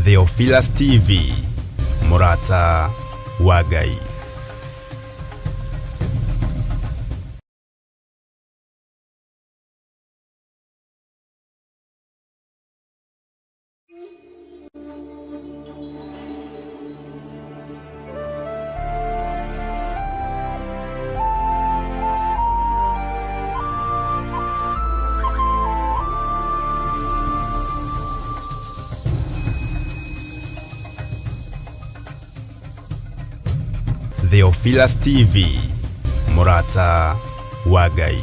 Theophilus TV, mũrata wa Ngai. Theophilus TV, mũrata wa Ngai.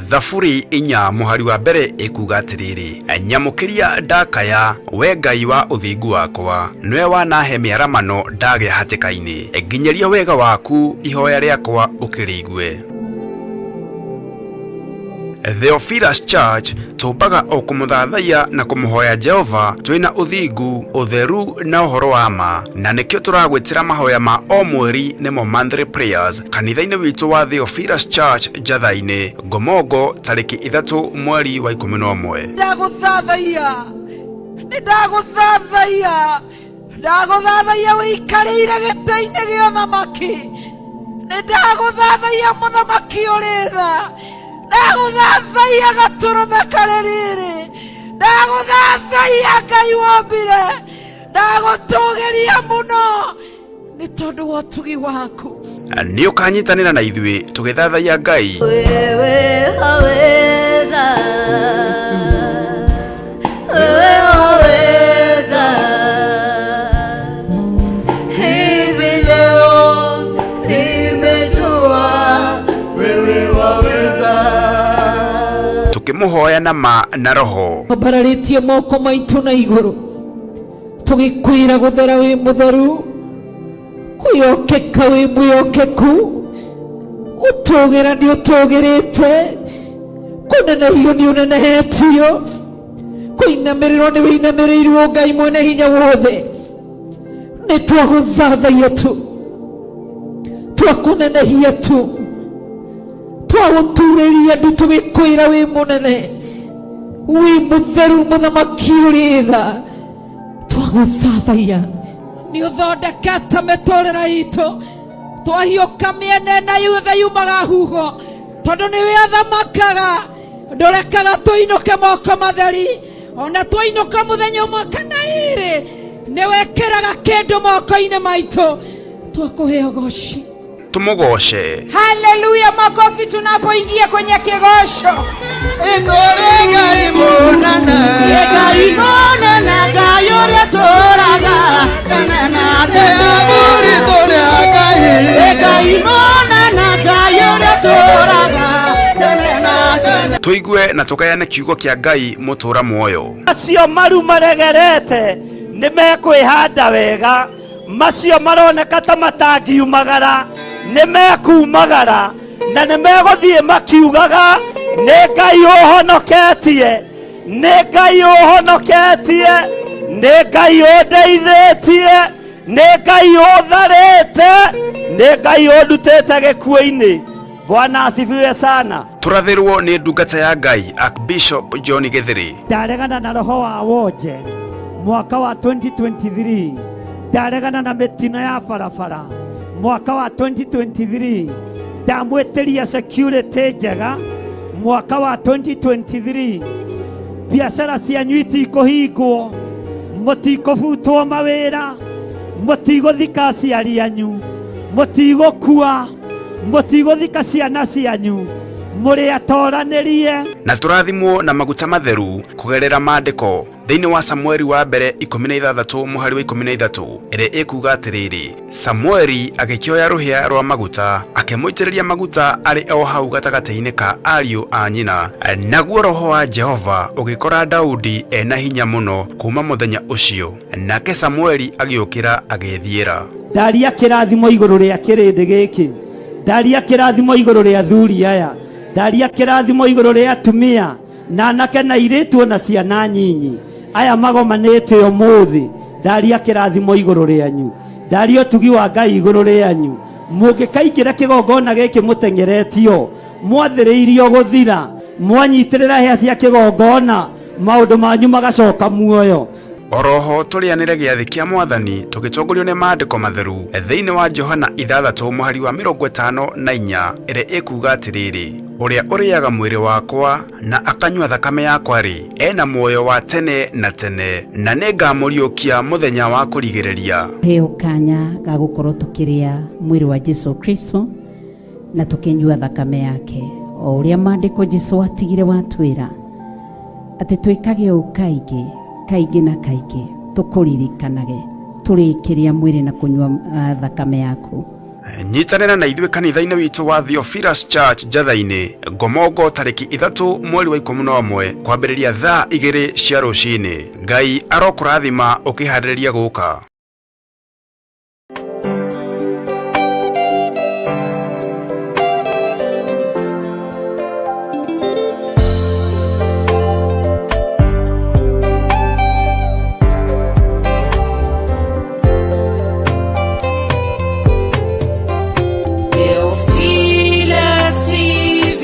Thaburi 4 mũhari wa mbere ĩkuga atĩrĩrĩ, nyamũkĩria ndakaya, we Ngai wa ũthingu wakwa, nĩwe wanahe mĩaramano ndagĩa hatĩka-inĩ, nginyĩria wega waku ihoya rĩakwa ũkĩrĩigue. Theophilus Church tũmbaga o kũmũthathaiya na kũmũhoya Jehova twĩna ũthingu, ũtheru na ũhoro wa ma, na nĩkĩo tũragwĩtĩra mahoya ma o mweri nĩmo monthly prayers kanitha-inĩ witũ wa Theophilus Church Njatha-inĩ, Ngomongo, tarĩki 3 mweri wa 11. Ndagũthathaiya, nĩ ndagũthathaiya, ndagũthathaiya ũikarĩire gĩtĩ-inĩ gĩa ũthamaki, nĩ ndagũthathaiya mũthamaki ũrĩ tha, ndagũthathaiya gatũrũme karĩ riri, ndagũthathaiya Ngai wombire, ndagũtũgĩria mũno nĩ tondũ wa ũtugi waku. Nĩ ũkanyitanĩra na ithuĩ tũgĩthathaiya Ngai. Wewe waweza, wewe waweza. Hivi leo nimejua wewe waweza. Tũkĩmũhoya na ma na roho. Twambararĩtie moko maitũ na igũrũ tũgĩkwĩra gũthera wĩ mũtheru, kwĩyokeka wĩ mwĩyokeku, ũtũgĩra nĩ ũtũgĩrĩte, kũnenehio nĩ ũnenehetio, kũinamĩrĩrwo nĩ wĩinamĩrĩirwo Ngai mwene hinya wothe. Nĩ twagũthathaiya tu, twakũnenehia tu, twagũturĩria ndu tũgĩkwĩra wĩ mũnene, wĩ mũtheru, mũthamaki ũrĩ tha. Twagũthathaiya nĩ ũthondekete mĩtũrĩre itũ, twahiũka mĩena ĩna yothe yumaga huho, tondũ nĩwe athamakaga, ndũrekaga tũinũke moko matheri, ona twainũka mũthenya ũmwe kana ĩrĩ, nĩwekĩraga kĩndũ moko-inĩ maitũ. Twakũhe ũgoci. Tũmũgoce. Haleluya, makofi tunapoingia kwenye kigosho. Ĩtũrĩ Ngai mũnene. Ngai mũnene, Ngai ũrĩa tũraga tene na tene. Athuri tũrĩ a Ngai. Ngai mũnene, Ngai ũrĩa tũraga tene na tene. Tũigue na tũgayane kiugo kĩa Ngai mũtũra muoyo. Macio maru maregerete nĩ mekwĩhanda wega, macio maroneka ta matangiumagara nĩ mekumagara, na nĩ megũthiĩ makiugaga nĩ Ngai ũhonoketie, nĩ Ngai ũhonoketie, nĩ Ngai ũndeithĩtie, nĩ Ngai ũtharĩte, nĩ Ngai ũndutĩte gĩkuũ-inĩ. Bwana asifiwe sana. Tũrathĩrwo nĩ ndungata ya Ngai Archbishop John Gĩthĩrĩ. Ndaregana na roho wa wonje mwaka wa 2023, ndaregana na mĩtino ya barabara mwaka wa 2023, ndamwĩtĩria security njega mwaka wa 2023, biacara cianyu itikũhingwo, mũtikũbutwo mawĩra, mũtigũthika aciari anyu, mũtigũkua, mũtigũthika ciana cianyu, mũrĩ atoranĩrie. Na tũrathimwo na maguta matheru kũgerera maandĩko thĩinĩ wa Samueli wa mbere 16 mũhari wa 13 ĩrĩa ĩkuga atĩrĩrĩ, Samueli agĩkĩoya rũhĩa rwa maguta akĩmũitĩrĩria maguta arĩ o hau gatagatĩ-inĩ ka ariũ a nyina, naguo roho wa Jehova ũgĩkora Daudi ena hinya mũno kuma mũthenya ũcio, nake Samueli agĩũkĩra agĩĩthiĩra. Ndaria kĩrathimo igũrũ rĩa kĩrĩndĩ gĩkĩ, ndaria kĩrathimo igũrũ rĩa athuri aya, ndaria kĩrathimo igũrũ rĩa atumia na anake na airĩtu na ciana nyinyi aya magomanĩte ũmũthĩ, ndaria kĩrathimo igũrũ rĩanyu, ndaria ũtugi wa Ngai igũrũ rĩanyu. Mũngĩkaingĩra kĩgongona gĩkĩ mũteng'eretio, mwathĩrĩirio gũthira, mwanyitĩrĩra hĩa cia kĩgongona, maũndũ manyu magacoka muoyo. Oroho tũrĩanĩre gĩathĩ kĩa mwathani tũgĩtongorio nĩ maandĩko matheru thĩinĩ wa Johana 6 mũhari wa 54 ĩrĩa ĩkuuga atĩrĩrĩ, ũrĩa ũrĩaga mwĩrĩ wakwa na akanyua thakame yakwa rĩ, ena muoyo wa tene na tene, na nĩngamũriũkia mũthenya wa kũrigĩrĩria. Heo kanya ga gũkorwo tũkĩrĩa mwĩrĩ wa Jesu Kristo na tũkĩnyua thakame yake, o ũrĩa maandĩko Jesu atigire watwĩra atĩ twĩkage ũũ kaingĩ kaingĩ na kaingĩ, tũkũririkanage tũrĩkĩrĩa mwĩrĩ na kũnyua thakame yaku. Nyitanĩra na ithuĩ kanitha-inĩ witũ wa Theophilus Church Njatha-inĩ, Ngomongo, tarĩki 3 mweri wa 11 kwambĩrĩria thaa 2 cia rũcinĩ. Ngai arokũrathima ũkĩharĩrĩria gũka. Theophilus TV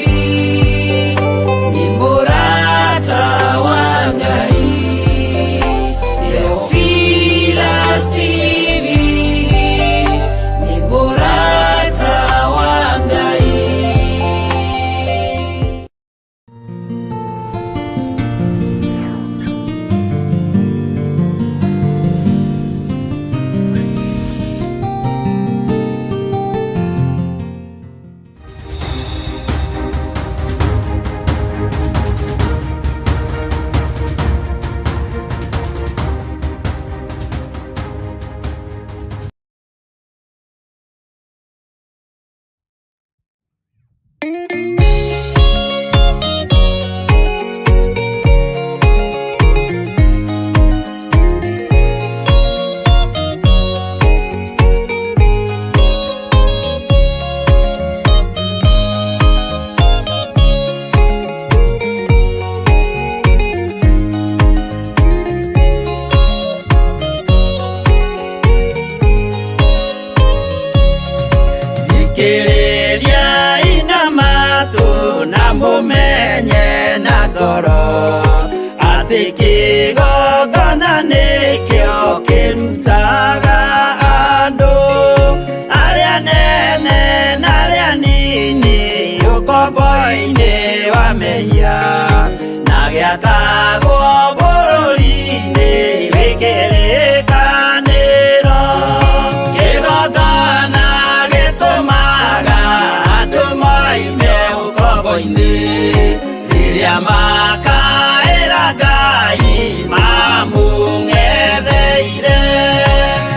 ni murata wa Ngai. Theophilus TV ni murata wa Ngai. Thikĩrĩria inamatu na mũmenye na ngoro atĩ kĩgongona nĩkĩo kĩrutaga andũ arĩa nene na arĩa nini ũkombo-inĩ wa mehia na gĩakagwo bũrũri-inĩ wĩ kĩrĩkanĩro. Kĩgongona gĩtũmaga andũ moime ũkombo-inĩ rĩrĩa makaĩra Ngai mamũng'etheire.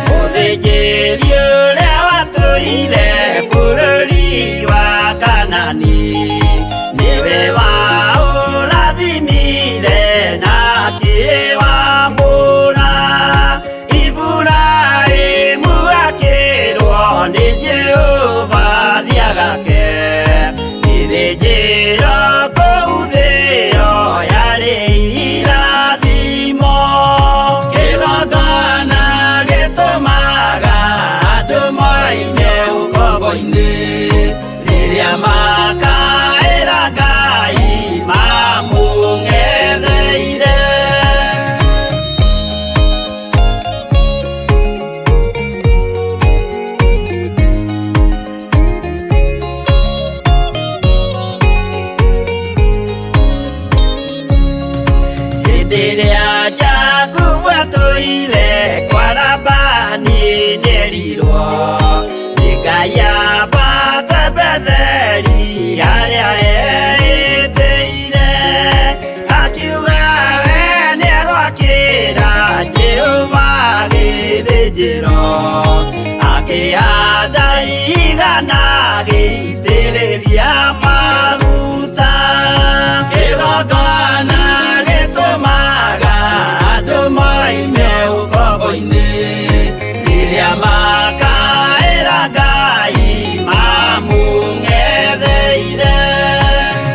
Mũthĩnjĩri ũrĩa watũire bũrũri wa Kanani nĩwe waũrathimire na akĩwamũra. Iburahĩmu akĩrwo nĩ Jehova thiagake gĩthĩnjĩro kũu thĩo yarĩ irathimo. Kĩgongona gĩtũmaga andũ moime ũkombo-inĩ rĩrĩa makaĩra Ngai mamũng'etheire. Hĩndĩ ĩrĩa Jakubu atũire kwa Labani nĩerirwo nĩ Ngai ambate Betheli harĩa eĩtĩire, akiuga we nĩegwakĩra Jehova gĩthĩnjĩro, akĩhanda igana agĩitĩrĩria maguta. Kĩgongona gĩtũmaga andũ moime ũkombo-inĩ rĩrĩa makaĩra Ngai mamũng'etheire.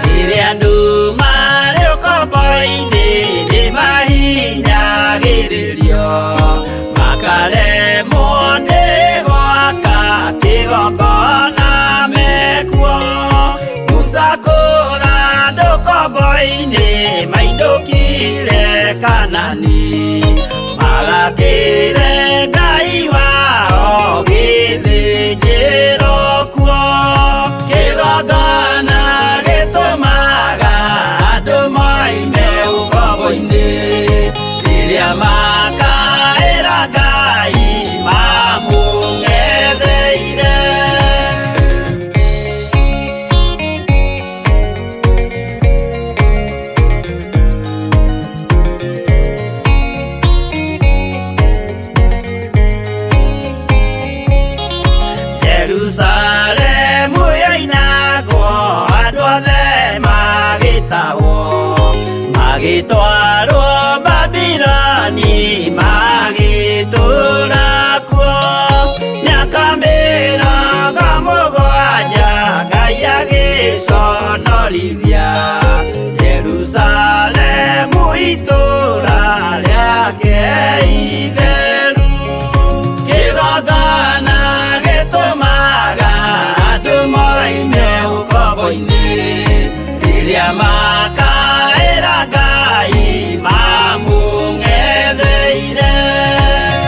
Rĩrĩa andũ marĩ ũkombo-inĩ nĩmahinyagĩrĩrio makaremwo nĩ gwaka kĩgongona. kũgonjorithia Jerusalemu itũũra rĩake itheru. Kĩgongona gĩtũmaga andũ moime ũkombo-inĩ, rĩrĩa makaĩra Ngai mamũng'etheire.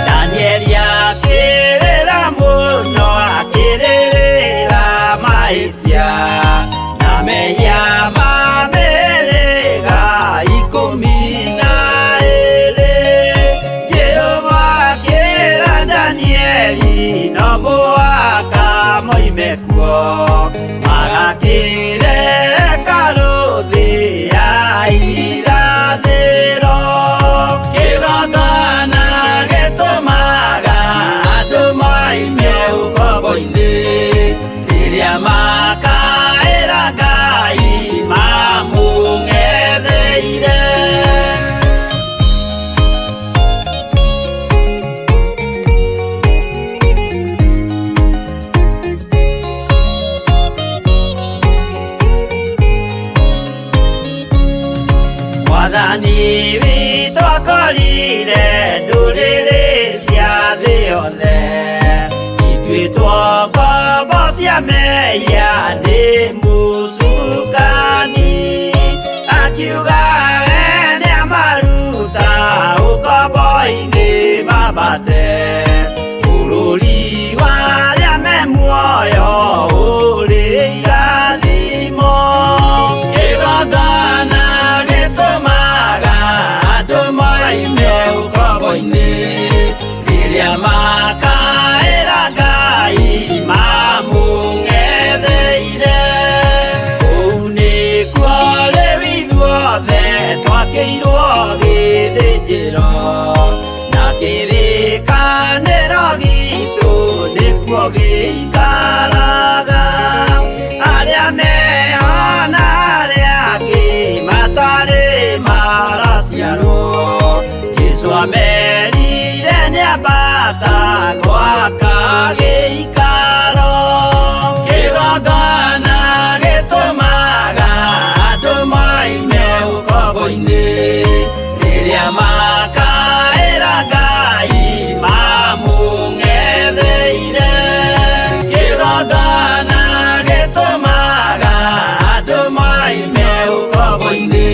Danieli akĩrĩra mũno, akĩrĩrĩra mahĩtia na mehia ma mĩhĩrĩga 12. Jehova akĩra Danieli no mũhaka moime kuo, magakĩre hekarũ thĩ ya irathĩro. Kĩgongona gĩtũmaga andũ moime ũkombo-inĩ, rĩrĩa makaĩra Ngai mamũng'etheire. Mwathani witũ akorire ndũrĩrĩ cia thĩ yothe ituĩtwo ngombo cia mehia nĩ mũcukani, akiuga we nĩamaruta ũkombo-inĩ mambate bũrũri wa arĩa me muoyo ũrĩ irathimo. Kĩgongona gĩtũmaga andũ moime ũkombo-inĩ, rĩrĩa makaĩra Ngai mamũng'etheire. Kũu nĩkuo rĩu ithuothe twakĩirwo gĩthĩnjĩro, na kĩrĩkanĩro gitũ nĩkuo gĩikaraga. Arĩa meho na arĩa angĩ matarĩ maraciarwo, Jesũ amerire nĩambata gwaka gĩikaro. Kĩgongona gĩtũmaga andũ moime ũkombo-inĩ, rĩrĩa makaĩra Ngai mamũng'etheire. Kĩgongona gĩtũmaga andũ moime ũkombo-inĩ,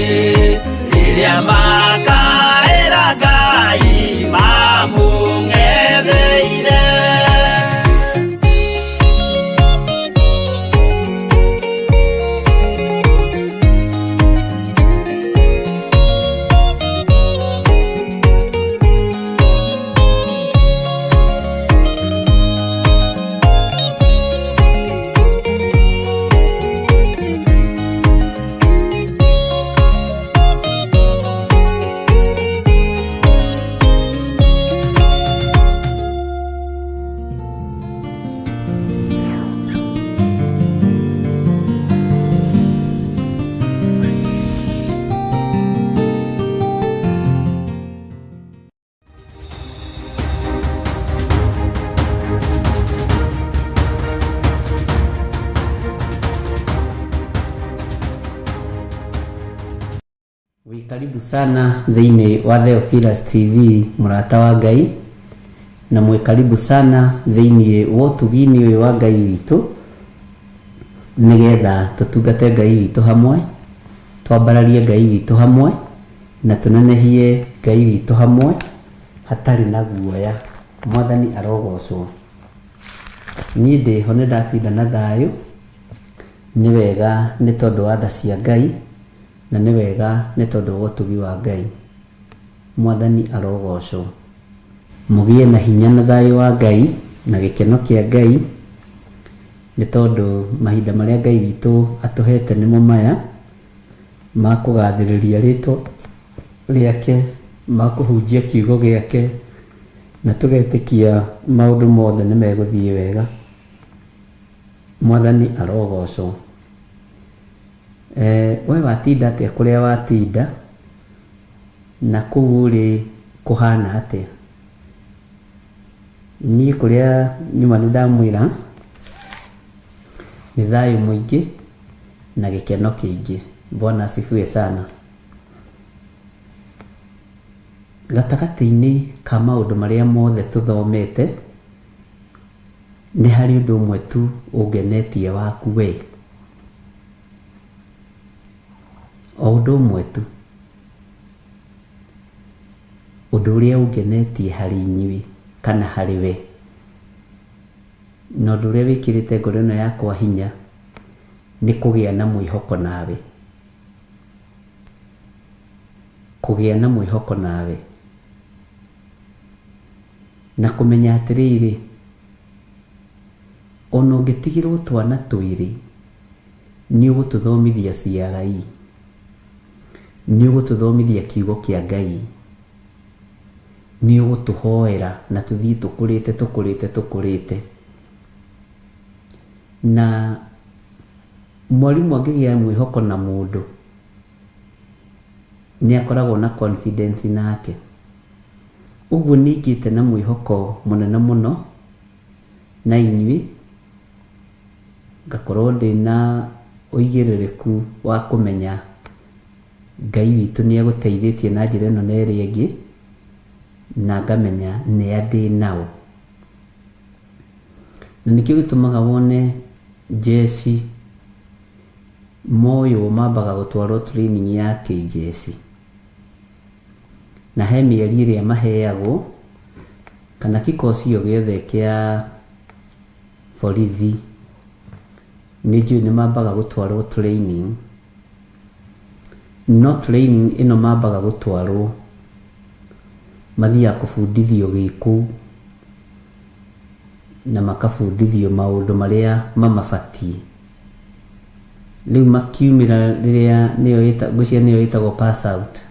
rĩrĩa makaĩra Ngai mamũng'etheire. Wĩ karibu sana thĩinĩ wa Theophilus TV mũrata wa Ngai, na mwĩ karibu sana thĩinĩ wa ũtugi-inĩ ũyũ wa Ngai witũ, nĩgetha tũtungate Ngai witũ hamwe, twambararie Ngai witũ hamwe, na tũnenehie Ngai witũ hamwe hatarĩ na guoya. Mwathani arogocwo. Niĩ ndĩho nĩ ndatinda na thayũ, nĩ wega nĩ tondũ wa tha cia Ngai, na nĩ wega nĩ tondũ wa ũtugi wa Ngai. Mwathani arogocwo. Mũgĩe na hinya na thayũ wa Ngai na gĩkeno kĩa Ngai, nĩ tondũ mahinda marĩa Ngai witũ atũhete nĩmo maya ma kũgathĩrĩria rĩtwa rĩake, ma kũhunjia kiugo gĩake, na tũgetĩkia maũndũ mothe nĩ megũthiĩ wega. Mwathani arogocwo. We watinda atĩa kũrĩa watinda, na kũu ũrĩ kũhana atĩa? Niĩ kũrĩa nyuma nĩ ndamwĩra nĩ thayũ mũingĩ, na gĩkeno kĩingĩ. Bwana asifiwe sana. Gatagatĩ-inĩ ka maũndũ marĩa mothe tũthomete, nĩ harĩ ũndũ ũmwe tu ũngenetie waku we. O ũndũ ũmwe tu. Ũndũ ũrĩa ũngenetie harĩ inyuĩ kana harĩ we, na ũndũ ũrĩa wĩkĩrĩte ngoro ĩno yakwa hinya, nĩ kũgĩa na mwĩhoko nawe. Kũgĩa na mwĩhoko nawe. Na kũmenya atĩrĩrĩ, ona ũngĩtigĩrwo twana twĩrĩ, nĩ ũgũtũthomithia CRE, nĩ ũgũtũthomithia kiugo kĩa Ngai, nĩ ũgũtũhoera na tũthiĩ tũkũrĩte tũkũrĩte tũkũrĩte. Na mwarimũ angĩgĩa mwĩhoko na mũndũ, nĩ akoragwo na confidence nake. Ũguo nĩ ingĩte na mwĩhoko mũnene mũno na inyuĩ, ngakorwo ndĩna ũigĩrĩrĩku wa kũmenya Ngai witũ nĩ agũteithĩtie na njĩra ĩno na ĩrĩa ĩngĩ, na ngamenya nĩa ndĩ nao. Na nĩkĩo gĩtũmaga wone njeci moywo mambaga gũtwarwo training ya kĩnjeci. Na he mĩeri ĩrĩa maheagwo, kana kikosi o gĩothe kĩa borithi, nĩ njũĩ nĩ mambaga gũtwarwo training. No training ĩno mambaga gũtwarwo, mathiaga kũbundithio gĩkũu, na makabundithio maũndũ marĩa mamabatiĩ. Rĩu makiumĩra rĩrĩa nĩyo ngwĩciria nĩyo ĩtagwo pass out.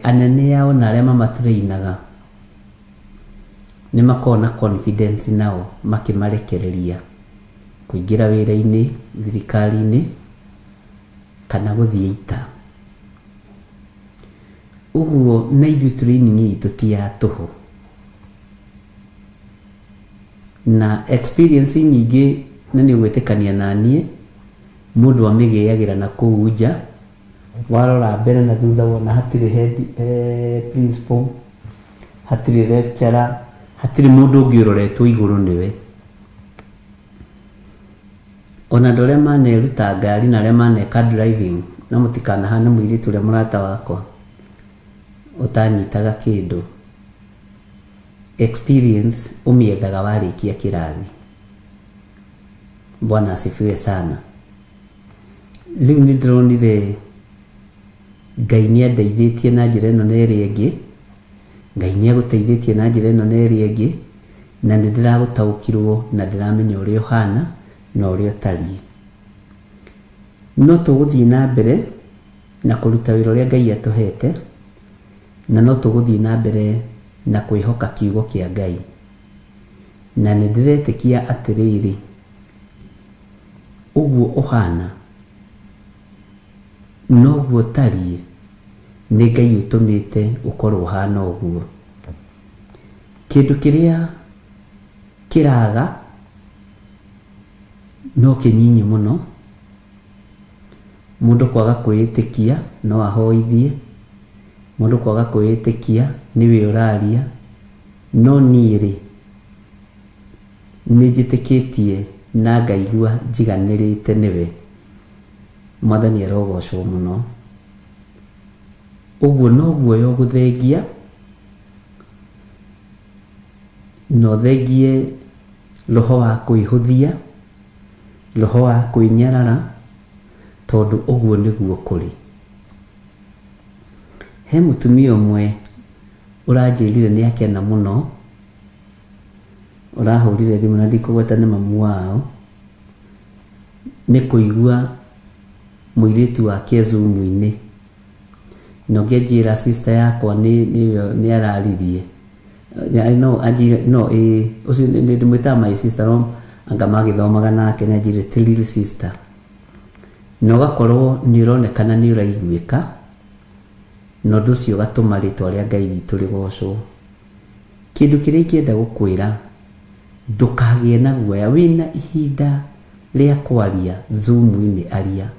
Anene ao na arĩa mamatrainaga nĩ makoragwo na confidence nao makĩmarekereria kũingĩra wĩra-inĩ thirikari-inĩ kana gũthiĩ ita. Ũguo na ithuĩ training itũ ti ya tũhũ. Na experience nyingĩ na nĩ ũgwĩtĩkania na niĩ, mũndũ amĩgĩagĩra na kũu nja, warora mbere na thutha wona hatirĩ head, principal, hatirĩ lecturer, hatirĩ mũndũ ũngĩ ũroretwo igũrũ nĩwe. Ona andũ arĩa maneruta ngari na arĩa maneka driving, na mũtikanahane mũirĩtu ũrĩa mũrata wakwa ũtanyitaga kĩndũ. Experience ũmĩethaga warĩkia kĩrathi. Bwana asifiwe sana. Rĩu nĩ ndĩronire Ngai nĩ andeithĩtie na njĩra ĩno na ĩrĩa ĩngĩ, Ngai nĩ agũteithĩtie na njĩra ĩno na ĩrĩa ĩngĩ, na nĩ ndĩragũtaũkĩrwo na ndĩramenya ũrĩa ũhana na ũrĩa ũtariĩ. No tũgũthiĩ na mbere na kũruta wĩra ũrĩa Ngai atũhete, na no tũgũthiĩ na mbere na kwĩhoka kiugo kĩa Ngai. Na nĩ ndĩretĩkia atĩrĩrĩ, ũguo ũhana noguo ũtariĩ, nĩ Ngai ũtũmĩte ũkorwo ũhana ũguo. Kĩndũ kĩrĩa kĩraga no kĩnyinyi mũno, mũndũ kwaga kwĩĩtĩkia no ahoithie, mũndũ kwaga kwĩĩtĩkia nĩwe ũraria, no niĩ rĩ, nĩ njĩtĩkĩtie na ngaigua njiganĩrĩte nĩwe. Mwathani arogocwo mũno. Ũguo no guoya ũgũthengia, na ũthengie roho wa kwĩhũthia, roho wa kwĩnyarara, tondũ ũguo nĩguo kũrĩ. He mũtumia ũmwe ũranjĩrire nĩ akena mũno, ũrahũrire thimũ na ndikũgweta nĩ mamu wao, nĩ kũigua mũirĩtu wake Zoom-inĩ. Na ũngĩ anjĩra sister yakwa nĩ araririe. No anjĩre no ĩĩ ũcio ndĩmwĩtaga my sister no anga magĩthomaga nake nĩ anjĩrire ti real sister. Na ũgakorwo nĩ ũronekana nĩ ũraiguĩka, na ũndũ ũcio ũgatũma rĩtwa rĩa Ngai witũ rĩgocwo. Kĩndũ kĩrĩa ingĩenda gũkwĩra, ndũkagĩe na guoya, wĩna ihinda rĩa kwaria Zoom-inĩ aria.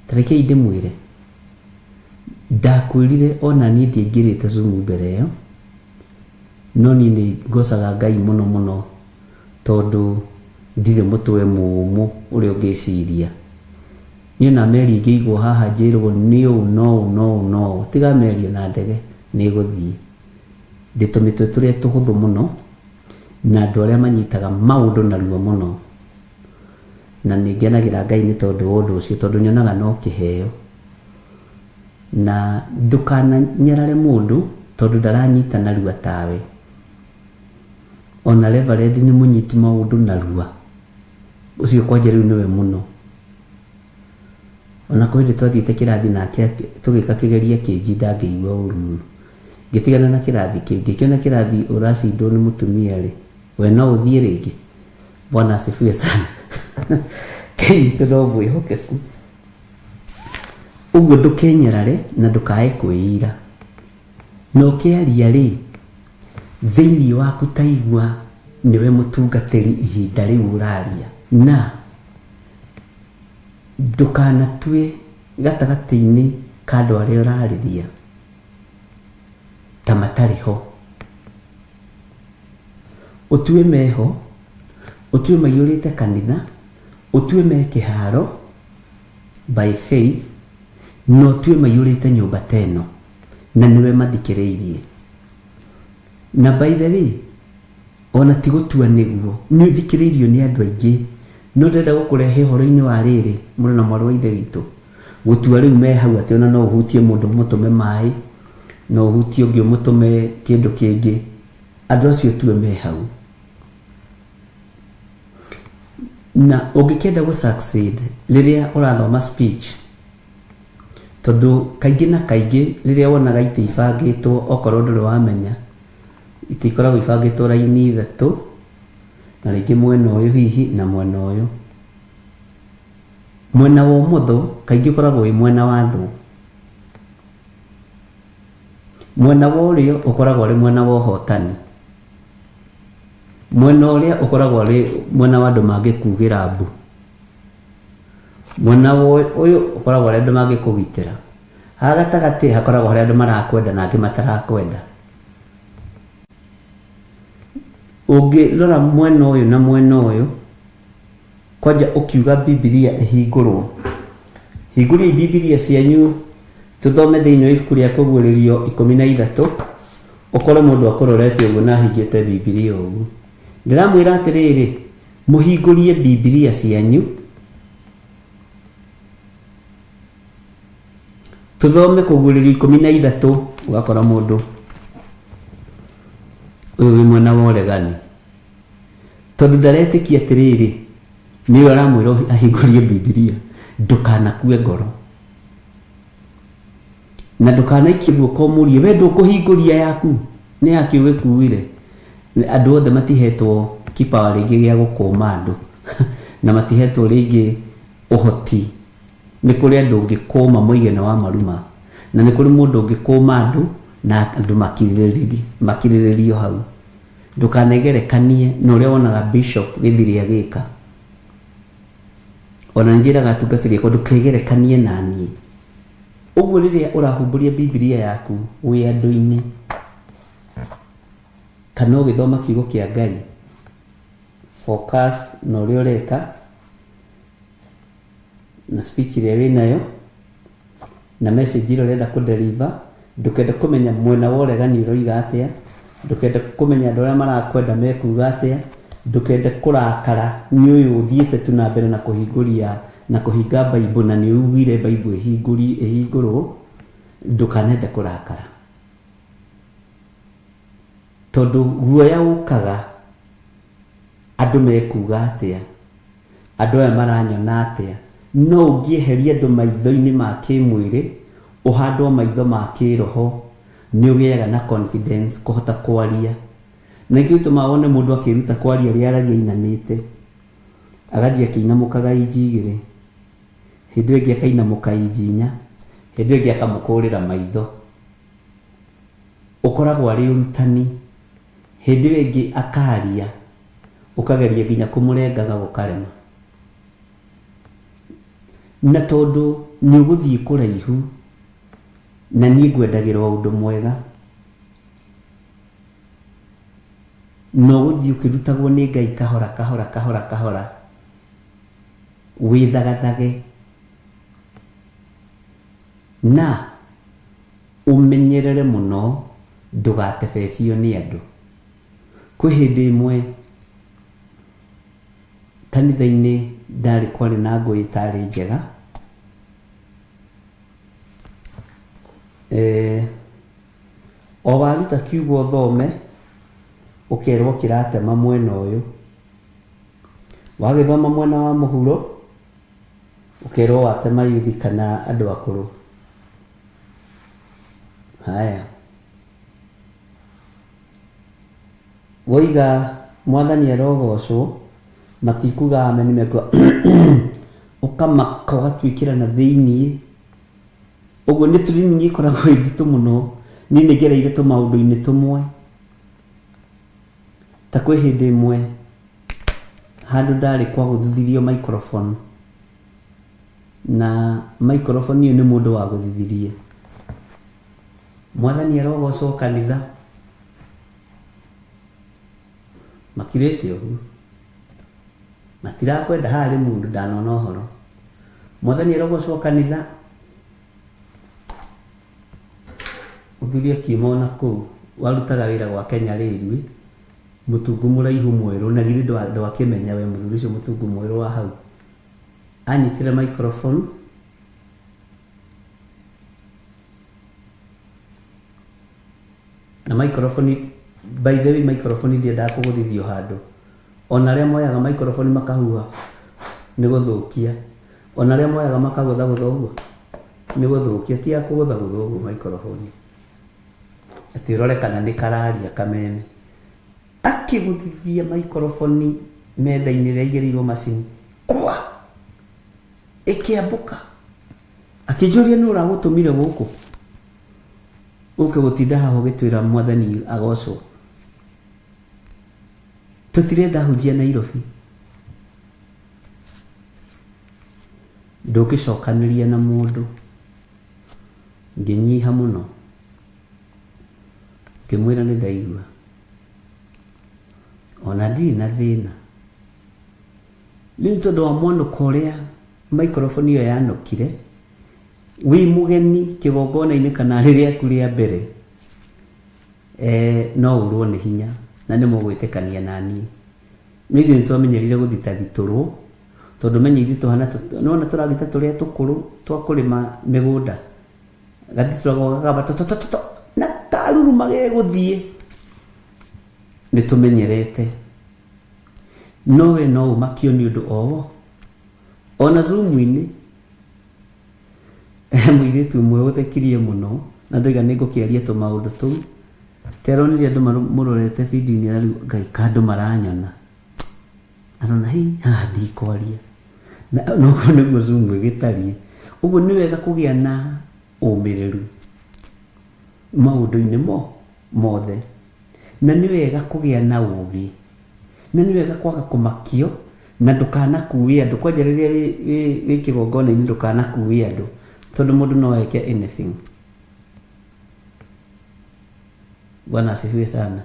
Ta rekei ndĩmwĩre, ndakwĩrire ona niĩ ndiaingĩrĩte Zoom mbere ĩyo, no niĩ nĩ ngocaga Ngai mũno mũno tondũ ndirĩ mũtwe mũmũ ũrĩa ũngĩciria. Niĩ ona meri ĩngĩigwo haha njĩrwo nĩ ũũ na ũũ na ũũ na ũũ, tiga meri ona ndege nĩ ĩgũthiĩ. Ndĩ tũmĩtwe tũrĩa tũhũthũ mũno na andũ arĩa manyitaga maũndũ narua mũno. Na nĩ ngenagĩra Ngai nĩ tondũ wa ũndũ ũcio tondũ nyonaga no kĩheo. Na ndũkananyarare mũndũ tondũ ndaranyita narua tawe. Ona Reverend nĩ mũnyiti maũndũ narua. Ũcio kwanja rĩu nĩwe mũno. Ona kwĩ hĩndĩ twathiĩte kĩrathi nake tũgĩka kĩgerio akĩnjinda ngĩigua ũru mũno. Ngĩtigana na kĩrathi kĩu, ngĩkĩona kĩrathi ũracindwo nĩ mũtumia rĩ, we no ũthiĩ rĩngĩ? Bwana asifiwe sana. Ngai witũ no mwĩhokeku. Ũguo ndũkenyarare na ndũkae kwĩira. Na ũkĩaria rĩ, thĩinĩ waku ta igua nĩwe mũtungatĩri ihinda rĩu ũraria. Na ndũkanatue gatagatĩ-inĩ ka andũ arĩa ũrarĩria ta matarĩ ho. Ũtue meho, ũtue maiyũrĩte kanitha, ũtue me kĩharo by faith, na ũtue maiyũrĩte nyũmba ta ĩno na nĩwe mathikĩrĩirie. Na by the way, ona ti gũtua nĩguo, nĩ ũthikĩrĩirio nĩ andũ aingĩ, no ndĩrenda gũkũrehe ũhoro-inĩ wa rĩrĩ, mũrũ na mwarĩ wa Ithe witũ, gũtua rĩu me hau atĩ ona no ũhutie mũndũ ũmũtũme maĩ, no ũhutie ũngĩ ũmũtũme kĩndũ kĩngĩ, andũ acio ũtue me hau. Na ũngĩkĩenda gũ succeed rĩrĩa ũrathoma speech, tondũ kaingĩ na kaingĩ rĩrĩa wonaga itĩ ibangĩtwo, okorwo ndũrĩ wamenya, itĩ ikoragwo ibangĩtwo raini ithatũ, na rĩngĩ mwena ũyũ hihi na mwena ũyũ. Mwena wa ũmotho kaingĩ ũkoragwo wĩ mwena wa thũ. Mwena wa ũrĩo ũkoragwo ũrĩ mwena wa ũhotani. Mwena ũrĩa ũkoragwo ũrĩ mwena wa andũ mangĩkugĩra mbu. Mwena ũyũ ũkoragwo ũrĩ andũ mangĩkũgitĩra. Haha gatagatĩ hakoragwo harĩa andũ marakwenda na angĩ matarakwenda. Ũngĩrora mwena ũyũ na mwena ũyũ, kwanja ũkiuga Bibilia ĩhingũrwo. Hingũriai Bibilia cianyu tũthome thĩinĩ wa ibuku rĩa Kũguũrĩrio 13, ũkore mũndũ akũrorete ũguo na ahingĩte Bibilia ũguo. Ndĩramwĩra atĩrĩrĩ, mũhingũrie Bibilia cianyu, tũthome Kũguũrĩrio 13, ũgakora mũndũ ũyũ wĩ mwena wa ũregani. Tondũ ndaretĩkia atĩrĩrĩ, nĩwe aramwĩra ahingũrie Bibilia, ndũkanakue ngoro. Na ndũkanaikie guoko ũmũrie, we ndũkũhingũria yaku, nĩ yakĩ ũgĩkuire. Andũ othe matihetwo kipawa rĩngĩ gĩa gũkũma andũ, na matihetwo rĩngĩ ũhoti. Nĩ kũrĩ andũ ũngĩkũma moige nĩ wa maruma, na nĩ kũrĩ mũndũ ũngĩkũma andũ na andũ makirĩrĩrio hau. Ndũkanegerekanie na ũrĩa wonaga Bishop Gĩthiri agĩka. Ona njĩraga atungatĩri akwa ndũkegerekanie na niĩ. Ũguo rĩrĩa ũrahumbũria Bibilia yaku wĩ andũ-inĩ kana ũgĩthoma kiugo kĩa Ngai, focus na ũrĩa ũreka na speech ĩrĩa wĩnayo na message ĩrĩa ũrenda kũ deliver, ndũkende kũmenya mwena wa ũregani ũroiga atĩa, ndũkende kũmenya andũ arĩa marakwenda mekuga atĩa, ndũkende kũrakara nĩ ũyũ ũthiĩte tu na mbere na kũhingũria na kũhinga Bible na nĩ ugire Bible ĩhingũrwo, ndũkanende kũrakara. Tondũ guoya ũkaga andũ mekuga atĩa, andũ aya maranyona atĩa, no ũngĩeheria andũ maitho-inĩ ma kĩmwĩrĩ, ũhandwo maitho ma kĩroho, nĩ ũgĩaga na confidence kũhota kwaria. Na nĩkĩo gĩtũmaga wone mũndũ akĩĩruta kwaria ũrĩa aragia ainamĩte, agathiĩ akĩinamũkaga inji igĩrĩ, hĩndĩ ĩyo ĩngĩ akainamũka inji inya, hĩndĩ ĩyo ĩngĩ akamũkũrĩra maitho. Ũkoragwo arĩ ũrutani. Hĩndĩ ĩyo ĩngĩ akaria, ũkageria nginya kũmũrengaga gũkarema. Na tondũ nĩ ũgũthiĩ kũraihu na niĩ ngwendagĩra o ũndũ mwega, na ũgũthiĩ ũkĩrutagwo nĩ Ngai kahora kahora kahora kahora, wĩthagathage na ũmenyerere mũno ndũgatebebio nĩ andũ. Kwĩ hĩndĩ ĩmwe kanitha-inĩ ndarĩ kwarĩ na ngũĩ ĩtarĩ njega, o waruta kiugo ũthome ũkerwo kĩratema mwena ũyũ, wagĩthoma mwena wa mũhuro ũkerwo watema yuthi kana andũ akũrũ. Haya, woiga mwathani arogocwo, matikuga amen, mekuga ũkamaka ũgatuĩkĩra na thĩiniĩ. Ũguo nĩ training ĩkoragwo ĩ nditũ mũno. Niĩ nĩ ngereire tũmaũndũ-inĩ tũmwe, ta kwĩ hĩndĩ ĩmwe handũ ndarĩ kwagũthithirio microphone, na microphone ĩyo nĩ mũndũ wagũthithirie. Mwathani arogocwo kanitha, makirĩte ũguo, matirakwenda haha rĩ mũndũ ndanona ũhoro. Mwathani arogocwo kanitha, mũthuri akiuma ona kũu warutaga wĩra gwa Kenya Railway, mũtungu mũraihu mwerũ, na githĩ ndwakĩmenya we mũthuri ũcio mũtungu mwerũ wa hau. Anyitire microphone, na microphone, by the way, microphone ndiendaga kũgũthithio handũ. Ona arĩa moyaga microphone makahuha nĩ gũthũkia, ona arĩa moyaga makagũthagũtha ũguo nĩ gũthũkia, ti ya kũgũthagũtha ũguo microphone, atĩ ũrore kana nĩ kararia kameme. Akĩgũthithia microphone metha-inĩ ĩrĩa ĩigĩrĩirwo macini, kwa ĩkĩambũka, akĩnjũria nũ ũragũtũmire gũkũ ũke gũtinda haha ũgĩtwĩra mwathani agocwo. Tũtirenda hunjia Nairobi. Ndũngĩcokanĩria na mũndũ. Ngĩnyiha mũno, ngĩmwĩra nĩ ndaigua, ona ndirĩ na thĩna. Rĩu tondũ wa mwanũko ũrĩa microphone ĩyo yanũkire, wĩ mũgeni kĩgongona-inĩ kana rĩ rĩaku rĩa mbere, no ũrwo nĩ hinya na nĩ mũgwĩtĩkania na niĩ. No ithuĩ nĩ twamenyerire gũthitathitũrwo, tondũ menye ithuĩ tũhana, nĩwona tũragita tũrĩa tũkũrũ twa kũrĩma mĩgũnda, gathitũragwo gakamba tũtũtũtũ na karuruma gegũthiĩ. Nĩ tũmenyerete. No we no ũmakio nĩ ũndũ o wo. Ona Zoom-inĩ, mũirĩtu ũmwe ũthekirie mũno, na ndoiga nĩ ngũkĩaria tũmaũndũ tũu, teronire andũ mũrorete video-inĩ na rĩu Ngai ka andũ maranyona. Arona hĩ, haha ndikwaria. Na ũguo nĩguo Zoom ĩgĩtariĩ. Ũguo nĩ wega kũgĩa na ũmĩrĩru maũndũ-inĩ mothe. Na nĩ wega kũgĩa na ũũgĩ. Na nĩ wega kwaga kũmakio na ndũkanakue andũ. Kwanja rĩrĩa wĩ kĩgongona-inĩ ndũkanakue andũ, tondũ mũndũ no eke anything. Bwana asifiwe sana.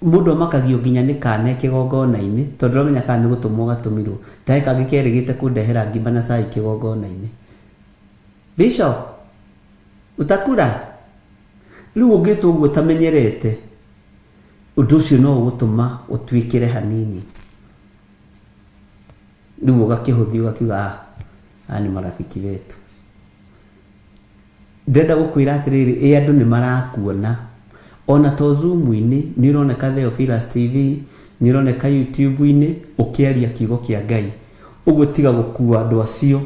Mũndũ amakagio nginya nĩ kana kĩgongona-inĩ, tondũ ndũramenya kana nĩ gũtũmwo gatũmirwo. Ta he kangĩ kerĩgĩte kũndehera ngima na cai kĩgongona-inĩ. Bishop, utakula? Rĩu ũngĩtwo ũguo ũtamenyerete, ũndũ ũcio no ũgũtũma ũtuĩkĩre hanini. Rĩu ũgakĩhũthia ũgakiuga, ah, aya nĩ marafiki wetu. Ndĩrenda gũkwĩra atĩrĩrĩ, ĩ andũ nĩ marakuona. Ona to Zoom-inĩ, nĩ ũroneka Theophilus TV, nĩ ũroneka YouTube-inĩ, ũkĩaria kiugo kĩa Ngai. Ũguo tiga gũkua andũ acio,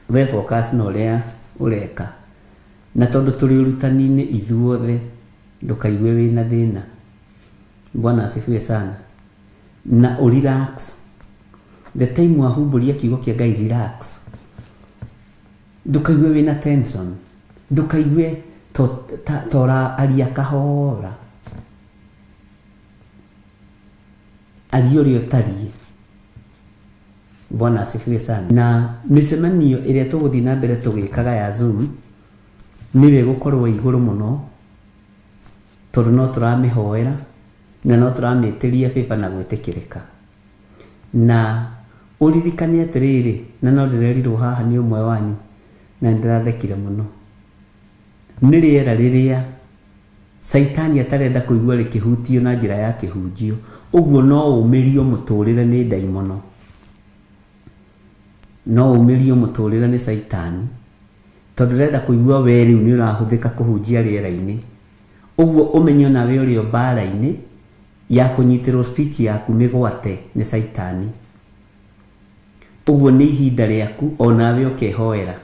we focus na ũrĩa ũreka. Na tondũ tũrĩ ũrutani-inĩ ithuothe, ndũkaigue wĩna thĩna. Bwana asifiwe sana. Na ũ relax. The time wahumbũria kiugo kĩa Ngai, relax. Ndũkaigue wĩna tension. Ndũkaigue ta ũraaria kahora. Aria ũrĩa ũtariĩ. Bwana asifiwe sana. Na mĩcemanio ĩrĩa tũgũthiĩ na mbere tũgĩkaga ya Zoom nĩyo ĩgũkorwo igũrũ mũno, tondũ no tũramĩhoera na no tũramĩtĩria favor na gwĩtĩkĩrĩka. Na ũririkane atĩrĩrĩ, na no ndĩrerirwo haha nĩ ũmwe wanyu na nĩndĩrathekire mũno, nĩ rĩera rĩrĩa Caitani atarenda kũigua rĩkĩhutio na njĩra ya kĩhunjio, ũguo no ũmĩrio mũtũrĩre nĩ ndaimono, no ũmĩrio mũtũrĩre nĩ Caitani, tondũ ndĩrenda kũigua we rĩu nĩ ũrahũthĩka kũhunjia rĩera-inĩ. Ũguo ũmenye onawe ũrĩ o mbara-inĩ ya kũnyitĩrwo speech yaku mĩgwate nĩ Caitani. Ũguo nĩ ihinda rĩaku onawe ũkehoera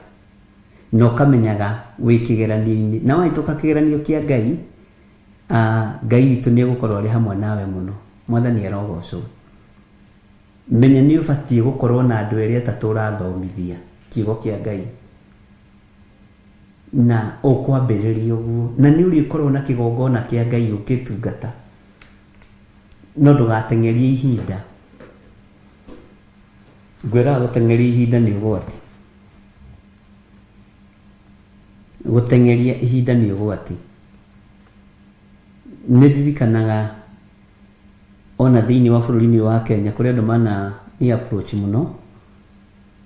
na ũkamenyaga wĩ kĩgeranio-inĩ. Na wahĩtũka kĩgeranio kĩa Ngai, Ngai witũ nĩ egũkorwo arĩ hamwe nawe mũno. Mwathani arogocwo. Menya nĩ ũbatiĩ gũkorwo na andũ erĩ atatũ ũrathomithia kiugo kĩa Ngai. Na ũkwambĩrĩria ũguo. Na nĩ ũrĩkorwo na kĩgongona kĩa Ngai ũkĩtungata. No ndũgateng'erie ihinda. Ngwĩraga gũteng'eria ihinda nĩ ũgwati. Gũteng'eria ihinda nĩ ũgwati. Nĩ ndirikanaga ona thĩinĩ wa bũrũri-inĩ wa Kenya kũrĩ andũ mana ni approach mũno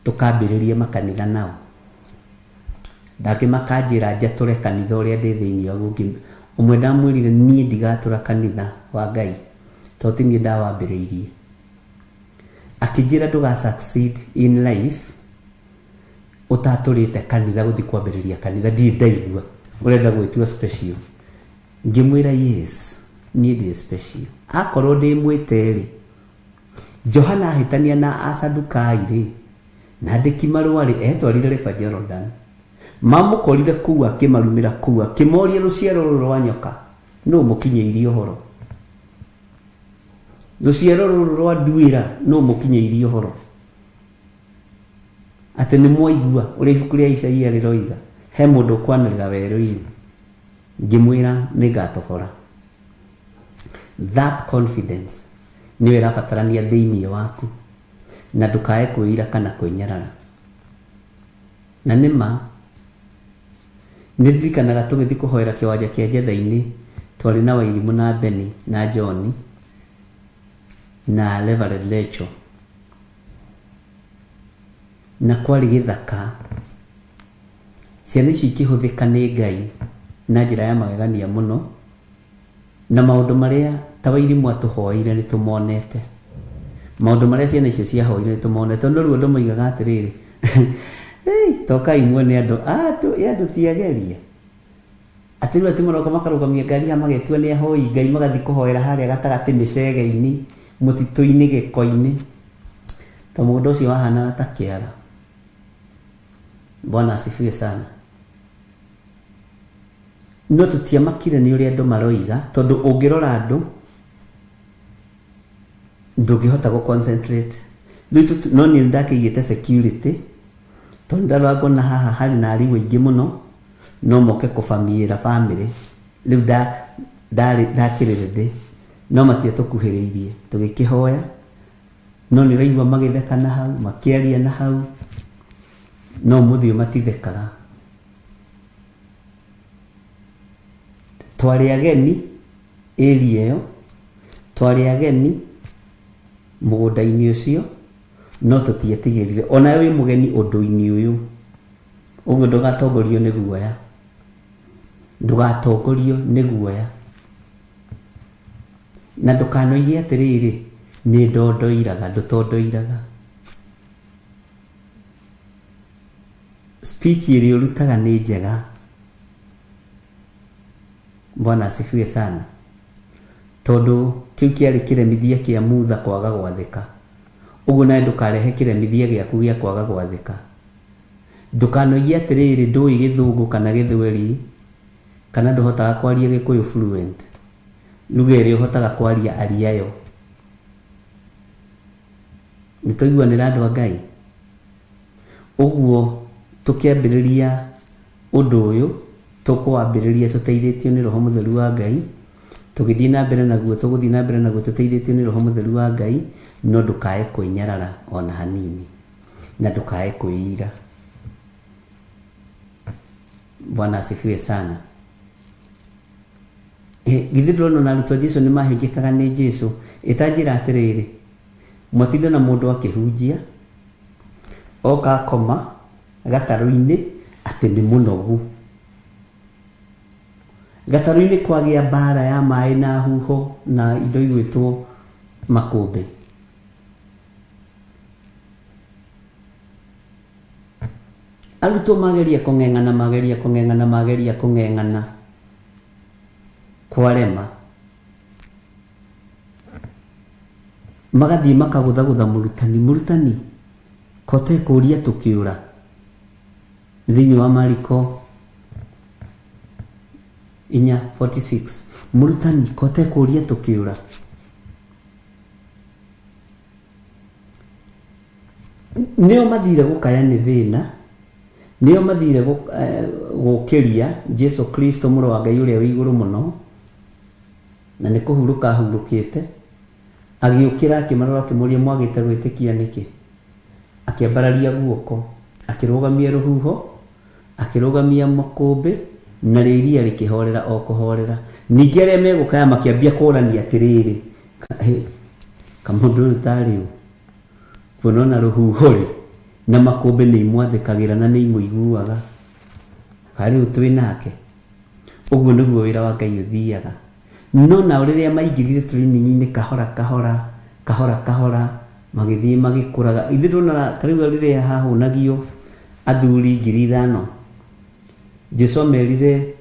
tũkambĩrĩria makanitha nao. Nake makanjĩra njatũre kanitha ũrĩa ndĩ thĩinĩ waguo. Ũmwe ndamwĩrire niĩ ndigatũra kanitha wa Ngai tondũ ti niĩ ndawambĩrĩirie. Akĩnjĩra ndũga succeed in life ũtatũrĩte kanitha gũthiĩ kwambĩrĩria kanitha. Ndirĩ ndaigua ũrenda gwĩtua special. Ngĩmwĩra yes, niĩ ndĩ special. Akorwo ndĩ mwĩte rĩ, Johana ahĩtania na Asadukai rĩ, na andĩki marũa rĩ, etwarire River Jordan. Mamũkorire kũu akĩmarumĩra kũu, akĩmoria rũciaro rũrũ rwa nyoka, nũ mũkinyĩirie ũhoro? Rũciaro rũrũ rwa nduĩra, nũ mũkinyĩirie ũhoro? Atĩ nĩ mwaigua ũrĩa ibuku rĩa Isaia rĩroiga, he mũndũ ũkwanĩrĩra werũ-inĩ. Ngĩmwĩra nĩngatobora. That confidence nĩyo ĩrabatarania thĩinĩ waku, na ndũkae kwĩira kana kwĩnyarara. Na nĩ ma, nĩ ndirikanaga tũgĩthiĩ kũhoera kĩwanja kĩa Njetha-inĩ, twarĩ na Wairimũ na Beni na John na Reverend Rachel. Na kwarĩ gĩthaka. Ciana ici ikĩhũthĩka nĩ Ngai na njĩra ya magegania mũno, na maũndũ marĩa ta Wairimũ atũhoeire nĩ tũmonete. Maũndũ marĩa ciana icio ciahoire nĩ tũmonete. Tondũ rĩu andũ moigaga atĩrĩrĩ, hey, tokai muone andũ, andũ ti ageria. Atĩ rĩu atĩ maroka makarũgamia ngari haha magetua nĩ ahoi Ngai, magathiĩ kũhoera harĩa gatagatĩ mĩcege-inĩ, mũtitũ-inĩ, gĩko-inĩ. Ta mũgũnda ũcio wahanaga ta kĩara. Bwana asifiwe sana. No tũtiamakire nĩ ũrĩa andũ maroiga, tondũ ũngĩrora andũ ndũngĩhota gũ concentrate. Rĩu no niĩ nĩndakĩigĩte security, tondũ ndarora ngona haha harĩ na arimũ aingĩ mũno, no moke kũbamiĩra family. Rĩu ndakĩrĩ ready, no matiatũkuhĩrĩirie, tũgĩkĩhoya, no nĩ ũraigua magĩtheka na hau, makĩaria na hau, no ũmũthĩ ũyũ matithekaga. Twarĩ ageni area ĩyo, twarĩ ageni mũgũnda-inĩ ũcio, no tũtietigĩrire. Onawe wĩ mũgeni ũndũ-inĩ ũyũ, ũguo ndũgatongorio nĩ guoya. Ndũgatongorio nĩ guoya. Na ndũkanoige atĩrĩrĩ, nĩ ndondoiraga, ndũtondoiraga. Speech ĩrĩa ũrutaga nĩ njega. Bwana asifiwe sana. Tondũ kĩu kĩarĩ kĩremithia kĩa Mutha kwaga gwathĩka. Ũguo nawe ndũkarehe kĩremithia gĩaku gĩa kwaga gwathĩka. Ndũkanoige atĩrĩrĩ, ndũĩ gĩthũngũ kana gĩthweri, kana ndũhotaga kwaria gĩkũyũ fluent. Lugha ĩrĩa ũhotaga kwaria aria yo. Nĩ twaiguanĩra andũ a Ngai? Ũguo tũkĩambĩrĩria ũndũ ũyũ, tũkũwambĩrĩria tũteithĩtio nĩ Roho Mũtheru wa Ngai, Tũgĩthiĩ na mbere naguo, tũgũthiĩ na mbere naguo tũteithĩtio nĩ Roho Mũtheru wa Ngai, no ndũkae kwĩnyarara ona hanini, na ndũkae kwĩira. Bwana asifiwe sana. Githĩ ndũrona ona arutwo a Jesu nĩ mahĩngĩkaga nĩ Jesu? Ĩtanjĩra atĩrĩrĩ, mwatinda na mũndũ akĩhunjia, oka akoma gatarũ-inĩ atĩ nĩ mũnogu. Gatarũ-inĩ kwagĩa mbara ya maĩ na huho na indo igwĩtwo makũmbĩ. Arutwo mageria kũng'eng'ana mageria kũng'eng'ana mageria kũng'eng'ana kwarema magathiĩ makagũthagũtha mũrutani mũrutani kote kũria tũkĩũra thĩinĩ wa Mariko 4:46 mũrutani kote kũria tũkĩũra nĩo mathire gũkaya nĩ thĩna nĩo mathire gũkĩria Jesu Kristo mũrũ wa Ngai ũrĩa wĩ igũrũ mũno na nĩ kũhurũka ahurũkĩte agĩũkĩra akĩmarora akĩmoria mwagĩte gwĩtĩkia nĩkĩ akĩambararia guoko akĩrũgamia rũhuho akĩrũgamia makũmbĩ narĩo iria rĩkĩhorera o kũhorera ningĩ arĩa megũkaya makĩambia kũrania atĩrĩrĩ kamũndũ ũyũ tarĩ ũ kuona ona rũhuho rĩ na makũmbĩ nĩ imwathĩkagĩra na nĩ imũiguaga karĩ ũ twĩ nake ũguo nĩguo wĩra wa Ngai ũthiaga no nao rĩrĩa maingĩrire training-inĩ kahora kahora kahora kahora magĩthiĩ magĩkũraga ithuĩ ndũrona ta rĩu rĩrĩa hahũnagio athuri 5,000 Jesu amerire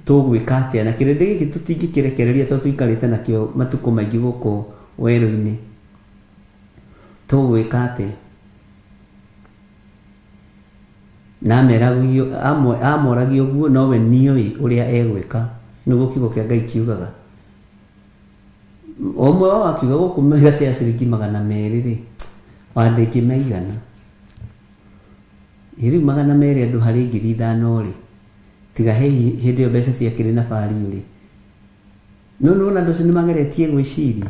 tũgwĩka atĩa na kĩrĩndĩ gĩkĩ tũtingĩkĩrekereria tondũ tũikarĩte nakĩo matukũ maingĩ gũkũ werũ-inĩ tũgwĩka atĩa na amoragia ũguo nowe nĩoĩ ũrĩa egwĩka nĩguo kiugo kĩa Ngai kiugaga ũmwe wao akiuga gũkũ mĩgate ya ciringi 200 rĩ wandĩngĩmaigana rĩu 200 andũ harĩ 5,000 rĩ tiga hĩndĩ ĩyo mbeca ciakĩrĩ na bariũ rĩ no nĩwona andũ acio nĩ mageretie gwĩciria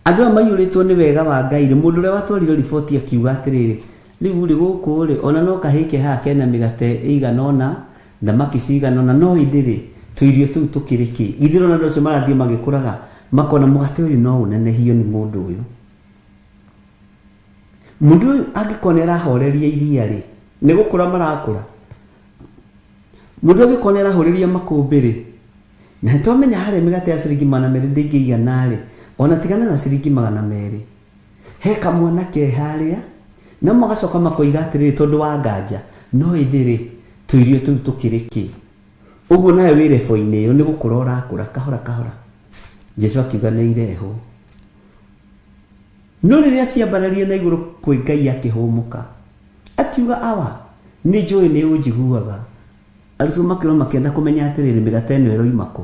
andũ aya maiyũrĩtwo nĩ wega wa Ngai rĩ mũndũ ũrĩa watwarire riboti akiuga atĩrĩrĩ rĩu rĩ gũkũ rĩ ona no kahĩke haha kena mĩgate ĩigana ũna thamaki cigana ũna no ĩndĩ rĩ tũirio tũu tũkĩrĩ kĩ githĩ ũrona andũ acio marathiĩ magĩkũraga makona mũgate ũyũ no ũnenehio nĩ mũndũ ũyũ mũndũ ũyũ angĩkorwo nĩ arahoreria iria rĩ nĩ gũkũra marakũra mũndũ angĩkorwo nĩ arahoreria makũmbĩ rĩ na nĩtwamenya harĩa mĩgate ya ciringi 200 ndĩngĩigana rĩ ona tigana na ciringi 200 he kamwana ke harĩa na magacoka makoiga atĩrĩrĩ tondũ wa nganja no ĩndĩ rĩ tũirio tũu tũkĩrĩ kĩ ũguo nawe wĩ rebo-inĩ ĩyo nĩ gũkũra ũrakũra kahora kahora Jesu akiuga nĩ irehwo no rĩrĩa ciambararie na igũrũ kwĩ Ngai akĩhũmũka akiuga awa nĩ njũĩ nĩ ũnjiguaga arutwo makĩrwo makĩenda kũmenya atĩrĩrĩ mĩgate ĩno ĩroima kũ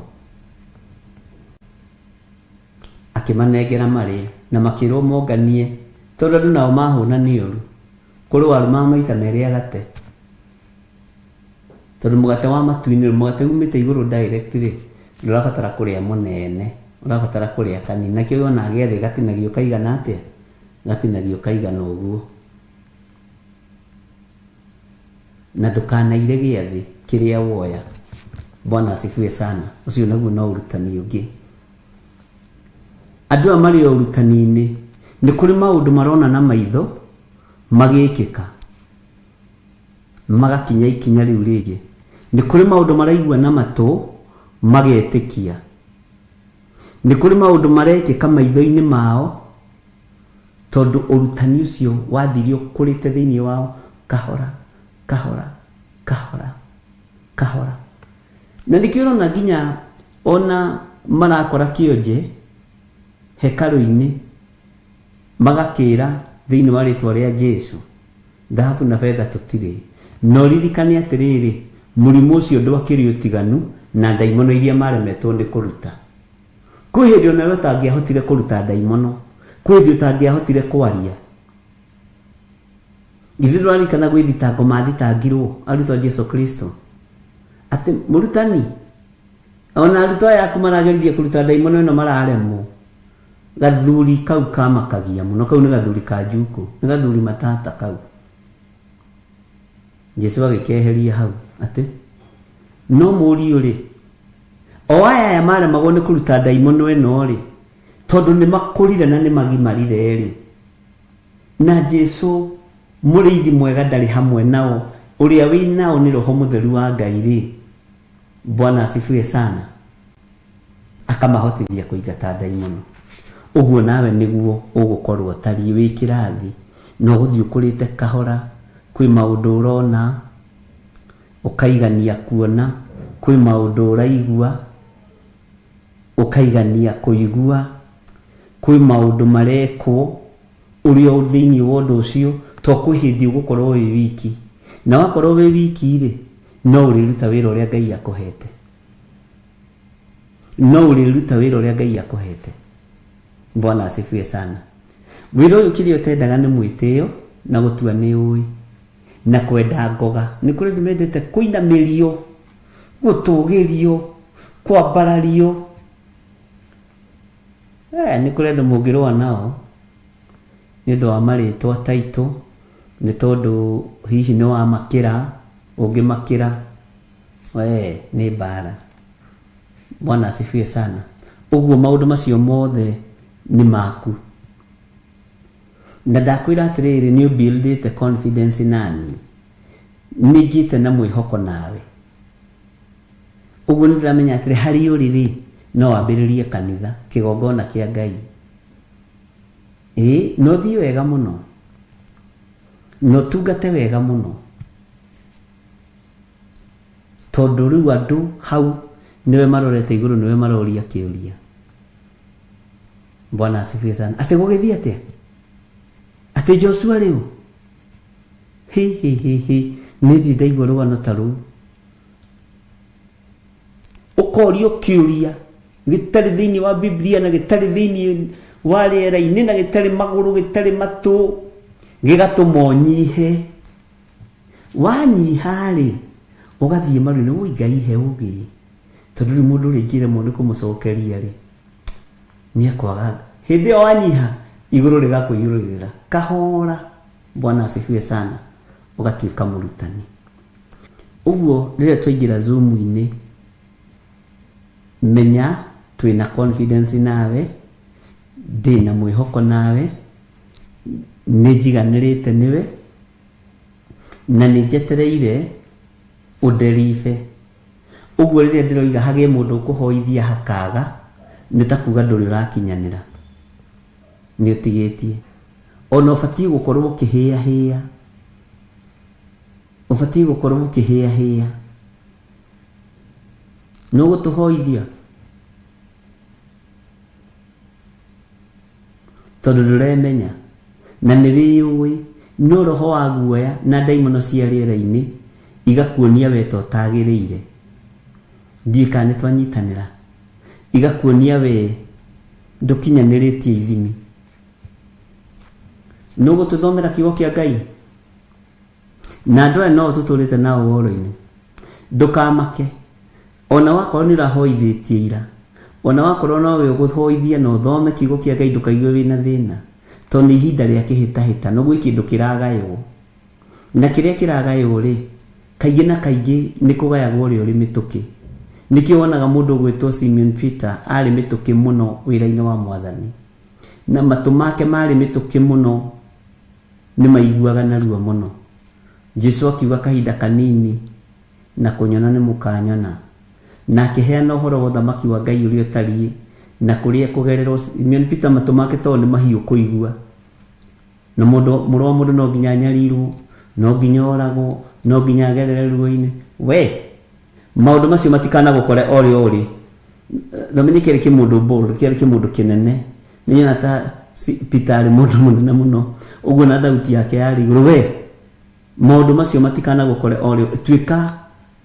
akĩmanengera marĩe na makĩrwo monganie tondũ andũ nao mahũna nĩ ũru kũrĩ waru ma maita merĩ agate tondũ mũgate wa matu-inĩ mũgate umĩte igũrũ direct rĩ ndũrabatara kũrĩa mũnene ũrabatara kũrĩa kanini nakĩo wona gĩathĩ gatinagio kaigana atĩa gatinagio kaigana ũguo na ndũkanaire gĩathĩ kĩrĩa woya Bwana asifiwe sana ũcio naguo no ũrutani ũngĩ andũ aya marĩ o ũrutani-inĩ nĩ kũrĩ maũndũ marona na maitho magĩkĩka magakinya ikinya rĩu rĩngĩ nĩ kũrĩ maũndũ maraigua na matũ magetĩkia nĩ kũrĩ maũndũ marekĩka maitho-inĩ mao tondũ ũrutani ũcio wathire ũkũrĩte thĩinĩ wao kahora kahora kahora kahora na nĩkĩo ũrona nginya ona marakora kĩonje hekarũ-inĩ magakĩra thĩinĩ wa rĩtwa rĩa Jesu thahabu na betha tũtirĩ no ririkane atĩrĩrĩ mũrimũ ũcio ndwakĩrĩ ũtiganu na ndaimono iria maremetwo nĩ kũruta kwĩ hĩndĩ onawe ũtangĩahotire kũruta ndaimono kwĩ hĩndĩ ũtangĩahotire kwaria githĩ ndũraririkana gwĩ thitango mathitangirwo arutwo a Jesu Kristo atĩ mũrutani Ona arutwo aya aku marageririe kũruta ndaimono ĩno mararemwo. Gathuri kau kamakagia mũno, kau nĩ gathuri ka njukũ, nĩ gathuri matata kau. Jesu agĩkeheria hau atĩ no mũriũ rĩ, o aya aya maremagwo nĩ kũruta ndaimono ĩno rĩ, tondũ nĩ makũrire na nĩ magimarire rĩ, na Jesu mũrĩithi mwega ndarĩ hamwe nao, ũrĩa wĩ nao nĩ Roho Mũtheru wa Ngai rĩ, Bwana asifiwe sana, akamahotithia kũingata ndaimono. Ũguo nawe nĩguo ũgũkorwo ũtariĩ wĩ kĩrathi, na ũgũthiĩ ũkũrĩte kahora, kwĩ maũndũ ũrona, ũkaigania kuona, kwĩ maũndũ ũraigua, ũkaigania kũigua, kwĩ maũndũ marekwo, ũrĩ o thĩinĩ wa ũndũ ũcio, to kwĩ hĩndĩ ũgũkorwo wĩ wiki. Na wakorwo wĩ wiki rĩ, no ũrĩruta wĩra ũrĩa Ngai akũhete. No ũrĩruta wĩra ũrĩa Ngai akũhete. Bwana asifiwe sana. Wĩra ũyũ kĩrĩa ũtendaga nĩ mwĩtĩo na gũtua nĩ ũĩ na kwenda ngoga. Nĩ kũrĩ andũ mendete kũinamĩrio, gũtũgĩrio, kwambarario. Nĩ kũrĩ andũ mũngĩrũa nao nĩ ũndũ wa marĩtwa taitũ, nĩ tondũ hihi nĩ wamakĩra, ũngĩmakĩra, we nĩ mbara. Bwana asifiwe sana. Ũguo maũndũ macio mothe nĩ maku. Na ndakwĩra atĩrĩrĩ, nĩ ũbuildĩte confidence nani, nĩ ngĩte na mwĩhoko nawe. Ũguo nĩ ndĩramenya atĩrĩ, harĩ ũrĩ rĩ, no wambĩrĩrie kanitha, kĩgongona kĩa Ngai. Ĩĩ, na ũthiĩ wega mũno, na ũtungate wega mũno, tondũ rĩu andũ hau nĩwe marorete igũrũ, nĩwe maroria kĩũria. Bwana asifiwe sana. Atĩ gũgĩthiĩ atĩa? Atĩ Joshua rĩu? Hi, hi, hi, hi. Nĩ ndirĩ ndaigua rũgano ta rũu. Ũkorio kĩũria gĩtarĩ thĩinĩ wa Biblia na gĩtarĩ thĩinĩ wa rĩera-inĩ na gĩtarĩ magũrũ, gĩtarĩ matũ, gĩgatũma ũnyihe. Wanyiha rĩ, ũgathiĩ maru-inĩ, woi Ngai he ũgĩ. Tondũ rĩu mũndũ ũrĩa ingĩremwo nĩ kũmũcokeria rĩ, nĩ ekwaga. Hĩndĩ ĩyo wanyiha, igũrũ rĩgakũiyũrĩrĩra. Kahora, Bwana asifiwe sana, ũgatuĩka mũrutani. Ũguo rĩrĩa twaingĩra Zoom-inĩ, menya twĩna confidence nawe, ndĩna mwĩhoko nawe, nĩ njiganĩrĩte nĩwe, na nĩ njetereire ũnderibe. Ũguo rĩrĩa ndĩroiga hagĩe mũndũ ũkũhoithia hakaga, nĩ ta kuga ndũrĩ ũrakinyanĩra. Nĩ ũtigĩtie. Ona ũbatiĩ gũkorwo ũkĩhĩahĩa. Ũbatiĩ gũkorwo ũkĩhĩahĩa. Nĩ ũgũtũhoithia? Tondũ ndũremenya. Na nĩ wĩyũĩ, no roho wa guoya na ndaimono cia rĩera-inĩ igakuonia we ta ũtagĩrĩire. Ndiũĩ kana nĩ twanyitanĩra. Igakuonia we ndũkinyanĩrĩtie ithimi. Nĩ ũgũtũthomera kiugo kĩa Ngai? Na andũ aya no tũtũrĩte nao woro-inĩ. Ndũkamake. Ona wakorwo nĩ ũrahoithĩtie ira, ona wakorwo nowe ũgũhoithia na ũthome kiugo kĩa Ngai, ndũkaigue wĩna thĩna. Tondũ nĩ ihinda rĩa kĩhĩtahĩtano, gwĩ kĩndũ kĩragaywo. Na kĩrĩa kĩragaywo rĩ, kaingĩ na kaingĩ nĩ kũgayagwo ũrĩa ũrĩ mĩtũkĩ. Nĩkĩo wonaga mũndũ ũgwĩtwo Simeon Peter arĩ mĩtũkĩ mũno wĩra-inĩ wa Mwathani. Na matũ make marĩ mĩtũkĩ mũno, nĩ maiguaga narua mũno. Jesu akiuga kahinda kanini na kũnyona nĩ mũkanyona. Na akĩheana ũhoro wa ũthamaki wa Ngai ũrĩa ũtariĩ na kũrĩa kũgererwo. Simeon Peter matũ make tondũ nĩ mahiũ kũigua. Na mũndũ, mũrũ wa mũndũ no nginya anyarirwo, no nginya oragwo, no nginya agerere ruo-inĩ. We, maũndũ macio matikanagũkore o rĩ o rĩ. Na ũmenye kĩarĩ kĩmũndũ bold, kĩarĩ kĩmũndũ kĩnene. Nĩ nyona ta Peter arĩ mũndũ mũnene mũno. Ũguo na thauti yake yarĩ igũrũ. We, maũndũ macio matikanagũkore o rĩ, tuĩka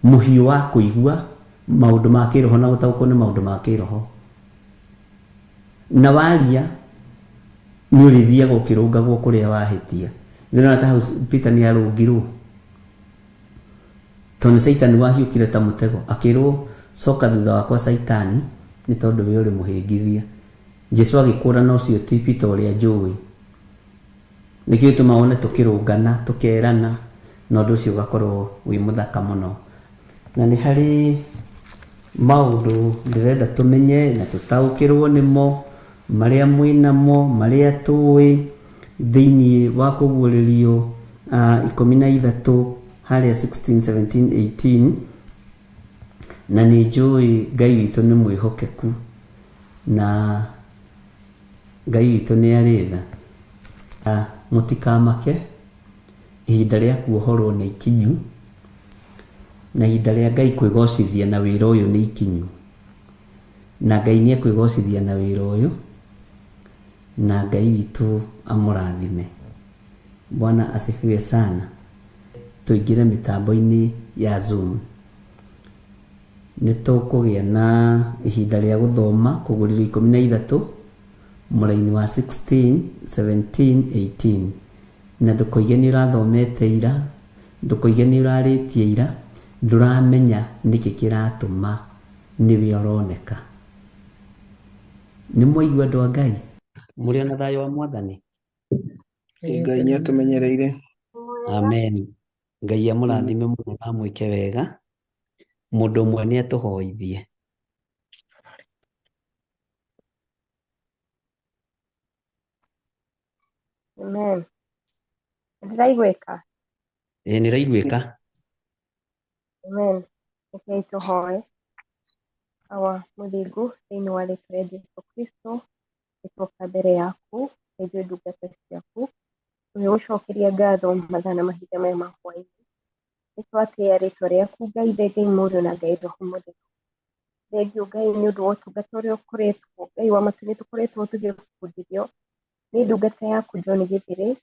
mũhiũ wa kũigua maũndũ ma kĩroho na gũtaũkwo nĩ maũndũ ma kĩroho. Na waria nĩ ũrĩthiaga ũkĩrũngagwo kũrĩa wahĩtia. Ndĩrona ta hau Peter nĩ arũngirwo. Tondũ nĩ Caitani wahiũkire ta mũtego, akĩrwo Coka thutha wakwa Caitani, nĩ tondũ we ũrĩ mũhĩngithia. Jesu agĩkũrana ũcio ti Peter ũrĩa njũĩ. Nĩkĩo gĩtũmaga wone tũkĩrũngana, tũkerana, na ũndũ ũcio ũgakorwo wĩ mũthaka mũno. Na nĩ harĩ maũndũ ndĩrenda tũmenye na tũtaũkĩrwo nĩmo, marĩa mwĩ namo, marĩa tũĩ, thĩinĩ wa kũguũrĩrio 13 harĩa 16, 17, 18, na nĩ njũĩ Ngai witũ nĩ mwĩhokeku na Ngai witũ nĩ arĩ tha. Mũtikamake, ihinda rĩa kuohorwo nĩ ikinyu, na ihinda rĩa Ngai kwĩgocithia na wĩra ũyũ nĩ ikinyu. Na Ngai nĩ ekwĩgocithia na wĩra ũyũ, na Ngai witũ amũrathime. Bwana asifiwe sana. Tũingĩre mĩtambo-inĩ ya Zoom. Nĩ tũkũgĩa na ihinda rĩa gũthoma Kũguũrĩrio 13 mũraini wa 16, 17, 18. Na ndũkoige nĩ ũrathomete ira, ndũkoige nĩ ũrarĩtie ira, ndũramenya nĩkĩ kĩratũma nĩwe ũroneka. Nĩ mwaigua andũ a Ngai? Mũrĩ ona thayũ wa Mwathani? Ngai nĩ atũmenyereire. Amen. Ngai amũrathime mũno na amwĩke wega. Mũndũ ũmwe nĩ atũhoithie. Amen. Ndĩraiguĩka? Ĩĩ nĩ ũraiguĩka. Amen. Rekei tũhoe. Awa mũthingu, thĩinĩ wa rĩtwa rĩa Jesu Kristo, nĩtwoka mbere yaku, ithuĩ ndungata ciaku, tũgĩgũcokeria ngatho mathaa na mahinda maya ma hwaĩ-inĩ. Nĩtwatĩĩa rĩtwa rĩaku Ngai Ithe, Ngai Mũriũ na Ngai Roho Mũtheru. Thengiũ Ngai nĩ ũndũ wa ũtungata ũrĩa ũkoretwo, Ngai wa matu, nĩ tũkoretwo tũgĩbundithio nĩ ndungata yaku John Gĩthĩrĩ,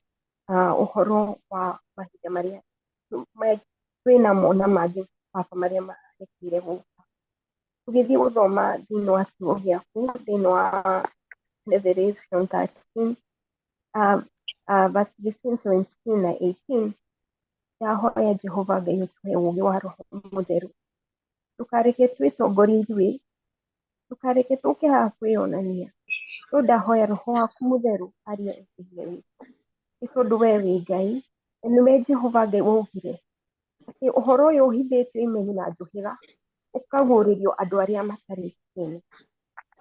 ũhoro wa mahinda marĩa twĩ namo na mangĩ baba marĩa marekeire gũka. Tũgĩthiĩ gũthoma thĩinĩ wa kiugo gĩaku, thĩinĩ wa Revelation 13, verse 16, 17 na 18, ndahoya Jehova Ngai ũtũhe ũũgĩ wa Roho Mũtheru. Ndũkareke twĩtongorie ithuĩ, ndũkareke tũke haha kwĩyonania, no ndahoya Roho waku Mũtheru arie thĩinĩ witũ. Nĩ tondũ we wĩ Ngai, na nĩwe Jehova Ngai waugire atĩ ũhoro ũyũ ũhithĩtio imenyi na njũhĩga ũkaguũrĩrio andũ arĩa matarĩ kĩene.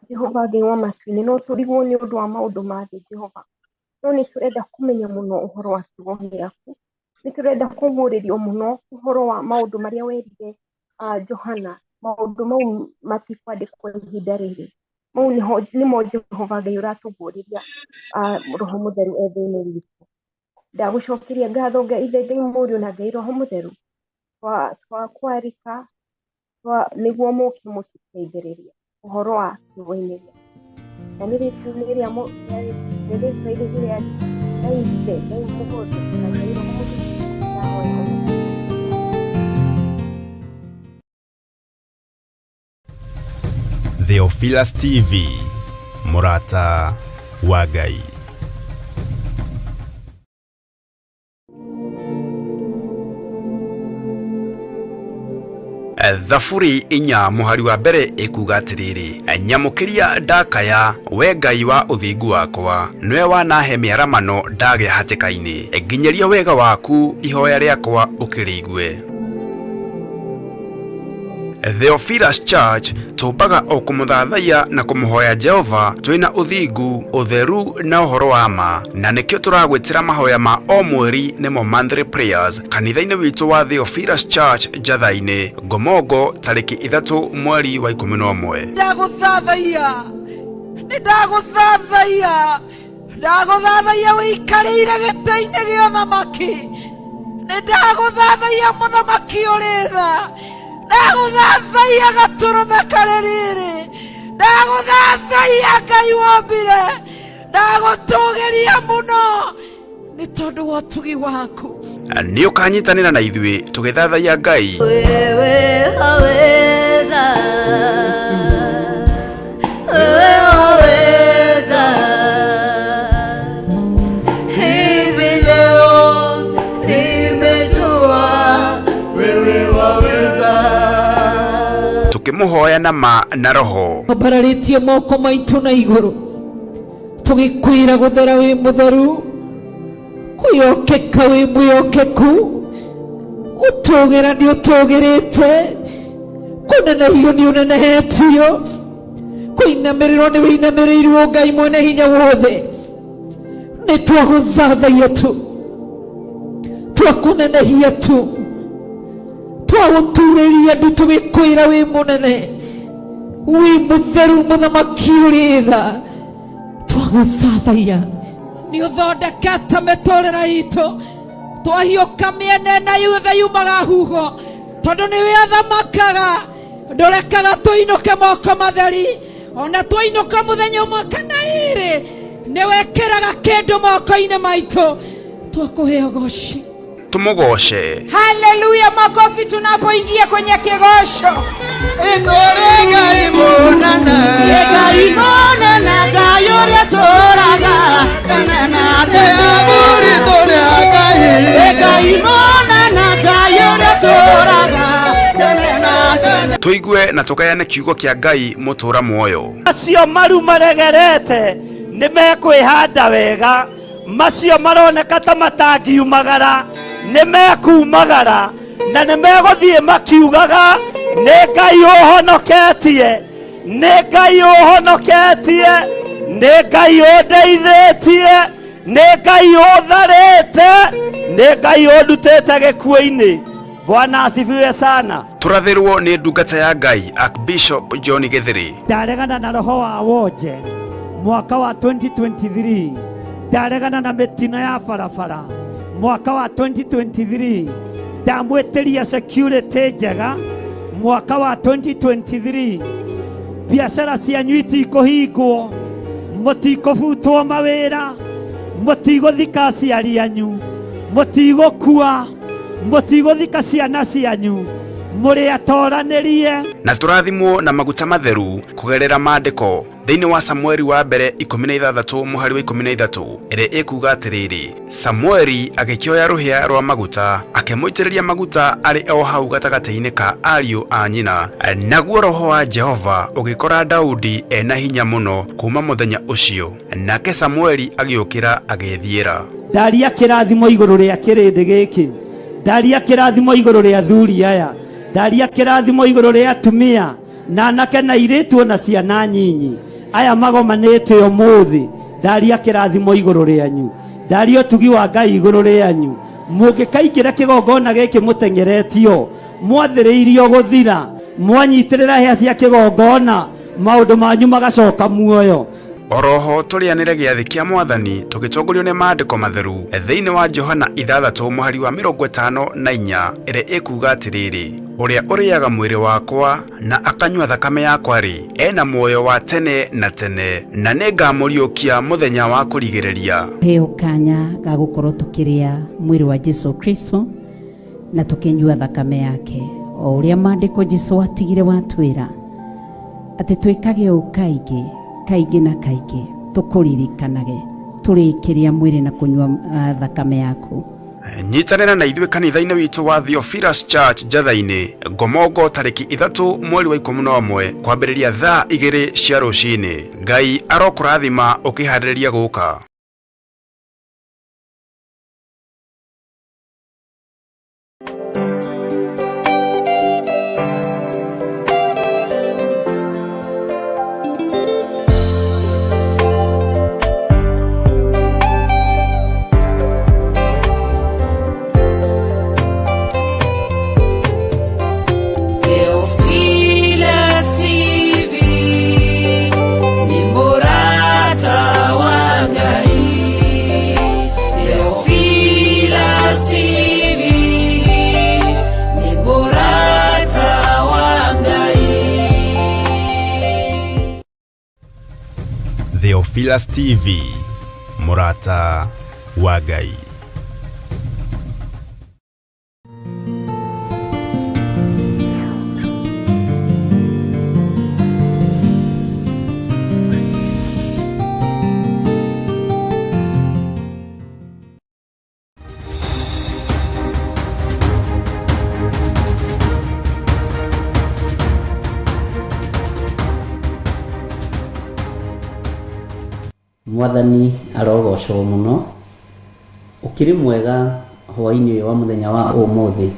Jehova Ngai wa matu-inĩ, no tũrigwo nĩ ũndũ wa maũndũ ma thĩ Jehova, no nĩ tũrenda kũmenya mũno ũhoro wa kiugo gĩaku, nĩ tũrenda kũguũrĩrio mũno ũhoro wa maũndũ marĩa werire Johana, maũndũ mau matikwandĩkwo ihinda rĩrĩ. Mau nĩmo Jehova Ngai ũratũguũrĩria Roho Mũtheru e thĩinĩ witũ. Ndagũcokeria ngatho Ngai Ithe, Ngai Mũriũ na Ngai Roho Mũtheru, twakwarĩka nĩguo mũke mũtũteithĩrĩrie ũhoro wa kiugo-inĩ gĩaku. Na nĩ rĩtwa-inĩ rĩa Ngai Ithe, Ngai Mũriũ na Ngai Roho Mũtheru ndahoya ũguo. Theophilus TV, mũrata wa Ngai. Thaburi 4 mũhari wa mbere ĩkuga atĩrĩrĩ, nyamũkĩria ndakaya, we Ngai wa ũthingu wakwa, nĩwe wanahe mĩaramano ndagĩa hatĩka-inĩ, nginyĩria wega waku ihoya rĩakwa ũkĩrĩigue. Theophilus Church tũmbaga o kũmũthathaiya na kũmũhoya Jehova twĩna ũthingu, ũtheru na ũhoro wa ma, na nĩkĩo tũragwĩtĩra mahoya ma o mweri nĩmo monthly prayers kanitha-inĩ witũ wa Theophilus Church Njatha-inĩ, Ngomongo, tarĩki 3 mweri wa 11. Ndagũthathaiya, nĩ ndagũthathaiya, ndagũthathaiya ũikarĩire gĩtĩ-inĩ gĩa ũthamaki, nĩ ndagũthathaiya mũthamaki ũrĩ tha, ndagũthathaiya gatũrũme karĩ riri, ndagũthathaiya Ngai wombire, ndagũtũgĩria mũno nĩ tondũ wa ũtugi waku. Nĩ ũkanyitanĩra na ithuĩ tũgĩthathaiya Ngai. Wewe waweza, wewe waweza. Hivi leo nimejua wewe waweza. Tũkĩmũ Tũkĩmũhoya na ma na roho. Twambararĩtie moko maitũ na igũrũ tũgĩkwĩra gũthera wĩ mũtheru, kwĩyokeka wĩ mwĩokeku, gũtũgĩra nĩ ũtũgĩrĩte, kũnenehio nĩ ũnenehetio, kũinamĩrĩrwo nĩ wĩinamĩrĩirwo. Ngai mwene hinya wothe, nĩ twagũthathaiya tu, twakũnenehia tu, twagũturĩria ndu tũgĩkwĩra wĩ mũnene, wĩ mũtheru, mũthamaki ũrĩ tha, twagũthathaiya. Nĩ ũthondekete mĩtũrĩre itũ, twahiũka mĩena ĩna yothe yumaga huho, tondũ nĩwe athamakaga, ndũrekaga tũinũke moko matheri. Ona twainũka mũthenya ũmwe kana ĩrĩ, nĩwekĩraga kĩndũ moko-inĩ maitũ. Twakũhe ũgoci. Tũmũgoce. Haleluya! Makofi tunapoingia kwenye kigosho. Ĩtũrĩ Ngai mũnene, Ngai mũnene, Ngai ũrĩa tũraga tene na tene. Athuri tũrĩ a Ngai, Ngai mũnene, Ngai ũrĩa tũraga tene na tene. Tũigue na tũgayane kiugo kĩa Ngai mũtũra muoyo. Macio maru maregerete nĩ mekwĩhanda wega, macio maroneka ta matangiumagara nĩ mekumagara, na nĩ megũthiĩ makiugaga nĩ Ngai ũhonoketie, nĩ Ngai ũhonoketie, nĩ Ngai ũndeithĩtie, nĩ Ngai ũtharĩte, nĩ Ngai ũndutĩte gĩkuũ-inĩ. Bwana asifiwe sana. Tũrathĩrwo nĩ ndungata ya Ngai Archbishop John Gĩthĩrĩ. Ndaregana na roho wa wonje mwaka wa 2023, ndaregana na mĩtino ya barabara mwaka wa 2023, ndamwĩtĩria security njega mwaka wa 2023. Biacara cianyu itikũhingwo, mũtikũbutwo mawĩra, mũtigũthika aciari anyu, mũtigũkua, mũtigũthika ciana cianyu, mũrĩ atoranĩrie. Na tũrathimwo na maguta matheru kũgerera maandĩko thĩinĩ wa Samueli wa mbere 16 mũhari wa 13 ĩrĩa ĩkuga atĩrĩrĩ, Samueli agĩkĩoya rũhĩa rwa maguta akĩmũitĩrĩria maguta arĩ o hau gatagatĩ-inĩ ka ariũ a nyina, naguo roho wa Jehova ũgĩkora Daudi ena hinya mũno kuma mũthenya ũcio, nake Samueli agĩũkĩra agĩthiĩra. Ndaria kĩrathimo igũrũ rĩa kĩrĩndĩ gĩkĩ, ndaria kĩrathimo igũrũ rĩa athuri aya, ndaria kĩrathimo igũrũ rĩa atumia na anake na airĩtu na ciana nyinyi aya magomanĩte ũmũthĩ. Ndaria kĩrathimo igũrũ rĩanyu, ndaria ũtugi wa Ngai igũrũ rĩanyu. Mũngĩkaingĩra kĩgongona gĩkĩ mũteng'eretio, mwathĩrĩirio gũthira, mwanyitĩrĩra hĩa cia kĩgongona, maũndũ manyu magacoka muoyo. Oroho tũrĩanĩre gĩathĩ kĩa Mwathani tũgĩtongorio nĩ maandĩko matheru thĩinĩ wa Johana 6 mũhari wa 54 ĩrĩa ĩkuga atĩrĩrĩ, ũrĩa ũrĩaga mwĩrĩ wakwa na akanyua thakame yakwa rĩ, ena muoyo wa tene na tene, na nĩngamũriũkia mũthenya wa kũrigĩrĩria. Heo kanya ga gũkorwo tũkĩrĩa mwĩrĩ wa Jesu Kristo na tũkĩnyua thakame yake, o ũrĩa maandĩko Jesu atigire watwĩra atĩ twĩkage ũũ kaingĩ kaingĩ na kaingĩ, tũkũririkanage tũrĩkĩrĩa mwĩrĩ na kũnyua thakame yaku. Nyitanĩra na ithuĩ kanitha-inĩ witũ wa Theophilus Church Njatha-inĩ, Ngomongo, tarĩki 3 mweri wa 11 kwambĩrĩria thaa 2 cia rũcinĩ. Ngai arokũrathima ũkĩharĩrĩria gũka. Theophilus TV ni murata wa Ngai. Theophilus TV ni murata wa Ngai. Theophilus TV, mũrata wa Ngai. Mwathani arogocwo mũno. Ũkĩrĩ mwega hwainĩ ũyũ wa mũthenya wa ũmũthĩ?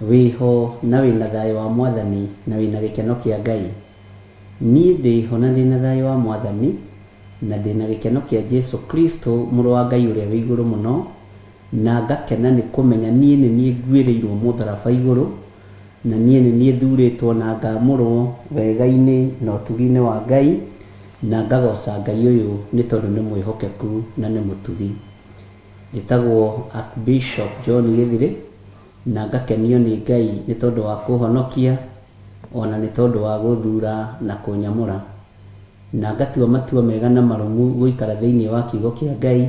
Wĩho na wĩna thayũ wa Mwathani na wĩna gĩkeno kĩa Ngai? Niĩ ndĩho na ndĩna thayũ wa Mwathani na ndĩna gĩkeno kĩa Jesu Kristo mũrũ wa Ngai ũrĩa wĩ igũrũ mũno, na ngakena nĩ kũmenya niĩ nĩ niĩ nguĩrĩirwo mũtharaba igũrũ, na niĩ nĩ niĩ thurĩtwo na ngaamũrwo wega-inĩ na ũtugi-inĩ wa Ngai, na ngagooca Ngai ũyũ nĩ tondũ nĩ mwĩhokeku na nĩ mũtugi. Njĩtagwo Archbishop John Gĩthirĩ, na ngakenio nĩ Ngai nĩ tondũ wa kũhonokia, o na nĩ tondũ wa gũthura na kũnyamũra. Na ngatua matua mega na marũmu gũikara thĩinĩ wa kiugo kĩa Ngai,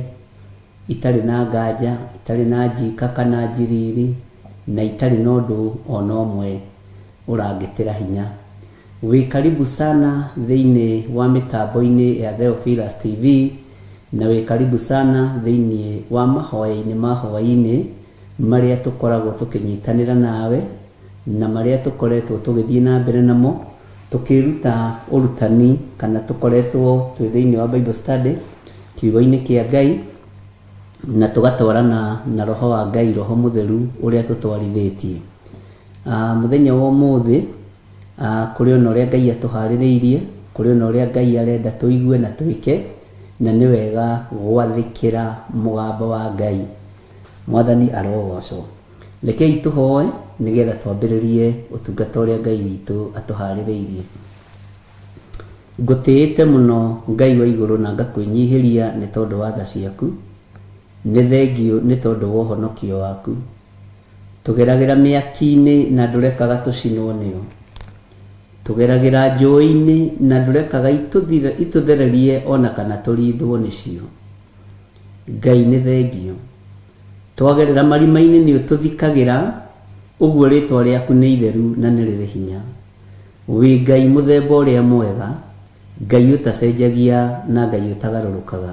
itarĩ na nganja, itarĩ na njika kana njiriri, na itarĩ na ũndũ o na ũmwe ũrangĩtĩra hinya. Wĩ karibu sana thĩinĩ wa mĩtambo-inĩ ya Theophilus TV, na wĩ karibu sana thĩinĩ wa mahoya-inĩ ma hwaĩ-inĩ marĩa tũkoragwo tũkĩnyitanĩra nawe, na marĩa tũkoretwo tũgĩthiĩ na mbere namo, tũkĩruta ũrutani kana tũkoretwo twĩ thĩinĩ wa Bible study kiugo-inĩ kĩa Ngai, na tũgatwarana na Roho wa Ngai, Roho Mũtheru ũrĩa tũtwarithĩtie. Mũthenya wa ũmũthĩ, kũrĩ ona ũrĩa Ngai atũharĩrĩirie, kũrĩ ona ũrĩa Ngai arenda tũigue na twĩke, na nĩ wega gwathĩkĩra mũgambo wa Ngai. Mwathani arogocwo. Rekei tũhoe nĩgetha twambĩrĩrie ũtungata ũrĩa Ngai witũ atũharĩrĩirie. Ngũtĩĩte mũno Ngai wa igũrũ na ngakwĩnyihĩria nĩ tondũ wa tha ciaku. Nĩ thengiũ nĩ tondũ wa ũhonokio waku. Tũgeragĩra mĩaki-inĩ na ndũrekaga tũcinwo nĩyo. Tũgeragĩra njũĩ-inĩ na ndũrekaga itũthererie o na kana tũrindwo nĩcio. Ngai nĩ thengiũ. Twagerera marima-inĩ nĩ ũtũthikagĩra, ũguo rĩtwa rĩaku nĩ itheru na nĩ rĩrĩ hinya. Wĩ Ngai mũthemba ũrĩa mwega, Ngai ũtacenjagia na Ngai ũtagarũrũkaga.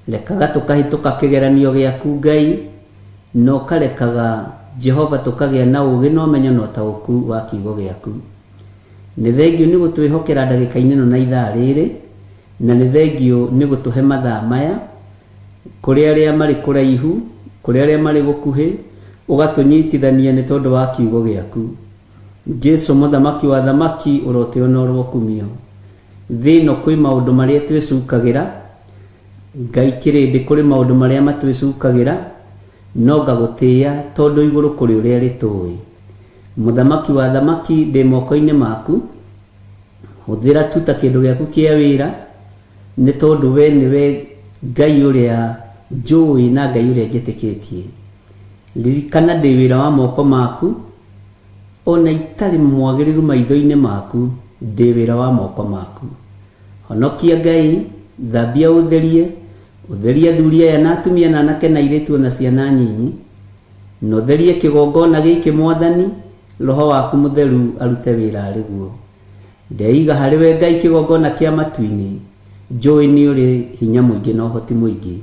Rekaga tũkahĩtũka kĩgeranio gĩaku Ngai, na ũkarekaga Jehova tũkagĩa na ũũgĩ na ũmenyo na ũtaũku wa kiugo gĩaku. Nĩ thengiũ nĩ gũtwĩhokera ndagĩka-inĩ ĩno na ithaa rĩrĩ, na nĩ thengiũ nĩ gũtũhe mathaa maya, kũrĩ arĩa marĩ kũraihu, kũrĩ arĩa marĩ gũkuhĩ, ũgatũnyitithania nĩ tondũ wa kiugo gĩaku. Jesu mũthamaki wa athamaki ũrotĩo na ũrokumio. Thĩ ĩno kwĩ maũndũ marĩa twĩcukagĩra, Ngai kĩrĩndĩ kũrĩ maũndũ marĩa matwĩcukagĩra, no ngagũtĩĩa tondũ igũrũ kũrĩ ũrĩa rĩtũĩ. Mũthamaki wa athamaki ndĩ moko-inĩ maku, hũthĩra tu ta kĩndũ gĩaku kĩa wĩra, nĩ tondũ we nĩwe Ngai ũrĩa njũĩ na Ngai ũrĩa njĩtĩkĩtie. Ririkana ndĩ wĩra wa moko maku, o na itarĩ mwagĩrĩru maitho-inĩ maku, ndĩ wĩra wa moko maku. Honokia Ngai, thambia ũtherie, ũtherie athuri aya na atumia na anake na airĩtu o na ciana nyinyi, na ũtherie kĩgongona gĩkĩ Mwathani, Roho waku Mũtheru arute wĩra arĩ guo. Ndeiga harĩ we Ngai kĩgongona kĩa matu-inĩ, njũĩ nĩ ũrĩ hinya mũingĩ na ũhoti mũingĩ.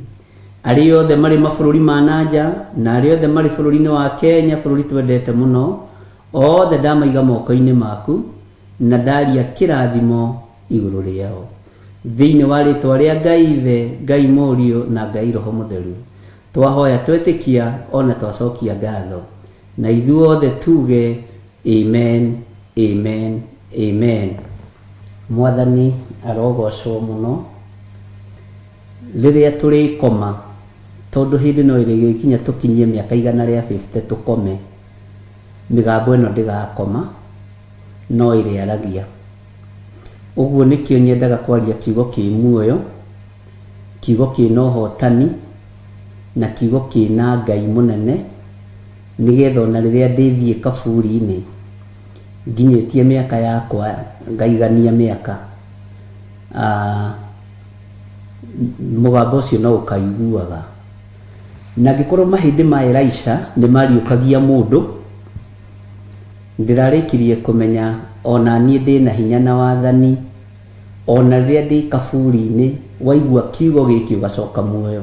Arĩa othe marĩ mabũrũri ma na nja, na arĩa othe marĩ bũrũri-inĩ wa Kenya, bũrũri twendete mũno, othe ndamaiga moko-inĩ maku, na ndaria kĩrathimo igũrũ rĩao. Thĩinĩ wa rĩtwa rĩa Ngai Ithe, Ngai Mũriũ, na Ngai Roho Mũtheru, twahoya twetĩkia o na twacokia ngatho. Na ithuothe tuge Amen, amen, amen. Mwathani arogocwo mũno. Rĩrĩa tũrĩkoma, tondũ hĩndĩ no ĩrĩgĩkinya tũkinyie mĩaka 150 tũkome, mĩgambo ĩno ndĩgakoma, no ĩrĩaragia. Ũguo nĩkĩo nyendaga kwaria kiugo kĩ muoyo, kiugo kĩna ũhotani, na kiugo kĩna Ngai mũnene, nĩgetha ona rĩrĩa ndĩthiĩ kaburi-inĩ, nginyĩtie mĩaka yakwa, ngaigania mĩaka, mũgambo ũcio no ũkaiguaga. Na angĩkorwo mahĩndĩ ma Elisha nĩ mariũkagia mũndũ, ndĩrarĩkirie kũmenya ona niĩ ndĩna hinya na wathani, ona rĩrĩa ndĩ kaburi-inĩ, waigua kiugo gĩkĩ ũgacoka muoyo.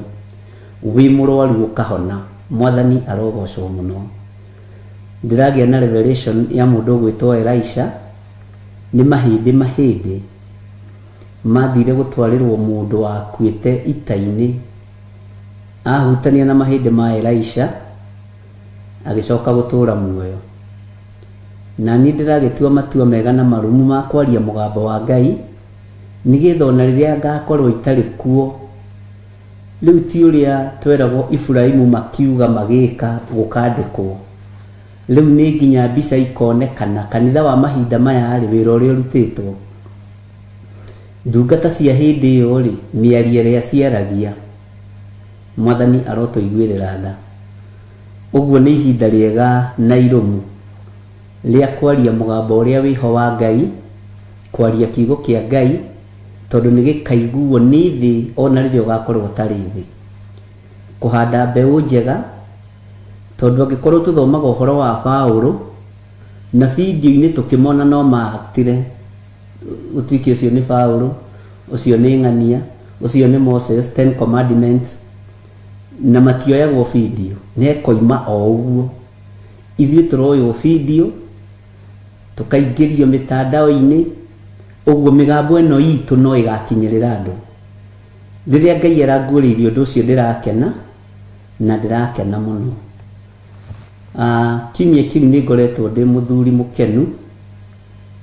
Wĩ mũrwaru ũkahona. Mwathani arogocwo mũno. Ndĩragĩa na revelation ya mũndũ ũgwĩtwo Elisha, nĩ mahĩndĩ mahĩndĩ. Mathire gũtwarĩrwo mũndũ wakuĩte ita-inĩ, ahutania na mahĩndĩ ma Elisha, agĩcoka gũtũũra muoyo. Na niĩ ndĩragĩtua matua mega na marũmu ma kwaria mũgambo wa Ngai, nĩgetha o na rĩrĩa ngakorwo itarĩ kuo, rĩu ti ũrĩa tweragwo Iburahimu makiuga magĩka gũkandĩkwo. Rĩu nĩ nginya mbica ikonekana, kanitha wa mahinda maya-rĩ, wĩra ũrĩa ũrutĩtwo. Ndungata cia hĩndĩ ĩyo-rĩ, mĩario ĩrĩa ciaragia. Mwathani arotũiguĩrĩra tha. Ũguo nĩ ihinda rĩega na irũmu rĩa kwaria mũgambo ũrĩa wĩho wa Ngai, kwaria kiugo kĩa Ngai, tondũ nĩ gĩkaiguo nĩ thĩ o na rĩrĩa ũgakorwo ũtarĩ thĩ. Kũhanda mbeũ njega, tondũ angĩkorwo tũthomaga ũhoro wa Paũlũ, na video-inĩ tũkĩmona no ma act-ire, Ũtuĩke ũcio nĩ Paulo, ũcio nĩ ng'ania, ũcio nĩ Moses, Ten Commandments, na matioyagwo video, na ĩkoima o ũguo. Ithuĩ tũroywo video, tũkaingĩrio mĩtandao-inĩ, ũguo mĩgambo ĩno itũ no ĩgakinyĩrĩra andũ. Rĩrĩa Ngai aranguũrĩirie ũndũ ũcio ndĩrakena, na ndĩrakena mũno. Kiumia kĩu nĩ ngoretwo ndĩ mũthuri mũkenu,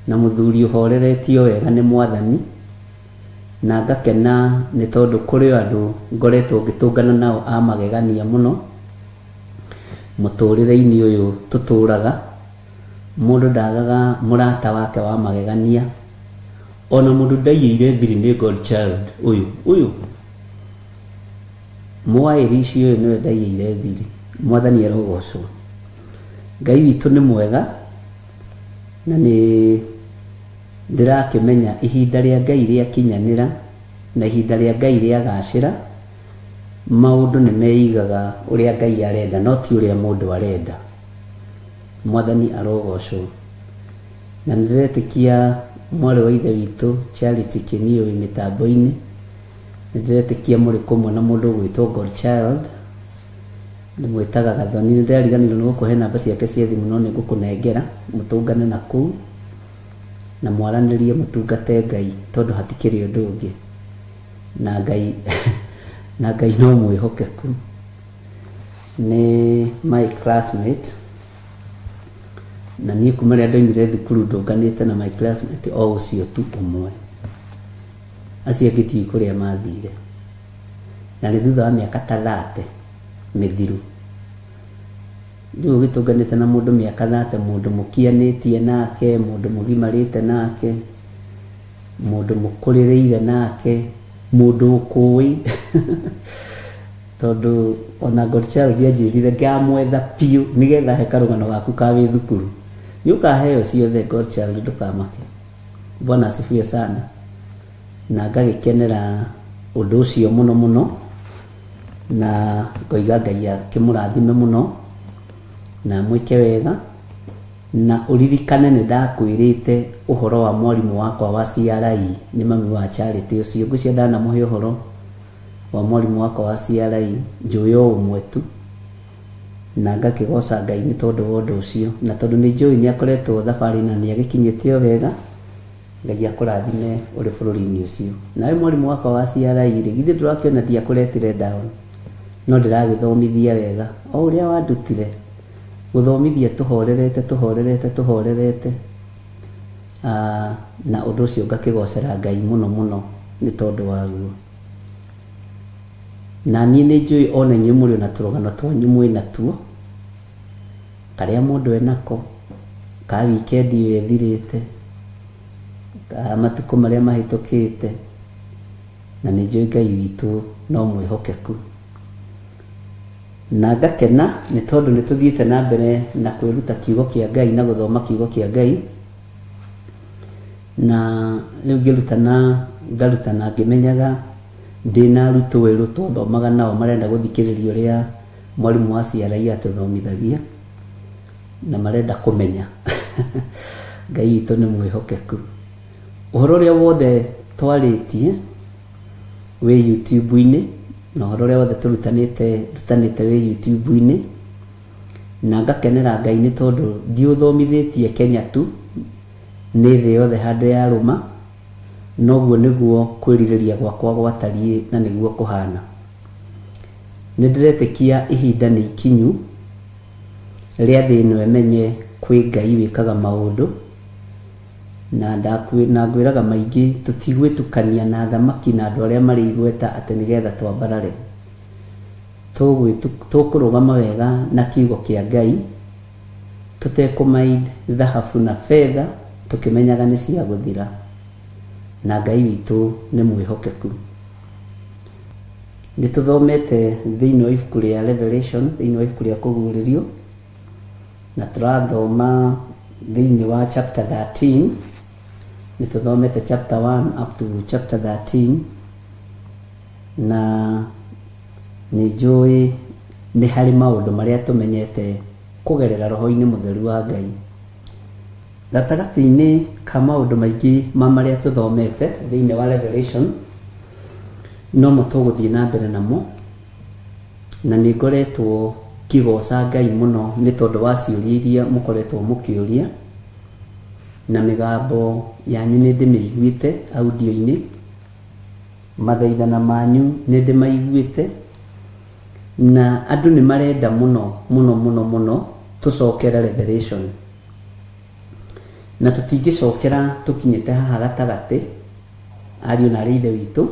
na mũthuri ũhoreretio wega nĩ Mwathani, na ngakena nĩ tondũ kũrĩ o andũ ngoretwo ngĩtũngana nao a magegania mũno mũtũrĩre-inĩ ũyũ tũtũraga. Mũndũ ndagaga mũrata wake wa magegania, ona mũndũ ndaiyĩire thiri nĩ Godchild ũyũ, ũyũ Mũaĩrici ũyũ nĩwe ndaiyĩire thiri. Mwathani arogocwo. Ngai witũ nĩ mwega. Na nĩ ndĩrakĩmenya ihinda rĩa Ngai rĩakinyanĩra, na ihinda rĩa Ngai rĩagacĩra, maũndũ nĩ meigaga ũrĩa Ngai arenda, no ti ũrĩa mũndũ arenda. Mwathani arogocwo. Na nĩ ndĩretĩkia mwarĩ wa ithe witũ Charity Kĩniũ wĩ mĩtambo-inĩ, nĩ ndĩretĩkia mũrĩ kũmwe na mũndũ ũgwĩtwo Godchild, Ndĩmwĩtaga Gathoni. Nĩ ndĩrariganĩirwo nĩ gũkũhe namba ciake cia thimũ no nĩ ngũkũnengera mũtũngane na kũu na mwaranĩrie mũtungate Ngai tondũ hatikĩrĩ ũndũ ũngĩ. Na Ngai na Ngai no mwĩhokeku. Nĩ my classmate na niĩ kuma rĩrĩa ndoimire thukuru ndũnganĩte na my classmate o ũcio tu ũmwe. Acio angĩ ndiũĩ kũrĩa mathire. Na nĩ thutha wa mĩaka ta thate mĩthiru. Rĩu ũgĩtũnganĩte na mũndũ mĩaka thate, mũndũ mũkianĩtie nake, mũndũ mũgimarĩte nake, mũndũ mũkũrĩrĩire nake, mũndũ ũkũĩ tondũ ona Godchild anjĩrire ngamwetha biũ nĩgetha he karũgano gaku ka wĩ thukuru. Nĩ ũkaheo ciothe Godchild ndũkamake. Bwana asifiwe sana. Na ngagĩkenera ũndũ ũcio mũno mũno, na ngoiga Ngai akĩmũrathime mũno, na amwĩke wega, na ũririkane nĩ ndakwĩrĩte ũhoro wa mwarimũ wakwa wa CRE, nĩ mami wa Charity ũcio, ngwĩciria ndanamũhe ũhoro wa mwarimũ wakwa wa CRE, njũĩ o ũmwe tu, na ngakĩgoca Ngai nĩ tondũ wa ũndũ ũcio, na tondũ nĩ njũĩ nĩ akoretwo thabarĩ na nĩ agĩkinyĩte o wega, Ngai akũrathime ũrĩ bũrũri-inĩ ũcio. Nawe mwarimũ wakwa wa CRE rĩ, githĩ ndũrakĩona ndiakũretire down, no ndĩragĩthomithia wega o ũrĩa wandutire, gũthomithia tũhorerete tũhorerete tũhorerete, na ũndũ ũcio ngakĩgocera Ngai mũno mũno nĩ tondũ waguo. Na niĩ nĩ njũĩ ona inyuĩ mũrĩ ona tũrũgano twanyu mwĩ natuo. Karĩa mũndũ enako, ka wikendi ĩyo ĩthirĩte, ka matukũ marĩa mahĩtũkĩte, na nĩ njũĩ Ngai witũ no mwĩhokeku. Na ngakena nĩ tondũ nĩ tũthiĩte na mbere na kwĩruta kiugo kĩa Ngai na gũthoma kiugo kĩa Ngai, na rĩu ngĩrutana ngarutana ngĩmenyaga ndĩna arutwo erũ twathomaga nao marenda gũthikĩrĩria ũrĩa Mwarimũ wa CRE atũthomithagia na marenda kũmenya. Ngai witũ nĩ mwĩhokeku. Ũhoro ũrĩa wothe twarĩtie wĩ YouTube-inĩ na ũhoro ũrĩa wothe tũrutanĩte ndutanĩte wĩ YouTube-inĩ na ngakenera Ngai nĩ tondũ ndiũthomithĩtie Kenya tu, nĩ thĩ yothe handũ yarũma. Noguo nĩguo kwĩrirĩria gwakwa gwatariĩ na nĩguo kũhana. Nĩ ndĩretĩkia ihinda nĩ ikinyu rĩa thĩ ĩno ĩmenye kwĩ Ngai wĩkaga maũndũ, na na ngwĩraga maingĩ tũtigwĩtukania na athamaki na andũ arĩa marĩ igweta atĩ nĩgetha twambarare. Tũkũrũgama wega na kiugo kĩa Ngai, tũtekũ mind thahabu na betha tũkĩmenyaga nĩ cia gũthira, na Ngai witũ nĩ mwĩhokeku. Nĩ tũthomete thĩinĩ wa ibuku rĩa Revelation, thĩinĩ wa ibuku rĩa Kũguũrĩrio, na tũrathoma thĩinĩ wa chapter 13, nĩ tũthomete chapter 1 up to chapter 13, na nĩ njũĩ nĩ harĩ maũndũ marĩa tũmenyete kũgerera roho-inĩ mũtheru wa Ngai. Gatagatĩ-inĩ ka maũndũ maingĩ ma marĩa tũthomete thĩinĩ wa Revelation, nomo tũgũthiĩ na mbere namo, na nĩ ngoretwo ngĩgoca Ngai mũno nĩ tondũ wa ciũria iria mũkoretwo mũkĩũria, na mĩgambo yanyu nĩ ndĩmĩiguĩte audio-inĩ, mathaithana manyu nĩ ndĩmaiguĩte, na andũ nĩ marenda mũno mũno mũno mũno tũcokere Revelation. Na tũtingĩcokera tũkinyĩte haha gatagatĩ, ariũ na aarĩ a Ithe witũ,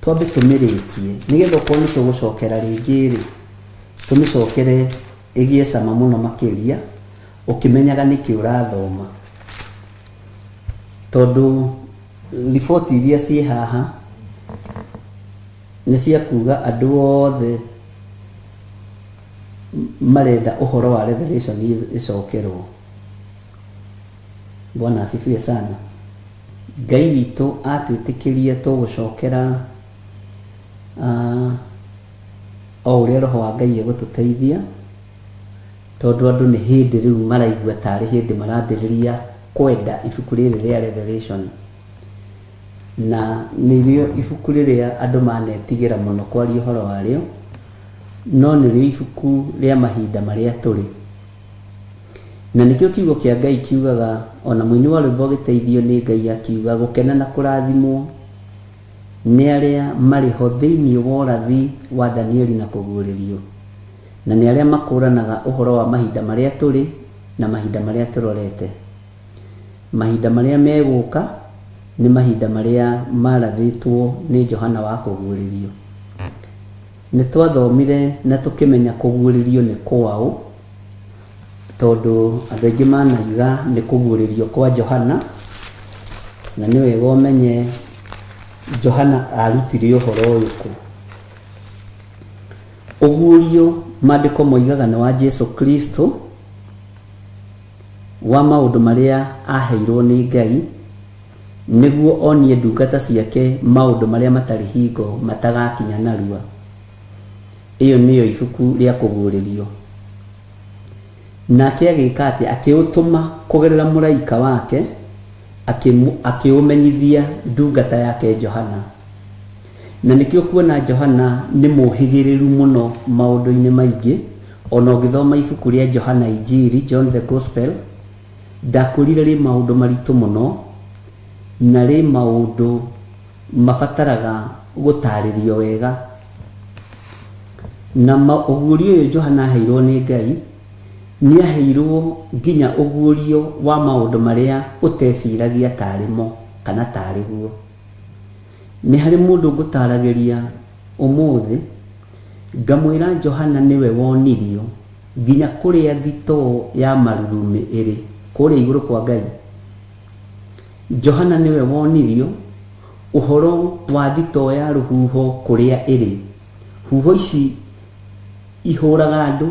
twambe tũmĩrĩkie, nĩgetha okorwo nĩ tũgũcokera rĩngĩ-rĩ, tũmĩcokere ĩgĩe cama mũno makĩria, ũkĩmenyaga nĩkĩ ũrathoma. Tondũ riboti iria ciĩ haha, nĩ cia kuga andũ othe marenda ũhoro wa Revelation ĩcokerwo. Bwana asifiwe sana. Ngai witũ atwĩtĩkĩria tũgũcokera uh, o ũrĩa roho wa Ngai egũtũteithia tondũ andũ nĩ hĩndĩ rĩu maraigua tarĩ hĩndĩ marambĩrĩria kwenda ibuku rĩrĩ rĩa Revelation na nĩrĩo ibuku rĩrĩa andũ manetigĩra mũno kwaria ũhoro warĩo no nĩrĩo ibuku rĩa mahinda marĩa tũrĩ. Na nĩkĩo kiugo kĩa Ngai kiugaga, o na mũini wa rwĩmbo agĩteithio nĩ Ngai akiuga, gũkena na kũrathimwo nĩ arĩa marĩ ho thĩinĩ wa ũrathi wa Danieli na Kũguũrĩrio, na nĩ arĩa makũũranaga ũhoro wa mahinda marĩa tũrĩ na mahinda marĩa tũrorete. Mahinda marĩa megũka nĩ mahinda marĩa maarathĩtwo nĩ Johana wa Kũguũrĩrio. Nĩ twathomire na tũkĩmenya kũguũrĩrio nĩ kwaũ, tondũ andũ aingĩ manauga nĩ kũguũrĩrio kwa Johana, na nĩ wega ũmenye Johana arutire ũhoro ũyũ kũ. Ũguũrio maandĩko moigaga nĩ wa Jesu Kristo, wa maũndũ marĩa aheirwo nĩ Ngai, nĩguo onie ndungata ciake maũndũ marĩa matarĩ hingo matagakinya narua. Ĩyo nĩyo ibuku rĩa Kũguũrĩrio. Nake agĩka atĩa? Akĩũtũma kũgerera mũraika wake, akĩũmenyithia ndungata yake Johana. Na nĩkĩo ũkuona Johana nĩ mũhĩgĩrĩru mũno maũndũ-inĩ maingĩ. O na ũngĩthoma ibuku rĩa Johana Injiri, John the Gospel, ndakwĩrire rĩ maũndũ maritũ mũno, na rĩ maũndũ mabataraga gũtaarĩrio wega. Na ũguũrio ũyũ Johana aheirwo nĩ Ngai, nĩ aheirwo nginya ũguũrio wa maũndũ marĩa ũteciragia tarĩ mo kana tarĩ guo. Nĩ harĩ mũndũ ngũtaragĩria ũmũthĩ, ngamwĩra Johana nĩwe wonirio nginya kũrĩa thitoo ya marurumĩ ĩrĩ, kũrĩa igũrũ kwa Ngai. Johana nĩwe wonirio ũhoro wa thitoo ya rũhuho kũrĩa ĩrĩ. Huho ici ihũraga andũ,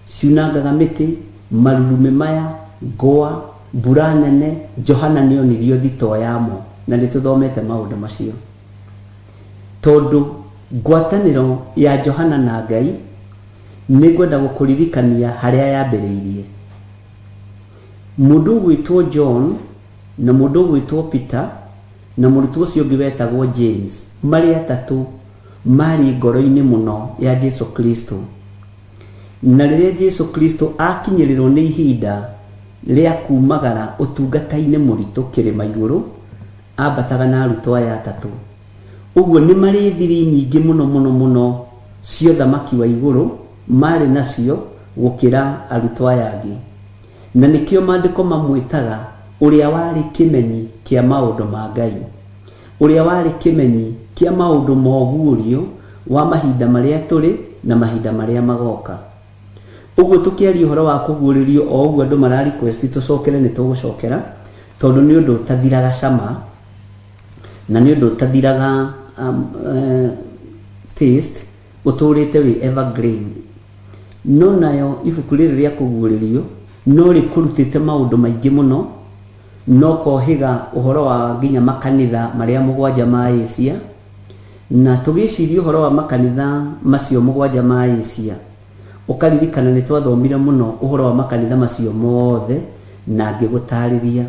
ciunangaga mĩtĩ, marurumĩ maya, ngwa, mbura nene, Johana nĩonirio thitoo yamo, na nĩtũthomete maũndũ macio. Tondũ ngwatanĩro ya Johana na Ngai, nĩngwenda gũkũririkania harĩa yambĩrĩirie. Mũndũ ũgwĩtwo John na mũndũ ũgwĩtwo Peter na mũrutwo ũcio ũngĩ wetagwo James, marĩ atatũ maarĩ ngoro-inĩ mũno ya Jesu Kristo. Na rĩrĩa Jesu Kristo akinyĩrĩrwo nĩ ihinda rĩa kumagara ũtungata-inĩ mũritũ kĩrĩma igũrũ, Ambataga na arutwo aya atatũ. Ũguo nĩ marĩ thiri nyingĩ mũno mũno mũno cia ũthamaki wa igũrũ marĩ nacio gũkĩra arutwo aya angĩ. Na nĩkĩo maandĩko mamwĩtaga ũrĩa warĩ kĩmenyi kĩa maũndũ ma Ngai. Ũrĩa warĩ kĩmenyi kĩa maũndũ ma ũguũrio wa mahinda marĩa tũrĩ na mahinda marĩa magoka. Ũguo tũkĩaria ũhoro wa kũguũrĩrio o ũguo andũ mara request tũcokere nĩ tũgũcokera tondũ nĩ ũndũ ũtathiraga cama na nĩ ũndũ ũtathiraga um, uh, taste ũtũrĩte wĩ evergreen. No nayo ibuku rĩrĩ rĩa kũguũrĩrio no rĩkũrutĩte maũndũ maingĩ mũno no kohĩga ũhoro wa nginya makanitha marĩa mũgwanja ma Asia na tũgĩciria ũhoro wa makanitha macio mũgwanja ma Asia Ũkaririkana nĩ twathomire mũno ũhoro wa makanitha macio mothe na ngĩgũtarĩria.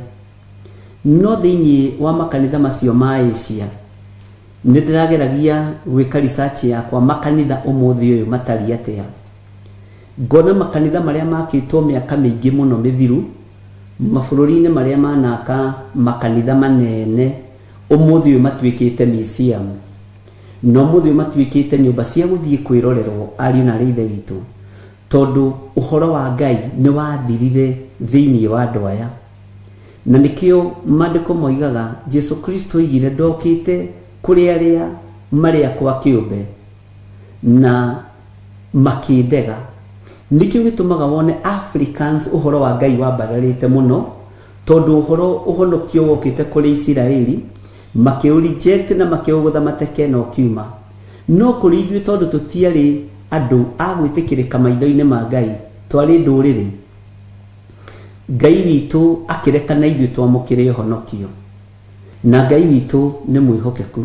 No thĩinĩ wa makanitha macio ma Asia, nĩ ndĩrageragia gwĩka research yakwa makanitha ũmũthĩ ũyũ matariĩ atĩa. Ngona makanitha marĩa makĩtwo mĩaka mĩingĩ mũno mĩthiru, mabũrũri-inĩ marĩa manaka makanitha manene, ũmũthĩ ũyũ matuĩkĩte museum. Na ũmũthĩ ũyũ matuĩkĩte nyũmba cia gũthiĩ kwĩrorerwo, ariũ na aarĩ a Ithe witũ, tondũ ũhoro wa Ngai nĩ wathirire thĩinĩ wa andũ aya. Na nĩkĩo maandĩko moigaga, Jesu Kristo oigire, ndokĩte kũrĩ arĩa marĩ akwa kĩũmbe, na makĩndega. Nĩkĩo gĩtũmaga wone Africans ũhoro wa Ngai wambararĩte mũno, Tondũ ũhoro ũhonokio wokĩte kũrĩ Isiraeli, makĩũ reject na makĩũgũtha mateke na ũkiuma. No kũrĩ ithuĩ tondũ tũtiarĩ andũ a gwĩtĩkĩrĩka maitho-inĩ ma Ngai, twarĩ ndũrĩrĩ, Ngai witũ akĩreka na ithuĩ twamũkĩre ũhonokio. Na Ngai witũ nĩ mwĩhokeku.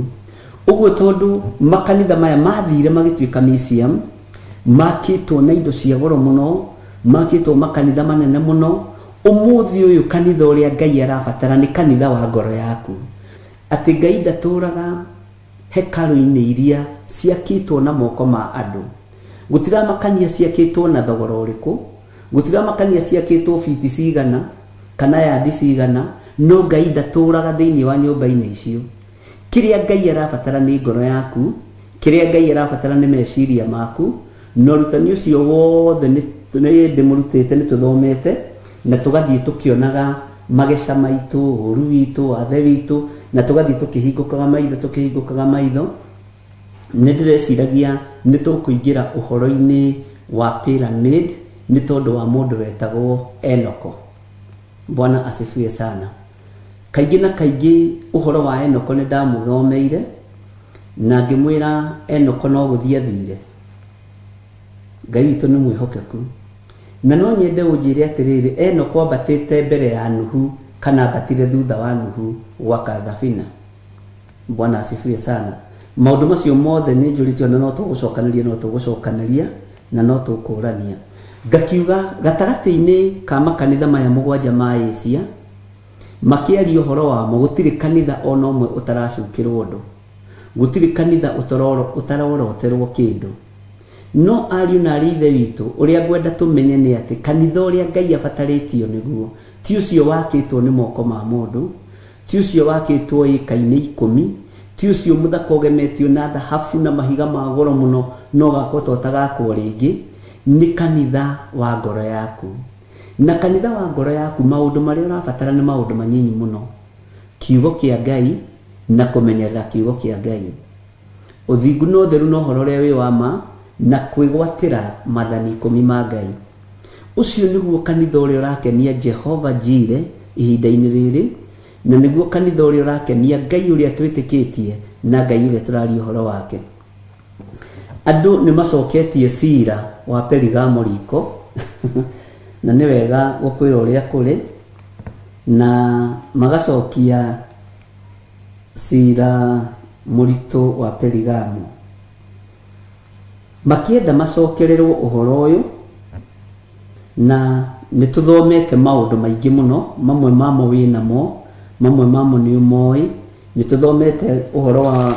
Ũguo tondũ makanitha maya mathire magĩtuĩka museum, makĩtwo na indo cia goro mũno, makĩtwo makanitha manene mũno, ũmũthĩ ũyũ kanitha ũrĩa Ngai arabatara nĩ kanitha wa ngoro yaku. Atĩ Ngai ndatũraga hekarũ-inĩ iria ciakĩtwo na moko ma andũ. Gũtiramakania ciakĩtwo na thogora ũrĩkũ, gũtiramakania ciakĩtwo biti cigana, kana yandi cigana, no Ngai ndatũraga thĩinĩ wa nyũmba-inĩ icio. Kĩrĩa Ngai arabatara nĩ ngoro yaku, kĩrĩa Ngai arabatara nĩ meciria maku, na ũrutani ũcio wothe nĩ ndĩmũrutĩte, nĩ tũthomete, na tũgathiĩ tũkĩonaga mageca maitũ, ũru witũ, wathe witũ, na tũgathiĩ tũkĩhingũkaga maitho, tũkĩhingũkaga maitho. Nĩ ndĩreciragia nĩ tũkũingĩra ũhoro-inĩ wa pyramid nĩ tondũ wa mũndũ wetagwo Enoko. Bwana asifiwe sana. Kaingĩ na kaingĩ ũhoro wa Enoko nĩ ndamũthomeire na ngĩmwĩra Enoko no gũthiĩ athire. Ngai witũ nĩ mwĩhokeku. Na no nyende ũnjĩre atĩrĩrĩ, Enoko ambatĩte mbere ya Nuhu kana ambatire thutha wa Nuhu gwaka thabina? Bwana asifiwe sana. Maũndũ macio mothe nĩ njũrĩtio na no tũgũcokanĩria no tũgũcokanĩria na no tũkũrania. Ngakiuga gatagatĩ-inĩ ka makanitha maya mũgwanja ma Asia makĩaria ũhoro wamo gũtirĩ kanitha ona ũmwe ũtaracukĩrwo ũndũ. Gũtirĩ kanitha ũtaroroterwo kĩndũ. No ariũ na aarĩ a Ithe witũ, ũrĩa ngwenda tũmenye nĩ atĩ kanitha ũrĩa Ngai abatarĩtio nĩguo ti ũcio wakĩtwo nĩ moko ma mũndũ, Ti ũcio wakĩtwo ĩĩka-inĩ ikũmi, ti ũcio mũthaka ũgemetio na thahabu na mahiga ma goro mũno na ũgakwo ta ũtagakwo rĩngĩ, nĩ kanitha wa ngoro yaku. Na kanitha wa ngoro yaku maũndũ marĩa ũrabatara nĩ maũndũ manyinyi mũno, Kiugo kĩa Ngai na kũmenyerera Kiugo kĩa Ngai. Ũthingu na ũtheru na ũhoro ũrĩa wĩ wa ma na kwĩgwatĩra maathani ikũmi ma Ngai. Ũcio nĩguo kanitha ũrĩa ũrakenia Jehova Jire ihinda-inĩ rĩrĩ, na nĩguo kanitha ũrĩa ũrakenia Ngai ũrĩa twĩtĩkĩtie na Ngai ũrĩa tũraria ũhoro wake. Andũ nĩ macoketie cira wa Perigamo riko, na nĩ wega gũkwĩra ũrĩa kũrĩ, na magacokia Ciira mũritũ wa Perigamo. Makĩenda macokererwo ũhoro ũyũ, na nĩ tũthomete maũndũ maingĩ mũno, mamwe mamo wĩ namo, mamwe mamo nĩ ũmoĩ. Nĩ tũthomete ũhoro wa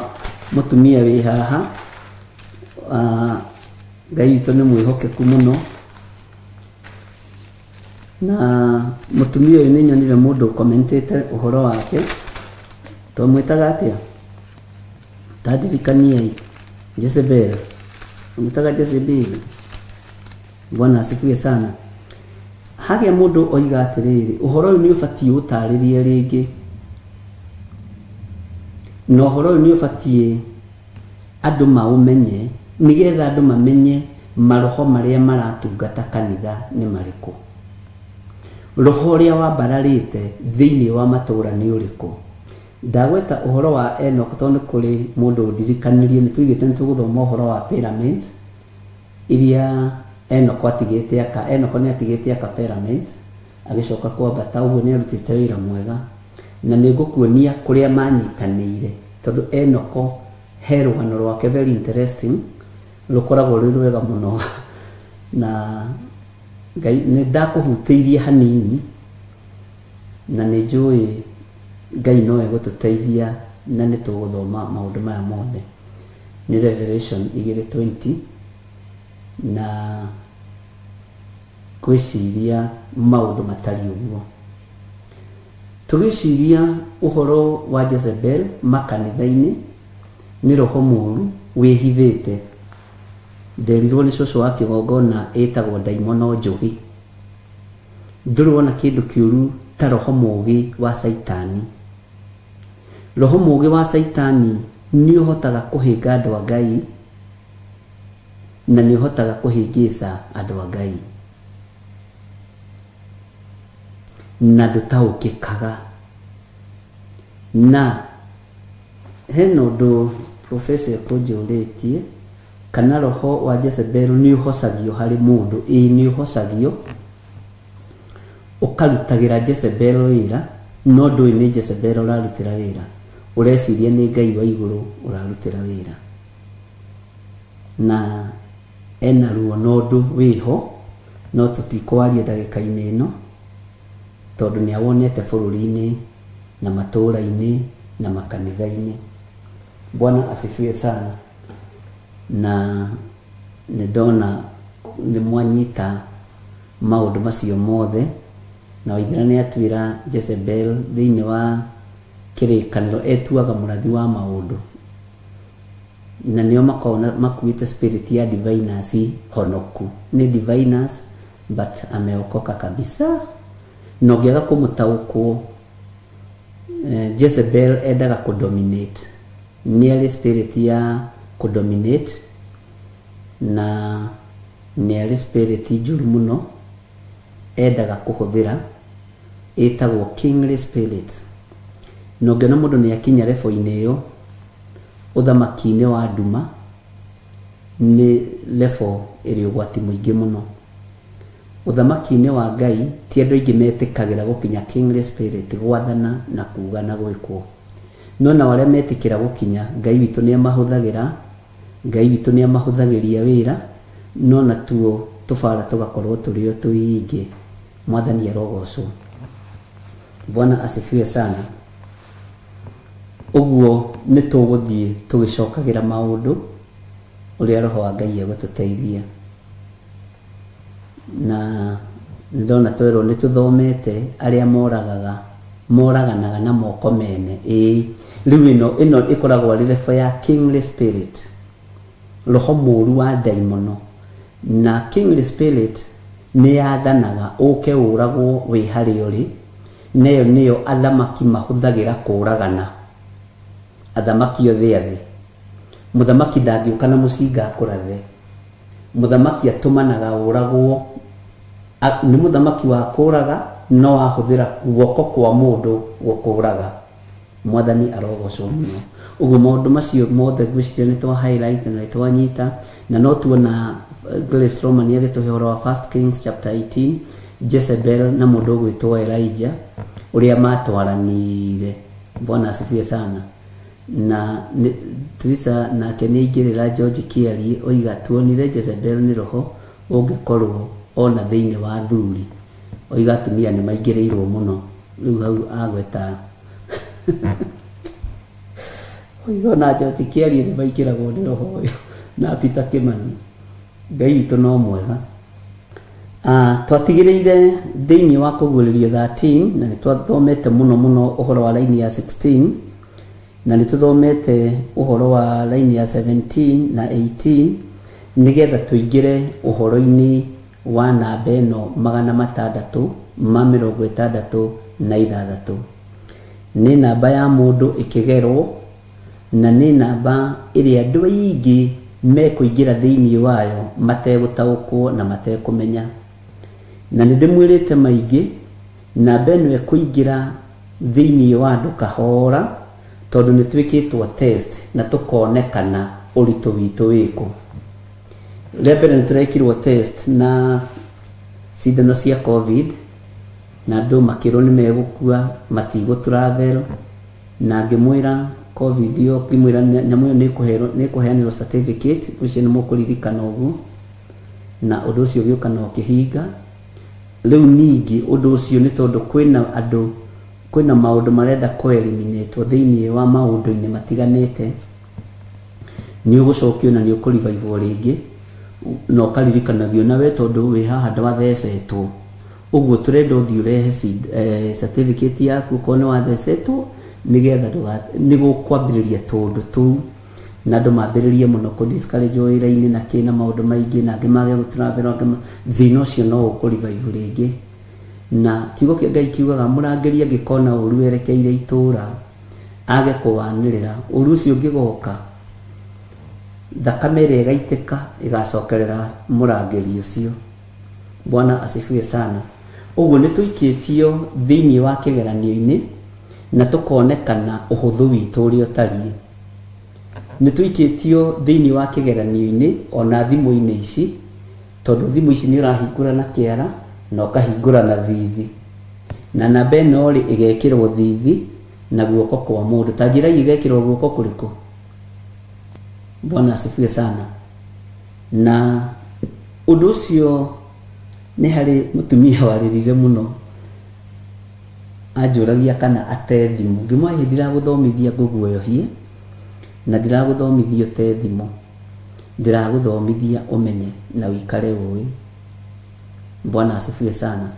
mũtumia wĩ haha, ah, Ngai witũ nĩ mwĩhokeku mũno. Na mũtumia ũyũ nĩ nyonire mũndũ ũkomentĩte ũhoro wake. Twamwĩtaga atĩa? Tandirikaniai. Jezebel. Twamwĩtaga Jezebel. Bwana asifiwe sana. Hagĩa mũndũ oiga atĩrĩrĩ, ũhoro ũyũ nĩ ũbatiĩ ũtarĩrie rĩngĩ, na ũhoro ũyũ nĩ ũbatiĩ andũ maũmenye, nĩgetha andũ mamenye maroho marĩa maratungata kanitha nĩ marĩkũ. Roho ũrĩa wambararĩte thĩinĩ wa matũũra nĩ ũrĩkũ. Ndagweta ũhoro wa Enoch tondũ nĩ kũrĩ mũndũ ũndirikanirie, nĩ tuigĩte nĩ tũgũthoma ũhoro wa pyramids, iria Enoko atigĩte aka. Enoko nĩ atigĩte aka pyramids, agĩcoka kwambata, ũguo nĩ arutĩte wĩra mwega. Na nĩ ngũkuonia kũrĩa manyitanĩire, tondũ Enoko he rũgano rwake very interesting, rũkoragwo rwĩ rwega mũno. Na Ngai, nĩ ndakũhutĩirie hanini, na nĩ njũĩ Ngai no egũtũteithia na nĩ tũgũthoma maũndũ maya mothe. Nĩ Revelation 2:20 na ngwĩciria maũndũ matariĩ ũguo. Tũgĩciria ũhoro wa Jezebel makanitha-inĩ, nĩ roho mũru wĩhithĩte. Nderirwo nĩ cũcũ wa kĩgongona ĩtagwo ndaimono njũgĩ. Ndũrĩ wona kĩndũ kĩũru ta roho mũgĩ wa caitani. Roho mũũgĩ wa Caitani nĩ ũhotaga kũhĩnga andũ a Ngai na nĩ ũhotaga kũhĩngĩca andũ a Ngai. Na ndũtaũkĩkaga. Na hena ũndũ professor ekũnjũrĩtie, kana roho wa Jezebel nĩ ũhocagio harĩ mũndũ. Ĩĩ nĩ ũhocagio. Ũkarutagĩra Jezebel wĩra, no ndũĩ nĩ Jezebel ũrarutĩra wĩra. Ũreciria nĩ Ngai wa igũrũ ũrarutĩra wĩra. Na ena ruo na ũndũ wĩho, no tũtikũwaria ndagĩka-inĩ ĩno, tondũ nĩ awonete bũrũri-inĩ na matũũra-inĩ na makanitha-inĩ. Bwana asifiwe sana. Na nĩ ndona nĩ mwanyita maũndũ macio mothe, na Waithera nĩ atuĩra Jezebel thĩinĩ wa kĩrĩkanĩro etuaga mũrathi wa maũndũ, na nĩo makoragwo makuĩte spirit ya diviners honoku. Nĩ diviners but ameokoka kabisa, na ũngĩaga kũmũtaũkwo, Jezebel endaga kũ dominate, nĩ arĩ spirit ya kũ dominate na Nĩ arĩ spirit njũru mũno endaga kũhũthĩra ĩtagwo kingly spirit. Na ũngĩona mũndũ nĩ akinya level -inĩ ĩyo ũthamaki-inĩ wa nduma nĩ level ĩrĩ ũgwati mũingĩ mũno. Ũthamaki-inĩ wa Ngai ti andũ aingĩ metĩkagĩra gũkinya kingly spirit gwathana na kuga na gwĩkwo. No nao arĩa metĩkĩra gũkinya Ngai witũ nĩ amahũthagĩra Ngai witũ nĩamahũthagĩria wĩra, no natuo tũbara tũgakorwo tũrĩ o tũingĩ. Mwathani arogocwo. Bwana asifiwe sana. Ũguo nĩtũgũthiĩ tũgĩcokagĩra maũndũ ũrĩa Roho wa Ngai egũtũteithia. Na nĩndona twerwo nĩtũthomete arĩa moragaga moraganaga na moko mene ĩĩ rĩu ĩno ĩno ĩkoragwo arĩ level ya kingly spirit roho mũru wa ndaimono na kingly spirit nĩ yathanaga ũke ũragwo wĩ harĩa ũrĩ na ĩyo nĩyo athamaki mahũthagĩra kũragana athamaki othe a thĩ mũthamaki ndangĩũka na mũcinga akũrathe Mũthamaki atũmanaga ũragwo. Nĩ mũthamaki wa kũraga no ahũthĩra guoko kwa mũndũ gũkũraga. Mwathani arogocwo mũno. Ũguo maũndũ macio mothe ngwĩciria nĩ twa highlight na nĩ twanyita na no tuona Grace Roman agĩtũhe ũhoro wa First Kings chapter 18 Jezebel na mũndũ ũgwĩtwo Elijah ũrĩa matwaranire. Bwana asifiwe sana. Na nĩ, Teresa nake nĩaingĩrĩra George Kĩariĩ oiga tuonire Jezebel nĩ roho ũngĩkorwo ona thĩinĩ wa athuri. Oiga atumia nĩmaingĩrĩirwo mũno. Rĩu hau agweta oiga ona George Kĩariĩ nĩmaingĩragwo nĩ roho ũyũ na Peter Kĩmani. Ngai witũ no mwega. Ah, twatigĩrĩire thĩinĩ wa kũguũrĩrio 13 na nĩtwathomete mũno mũno ũhoro wa raini ya 16. Na nĩ tũthomete ũhoro wa line ya 17 na 18 nĩgetha tũingĩre ũhoro-inĩ wa namba ĩno 666. Nĩ namba ya mũndũ ĩkĩgerwo, na nĩ namba ĩrĩa andũ aingĩ mekũingĩra thĩinĩ wayo mategũtaũkwo na matekũmenya. Na nĩ ndĩmwĩrĩte maingĩ, namba ĩno ĩkũingĩra thĩinĩ wa andũ kahora, tondũ nĩ twĩkĩtwo test na tũkonekana ũritũ witũ wĩkũ. Rĩa mbere nĩ tũrekirwo test na cindano cia Covid, na andũ makĩrwo nĩ megũkua, matigũ travel, na ngĩmwĩra Covid ĩyo, ngĩmwĩra nyamũ ĩyo nĩ ĩkũheanĩrwo certificate, ngwĩciria nĩ mũkũririkana ũguo, na ũndũ ũcio ũgĩũka na ũkĩhinga. Rĩu ningĩ ũndũ ũcio nĩ tondũ kwĩna andũ, kwĩna maũndũ marenda kũ eliminate thĩinĩ wa maũndũ-inĩ matiganĩte, nĩ ũgũcokio na nĩ ũkũ revive rĩngĩ, na ũkaririkanagio nawe tondũ wĩ haha ndwathecetwo. Ũguo tũrenda ũthiĩ ũrehe certificate yaku okorwo nĩ wathecetwo, nĩgetha nĩ gũkwambĩrĩria tũũndũ tũu, na andũ mambĩrĩrie mũno kũ discourage wĩra-inĩ na kĩ na maũndũ maingĩ, na angĩ mage gũ travel, angĩ thĩna ũcio no ũkũ revive rĩngĩ. Na kiugo kĩa Ngai kiugaga mũrangĩri angĩkona ũru werekeire itũũra age kũwanĩrĩra, ũru ũcio ũngĩgoka, thakame ĩrĩa ĩgaitĩka ĩgacokerera mũrangĩri ũcio. Bwana asifiwe sana. Ũguo nĩ tũikĩtio thĩinĩ wa kĩgeranio-inĩ na tũkonekana ũhũthũ witũ ũrĩa ũtariĩ. Nĩ tũikĩtio thĩinĩ wa kĩgeranio-inĩ ona thimũ-inĩ ici, tondũ thimũ ici nĩ ũrahingũra na kĩara na ũkahingũra na thithi. Na namba ĩno rĩ, ĩgekĩrwo thithi na guoko kwa mũndũ. Ta njĩrai ĩgekĩrwo guoko kũrĩkũ? Bwana asifiwe sana. Na ũndũ ũcio nĩ harĩ mũtumia warĩrire mũno, anjũragia kana ate thimũ. Ngĩmwĩra ĩ ndiragũthomithia ngũguoyohie, na ndiragũthomithia ũte thimũ, ndĩragũthomithia ũmenye na ũikare ũĩ. Bwana asifiwe sana.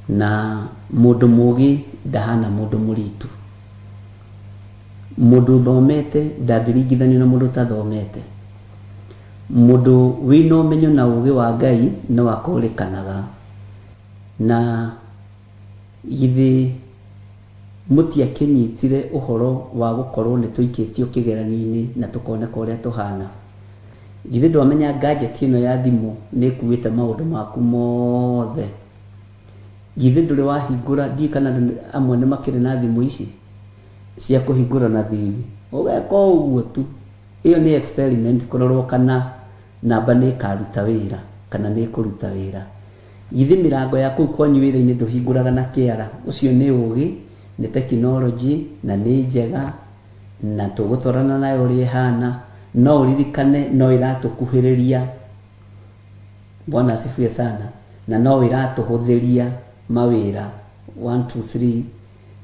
Na mũndũ mũgĩ ndahana mũndũ mũritu. Mũndũ ũthomete ndangĩringithanio na mũndũ ũtathomete. Mũndũ wĩna ũmenyo na ũgĩ wa Ngai no akũrĩkanaga. Na githĩ mũtiakĩnyitire ũhoro wa gũkorwo nĩ tũikĩtio kĩgeranio-inĩ na tũkoneka ũrĩa tũhana? Githĩ ndwamenya gadget ĩno ya thimũ nĩ ĩkuĩte maũndũ maku mothe? Githĩ ndũrĩ wahingũra, ndiũĩ kana amwe nĩ makĩrĩ na thimũ ici cia kũhingũra na thithi, ũgeka o ũguo tu. Ĩyo nĩ experiment kũrorwo kana namba nĩ ĩkaruta wĩra kana nĩ ĩkũruta wĩra. Githĩ mĩrango ya kũu kwanyu wĩra-inĩ ndũhingũraga na kĩara? Ũcio nĩ ũũgĩ, nĩ tekinoronjĩ, na nĩ njega, na tũgũtwarana nayo ũrĩa ĩhana, no ũririkane no ĩratũkuhĩrĩria. Bwana asifiwe sana. Na no ĩratũhũthĩria mawĩra, one, two, three,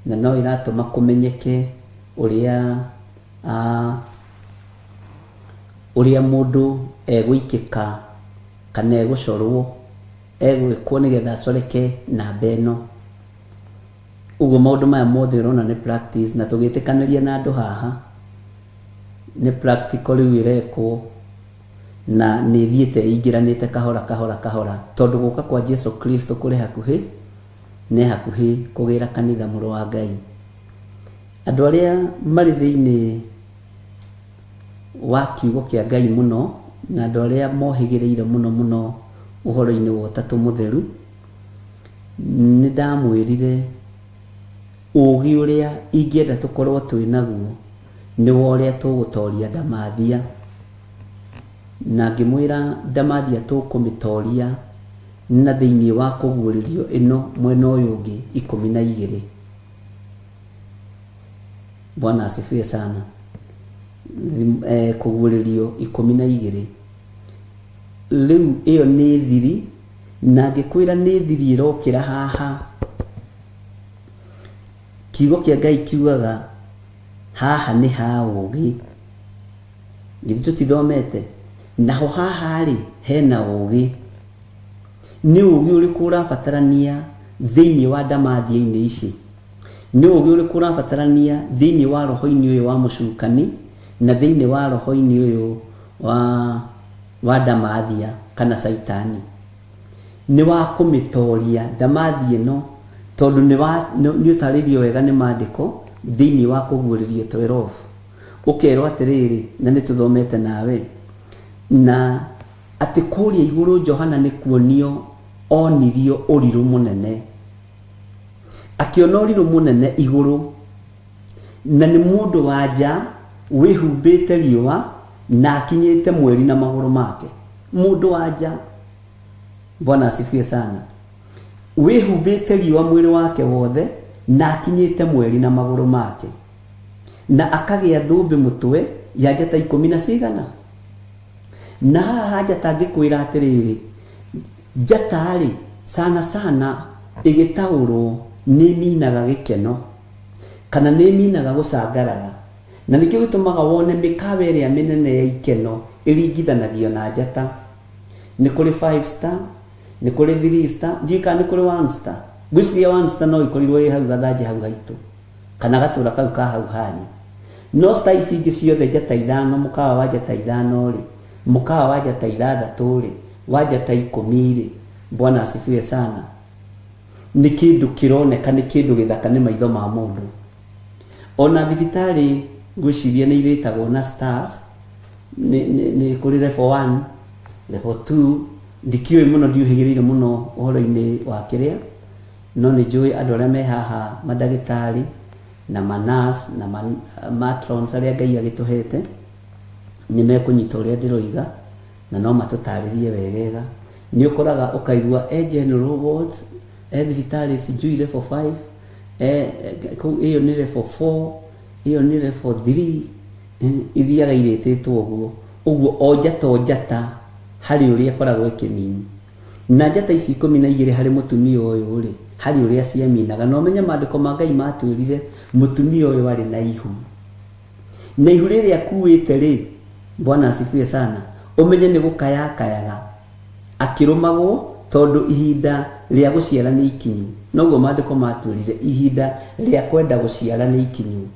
na no ĩratũma kũmenyeke ũrĩa ũrĩa mũndũ egũikĩka kana egũcorwo, egwĩkwo nĩgetha acoreke namba ĩno. Ũguo maũndũ maya mothe ũrona nĩ practice, na tũgĩtĩkanĩria na andũ haha, nĩ practical rĩu ĩrekwo, na nĩ ĩthiĩte ĩingĩranĩte kahora kahora kahora, tondũ gũka kwa Jesu Kristo kũrĩ hakuhĩ, nĩ hakuhĩ kũgĩra kanitha mũrũ wa Ngai. Andũ arĩa marĩ thĩinĩ wa kiugo kĩa Ngai mũno, na andũ arĩa mohĩgĩrĩire mũno mũno ũhoro-inĩ wa Ũtatũ Mũtheru, nĩ ndamwĩrire ũũgĩ ũrĩa ingĩenda tũkorwo twĩ naguo nĩ wa ũrĩa tũgũtoria ndamathia. Na ngĩmwĩra ndamathia tũkũmĩtoria na thĩinĩ wa kũguũrĩrio ĩno mwena ũyũ ũngĩ 12. Bwana asifiwe sana. Kũguũrĩrio 12. Rĩu ĩyo nĩ thiri, na ngĩkwĩra nĩ thiri ĩrokĩra haha. Kiugo kĩa Ngai kiugaga haha nĩ ha ũũgĩ. Githĩ tũtithomete? Naho haha rĩ, hena ũũgĩ. Nĩ ũũgĩ ũrĩkũ ũrabatarania thĩinĩ wa ndamathia-inĩ ici? Nĩ ũũgĩ ũrĩkũ ũrabatarania thĩinĩ wa roho-inĩ ũyũ wa mũcukani na thĩinĩ wa roho-inĩ ũyũ wa wa ndamathia kana caitani? Nĩ wa kũmĩtoria ndamathia ĩno tondũ nĩ wa nĩ ũtarĩirio wega nĩ mandĩko thĩinĩ wa kũguũrĩrio 12. Ũkerwo atĩrĩrĩ, na nĩ tũthomete nawe, na atĩ kũrĩa igũrũ Johana nĩ kuonio onirio ũrirũ mũnene. Akĩona ũrirũ mũnene igũrũ, na nĩ mũndũ wa nja wĩhumbĩte riũa na akinyĩte mweri na magũrũ make. Mũndũ wa nja, Bwana asifiwe sana, wĩhumbĩte riũa mwĩrĩ wake wothe na akinyĩte mweri na magũrũ make, na akagĩa thũmbĩ mũtwe ya njata ikũmi na cigana? Na haha ha njata ngĩkwĩra atĩrĩrĩ, njata-rĩ, sana sana ĩgĩtaũrwo nĩ ĩminaga gĩkeno, kana nĩ ĩminaga gũcangarara. Na nĩkĩo gĩtũmaga wone mĩkawa ĩrĩa mĩnene ya ikeno ĩringithanagio na njata. Nĩ kũrĩ five star, nĩ kũrĩ three star, ndiũĩ kana nĩ kũrĩ one star. Ngwĩciria one star no ĩkorirwo ĩ hau gathanjĩ hau haitũ. Kana gatũra kau ka hau hanyu. No star ici ingĩ ciothe njata ithano, mũkawa wa njata ithano-rĩ, mũkawa wa njata ithathatũ-rĩ, wa njata ikũmi-rĩ, Bwana asifiwe sana, nĩ kĩndũ kĩroneka nĩ kĩndũ gĩthaka nĩ maitho ma mũndũ. Ona thibitarĩ ngwĩciria nĩ irĩtagwo na stars, nĩ, nĩ, nĩ kũrĩ level one, level two, ndikĩũĩ mũno ndiũhĩgĩrĩire mũno ũhoro-inĩ wa kĩrĩa, No nĩ njũĩ andũ arĩa me haha mandagĩtarĩ na ma nurse na ma matrons arĩa Ngai agĩtũhete nĩ mekũnyita ũrĩa ndĩroiga na no matũtarĩrie wegega. Nĩ ũkoraga ũkaigua e general wards, e thibitarĩ sijui level 5, e kũu ĩyo nĩ level 4, ĩyo nĩ level 3, ithiaga irĩtĩtwo ũguo. Ũguo o njata o njata harĩ ũrĩa ĩkoragwo ĩkĩ mean. Na njata ici 12 harĩ mũtumia ũyũ-rĩ, harĩ ũrĩa ciaminaga. Na ũmenye maandĩko ma Ngai matwĩrire mũtumia ũyũ arĩ na ihu. Na ihu rĩrĩ akuĩte-rĩ, Bwana asifiwe sana, ũmenye nĩ gũkaya akayaga akĩrũmagwo tondũ ihinda rĩa gũciara nĩ ikinyu. Noguo maandĩko matwĩrire, ihinda rĩa kwenda gũciara nĩ ikinyu.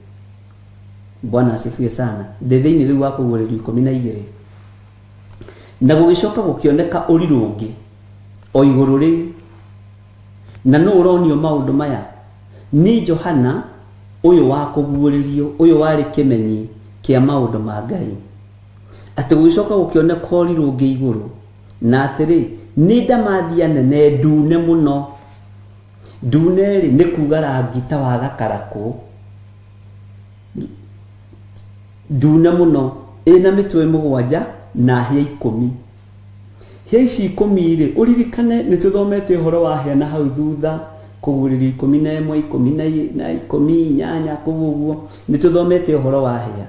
Bwana asifiwe sana. Ndĩ thĩinĩ rĩu wa kũguũrĩrio 12. Na gũgĩcoka gũkĩoneka ũrirũ ũngĩ o igũrũ rĩu. Na nũ ũronio maũndũ maya? Nĩ Johana ũyũ wa kũguũrĩrio, ũyũ warĩ kĩmenyi kĩa maũndũ ma Ngai. Atĩ gũgĩcoka gũkĩoneka ũrirũ ũngĩ igũrũ, na atĩrĩ, nĩ ndamathia nene ndune mũno. Ndune-rĩ, nĩ kuuga rangi ta wa gakarakũ. Ndune mũno, ĩna mĩtwe mũgwanja na hĩa ikũmi. Hĩa ici ikũmi-rĩ, ũririkane nĩ tũthomete ũhoro wa hĩa na hau thutha, kũguũrĩrio 11, ikũmi na, na ikũmi, inyanya, kũu ũguo, nĩ tũthomete ũhoro wa hĩa.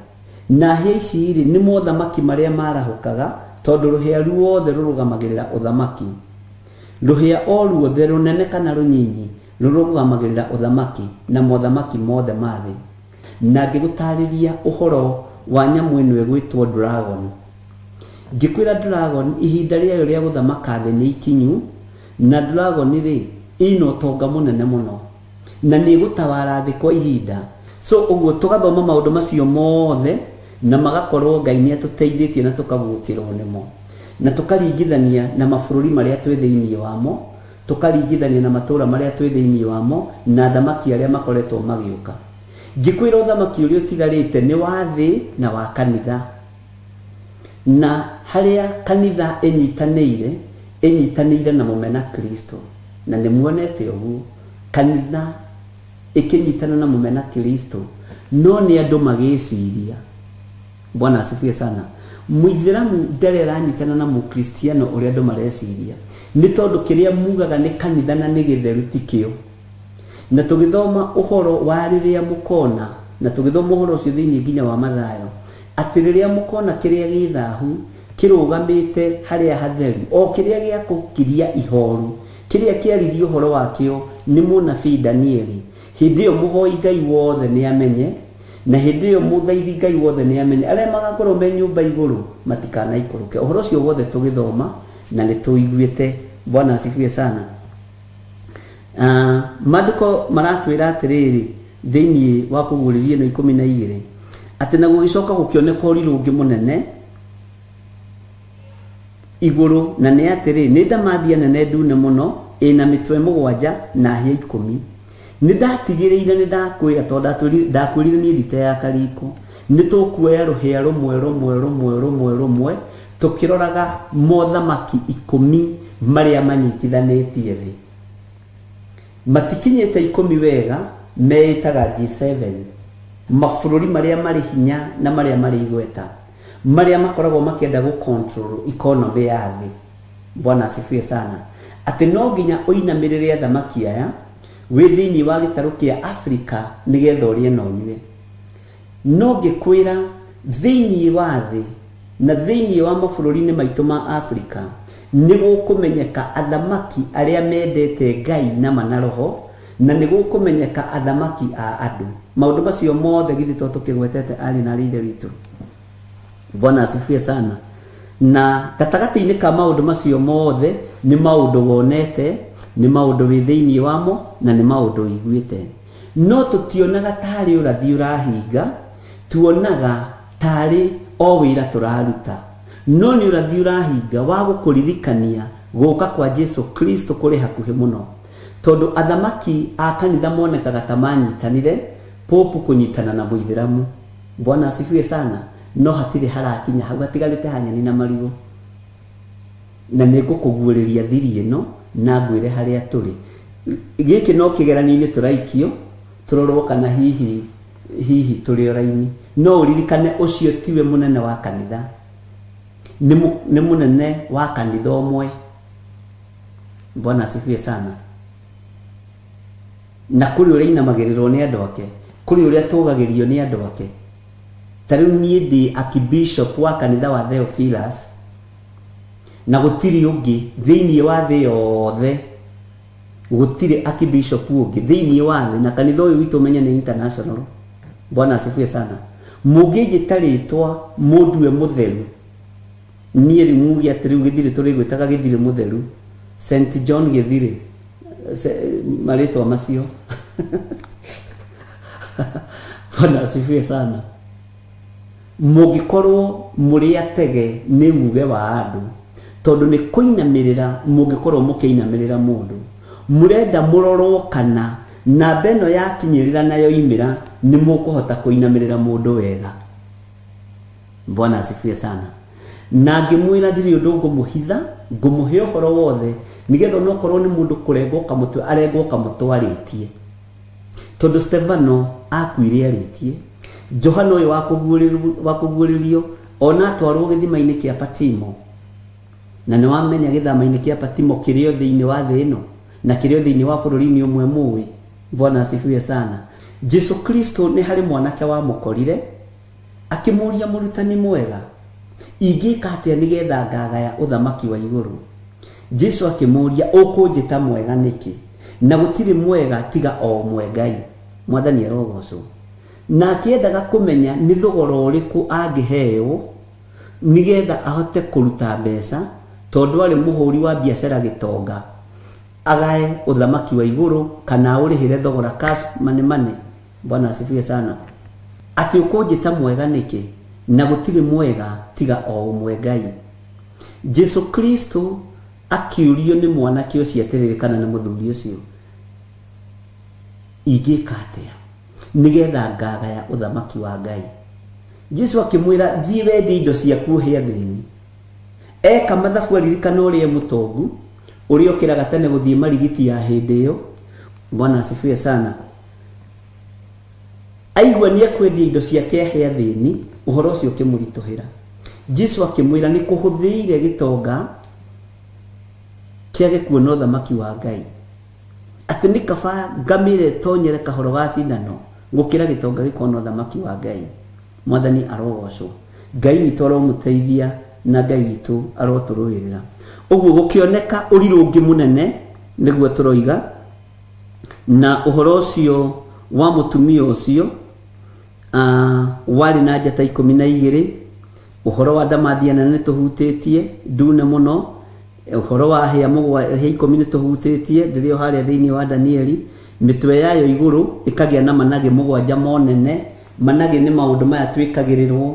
Na hĩa ici-rĩ, nĩ mothamaki marĩa marahũkaga, tondũ rũhĩa ruothe rũrũgamagĩrĩra ũthamaki. Rũhĩa o ruothe, rũnene kana rũnyinyi, rũrũgamagĩrĩra ũthamaki na mothamaki mothe ma thĩ. Na ngĩgũtaarĩria ũhoro wa nyamũ ĩno ĩgwĩtwo dragon. Ngĩkwĩra dragon ihinda rĩayo rĩa gũthamaka thĩ nĩ ikinyu, na dragon-rĩ, ĩna ũtonga mũnene mũno, na nĩ ĩgũtawara thĩ kwa ihinda. So ũguo tũgathoma maũndũ macio mothe, na magakorwo Ngai nĩ atũteithĩtie na tũkaguũkĩrwo nĩmo. Na tũkaringithania na mabũrũri marĩa twĩ thĩinĩ wamo, Tũkaringithania na matũũra marĩa twĩ thĩinĩ wamo na athamaki arĩa makoretwo magĩũka. Ngĩkwĩra ũthamaki ũrĩa ũtigarĩte nĩ wa thĩ na wa kanitha. Na harĩa kanitha ĩnyitanĩire, ĩnyitanĩire na mũmena Kristo. Na nĩ muonete ũguo. Kanitha ĩkĩnyitana na mũmena Kristo, no nĩ andũ magĩciria. Bwana asifiwe sana. Mũithĩramu ndarĩ aranyitana na Mũkristiano ũrĩa andũ mareciria. Nĩ tondũ kĩrĩa mugaga nĩ kanitha na nĩ gĩtheru tikĩo. Na tũgĩthoma ũhoro wa rĩrĩa mũkona, na tũgĩthoma ũhoro ũcio thĩinĩ nginya wa Mathayo, atĩ rĩrĩa mũkona kĩrĩa gĩ thahu kĩrũgamĩte harĩa hatheru, o kĩrĩa gĩa gũkiria ihoru, kĩrĩa kĩaririo ũhoro wakĩo nĩ mũnabii Danieli, hĩndĩ ĩyo mũhoi Ngai wothe nĩamenye, Na hĩndĩ ĩyo mũthaithi Ngai wothe nĩamenye, arĩa magakorwo me nyũmba igũrũ matikanaikũrũke. Ũhoro ũcio wothe tũgĩthoma na nĩtũiguĩte. Bwana asifiwe sana. Ah, maandĩko maratwĩra atĩrĩrĩ, Thĩinĩ wa kũguũrĩria ĩno 12, atĩ na gũgĩcoka gũkĩoneka ũrirũ ũngĩ mũnene igũrũ, na nĩ atĩrĩ, nĩ ndamathia nene ndune mũno, ĩna mĩtwe 7 na hĩa 10. Nĩ ndatigĩrĩire nĩ ndakwĩra, tondũ ndakwĩrire niĩ nditeaga kariko, nĩ tũkuoya rũhĩa rũmwe rũmwe rũmwe rũmwe rũmwe, tũkĩroraga mothamaki 10 marĩa manyitithanĩtie thĩ. Matikinyĩte 10 wega, meĩtaga G7, mabũrũri marĩa marĩ hinya na marĩa marĩ igweta, marĩa makoragwo makĩenda gũ control economy ya thĩ. Bwana asifiwe sana. Atĩ no nginya ũinamĩrĩre athamaki aya wĩ thĩinĩ wa gĩtarũ kĩa Afrika nĩgetha ũrĩe na ũnyue. No ngĩkwĩra thĩinĩ wa thĩ na thĩinĩ wa mabũrũri-inĩ maitũ ma Afrika nĩ gũkũmenyeka athamaki arĩa mendete Ngai na ma na roho, na nĩ gũkũmenyeka athamaki a andũ. Maũndũ macio mothe githĩ to tũkĩgwetete arĩ na arĩ Ithe witũ? Bwana asifiwe sana. Na gatagatĩ-inĩ ka maũndũ macio mothe nĩ maũndũ wonete, nĩ maũndũ wĩ thĩinĩ wamo, na nĩ maũndũ ũiguĩte. No tũtionaga tarĩ ũrathi ũrahinga, tuonaga tarĩ o wĩra tũraruta. No nĩ ũrathi ũrahinga wa gũkũririkania gũka kwa Jesu Kristo kũrĩ hakuhĩ mũno. Tondũ athamaki a kanitha monekaga ta manyitanire, Popu kũnyitana na Mũithĩramu. Bwana asifiwe sana. No hatirĩ harakinya hau, hatigarĩte ha nyeni na marigũ. Na nĩ ngũkũguũrĩria thiri ĩno na ngwĩre harĩa tũrĩ. Gĩkĩ no kĩgeranio-inĩ tũraikio, tũrorwo kana hihi hihi tũrĩ o raini. No ũririkane ũcio tiwe mũnene wa kanitha. Nĩ nĩ mũnene wa kanitha ũmwe. Bwana asifiwe sana. Na kũrĩ ũrĩa inamagĩrĩrwo nĩ andũ ake, kũrĩ ũrĩa tũgagĩrio nĩ andũ ake. Ta rĩu niĩ ndĩ archbishop wa kanitha wa Theophilus, na gũtirĩ ũngĩ thĩinĩ wa thĩ yothe, gũtirĩ archbishop ũngĩ thĩinĩ wa thĩ, na kanitha ũyũ witũ ũmenye nĩ international. Bwana asifiwe sana. Mũngĩnjĩta rĩtwa mũndue mũtheru, niĩ rĩu muge atĩ rĩu Gĩthirĩ tũrĩgwĩtaga Gĩthirĩ mũtheru, St John Gĩthirĩ, marĩtwa macio. Bwana asifiwe sana. Mũngĩkorwo mũrĩ atege nĩ uge wa andũ, tondũ nĩ kũinamĩrĩra mũngĩkorwo mũkĩinamĩrĩra mũndũ. Mũrenda mũrorwo kana namba ĩno yakinyĩrĩra na yoimĩra nĩ mũkũhota kũinamĩrĩra mũndũ wega. Bwana asifiwe sana. Na ngĩmwĩra ndirĩ ũndũ ngũmũhitha, ngũmũhe ũhoro wothe, nĩgetha onokorwo nĩ mũndũ kũrengwo kamũtwe arengwo kamũtwe arĩtie. Tondũ Stefano akuire arĩtie, Johana ũyũ wa kũguũrĩrio ona atwarwo gĩthima-inĩ kĩa Patimo, na nĩ wamenya gĩthama-inĩ kĩa Patimo kĩrĩ o thĩinĩ wa thĩ ĩno, na kĩrĩ o thĩinĩ wa bũrũri-inĩ ũmwe mũĩ. Bwana asifiwe sana. Jesu Kristo nĩ harĩ mwanake wamũkorire, akĩmũũria, Mũrutani mwega, ingĩka atĩa nĩgetha ngagaya ũthamaki wa igũrũ? Jesu akĩmũũria, Ũkũnjĩta mwega nĩkĩ? Na gũtirĩ mwega tiga o ũmwe, Ngai. Mwathani arogocwo. Na akĩendaga kũmenya nĩ thogora ũrĩkũ angĩheo nĩgetha ahote kũruta mbeca, tondũ arĩ mũhũri wa biacara gĩtonga, agae ũthamaki wa igũrũ kana aũrĩhĩre thogora cash money money. Bwana asifiwe sana. Atĩ ũkũnjĩta mwega nĩkĩ? Na gũtirĩ mwega tiga o ũmwe, Ngai. Jesu Kristo akĩũrio nĩ mwanake ũcio atĩrĩrĩ, kana nĩ mũthuri ũcio, ingĩka atĩa nĩgetha ngagaya ũthamaki wa Ngai? Jesu akĩmwĩra, thiĩ wendie indo ciaku ũhe athĩni. Eka mathabu aririkana ũrĩa e mũtongu, ũrĩa okĩraga tene gũthiĩ marigiti ya hĩndĩ ĩyo. Bwana asifiwe sana. Aigua nĩ ekwendia indo ciake ahe athĩni, ũhoro ũcio ũkĩmũritũhĩra. Jesu akĩmwĩra, nĩ kũhũthĩire gĩtonga kĩage kuona ũthamaki wa Ngai. Atĩ nĩ kaba ngamĩra ĩtonyere kahoro ga cindano gũkĩra gĩtonga gĩkona ũthamaki wa Ngai. Mwathani arogocwo. Ngai witũ aromũteithia na Ngai witũ arotũrũĩrĩra. Ũguo gũkĩoneka ũrirũ ũngĩ mũnene nĩguo tũroiga, na ũhoro ũcio wa mũtumia ũcio warĩ na njata 12, ũhoro wa ndamathia nene nĩ tũhutĩtie ndune mũno, ũhoro wa hĩa 7, hĩa 10 nĩ tũhutĩtie, ndĩrĩ o harĩa thĩinĩ wa Danieli. Mĩtwe yayo igũrũ ĩkagĩa na managĩ mũgwanja monene. Managĩ nĩ maũndũ maya twĩkagĩrĩrwo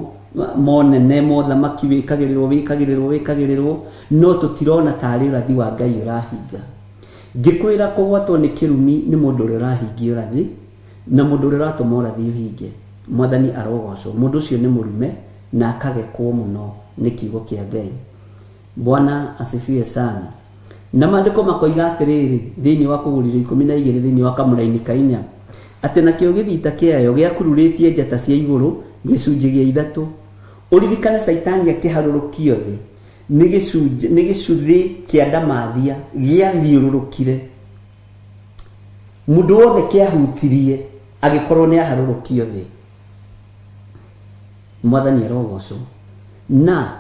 monene, mothamaki wĩkagĩrĩrwo, wĩkagĩrĩrwo, wĩkagĩrĩrwo, no tũtirona tarĩ ũrathi wa Ngai ũrahinga. Ngĩkwĩra kũgwatwo nĩ kĩrumi nĩ mũndũ ũrĩa ũrahingia ũrathi, na mũndũ ũrĩa ũratũma ũrathi ũhinge. Mwathani arogocwo. Mũndũ ũcio nĩ mũrume na akagekwo mũno nĩ kiugo kĩa Ngai. Bwana asifiwe sana. Na maandĩko makoiga atĩrĩrĩ, thĩinĩ wa Kũguũrĩrio 12 thĩinĩ wa kamũraini ka inya, atĩ nakĩo gĩthita kĩayo gĩakururĩtie njata cia igũrũ gĩcunjĩ gĩa ithatũ. Ũririkane Caitani akĩharũrũkio thĩ, nĩ gĩcunjĩ, nĩ gĩcuthĩ kĩa ndamathia gĩathiũrũrũkire. Mũndũ wothe kĩahutirie agĩkorwo nĩ aharũrũkio thĩ. Mwathani arogocwo. Na